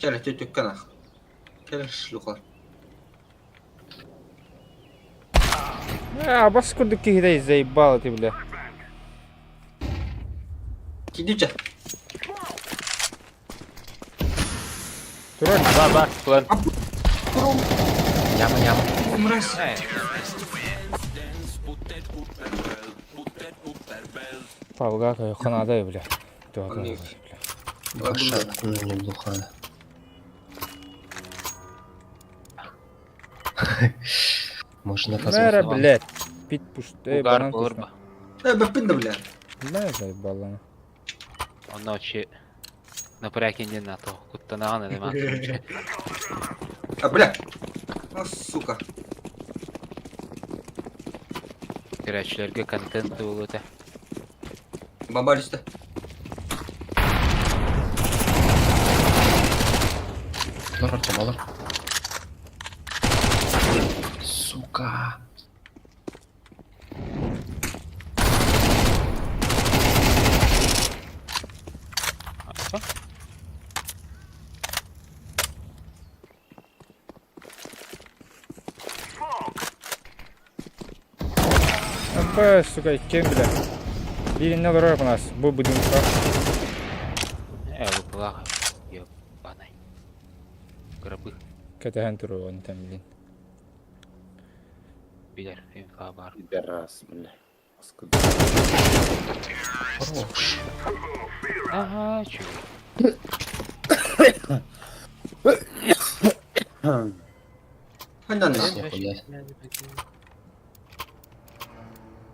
Кэлэ төтөккө нах. Кэлэ шлюхалар. А, бас курдук киһитэй заебало ты, бля. Кидиче. Турар. Ба, ба, план. Яма яма. Мразь. Э, Павга ханадай, бля. Туа, бля. Баша не глухая. Может Мэра, наказывать. блядь. Пить пуш... Эй, Угар банан болор пушна. ба. Э, бэппин да, бля. Бля, заебало. Онно вообще напрягин на то. Куттанаган эле ман. А, бля. А, сука. Көрәчләргә контент булды. Бомба түсті. Алар, Артем, алар. Сука. Апа, сука, кем, бля. Бииринне олорор у нас. Бу будинка. Э, бу плохо. Ёбаный. Гробы. Кэтэһэн туруон там, блин. Билэр инфа баар. Пидорас, бля. Паскуда. Хорош. Ага, чё. Хандан Нихуя.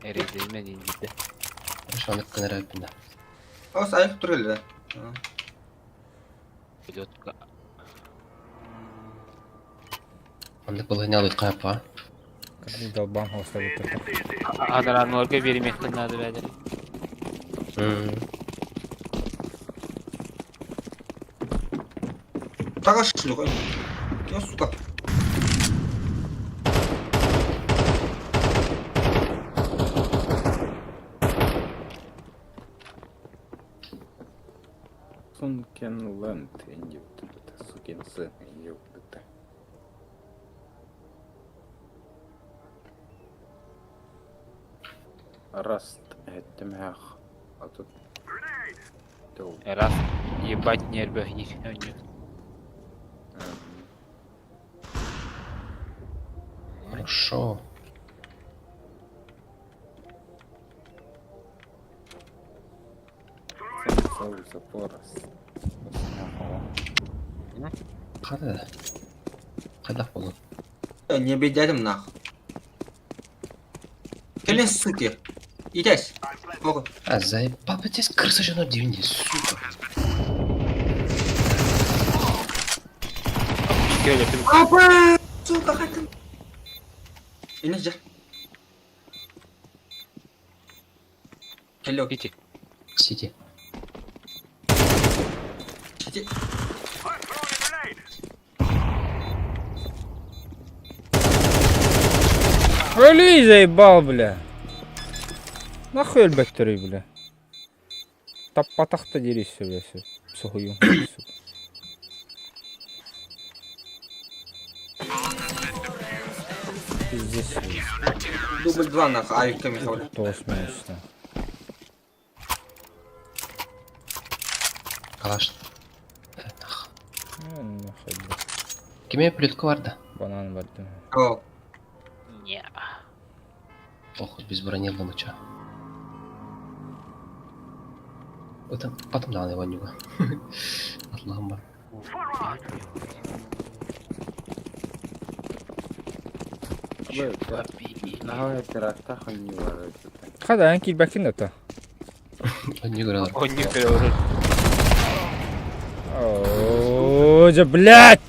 Эрэйдэмэн индиде. Хорошо, он кынырап да. Ос айық турелі. Пилотка. Оннук балаһыанньа каапа. Как долбан хоста Адаранларга бермектен надо бәдер. Тага шлюха. Я, сука. Сункен Лэнд, инди сукин сын, инди Раст, это А тут... Раз, ебать нервы них. Хорошо. Хада. Хада болот. Не бедядым нахуй. Кэлен, суки. Идясь. Ого. А заебал, блядь, здесь крыса же на дивне, сука. Апа! Сука, хатын. Ине жа. Кэлё. Ити. Сити. Сити. Өлүй заебал, бля. Нахуй өлбөттөрүй, бля. Таппатахта дерись, бля, все. Сухую, сука. Пиздец. Дубль 2 нахуй, авиками хавали. Тоғыз минус. Калаш. Э, нахуй, бля. Киме плитка бар да? Банан бар да. О, Не. Похуй, без брони было чё. Это потом надо его него. Отлама. Хада, эн килбэкин да Не говорил. Он не говорил. О, же, блядь!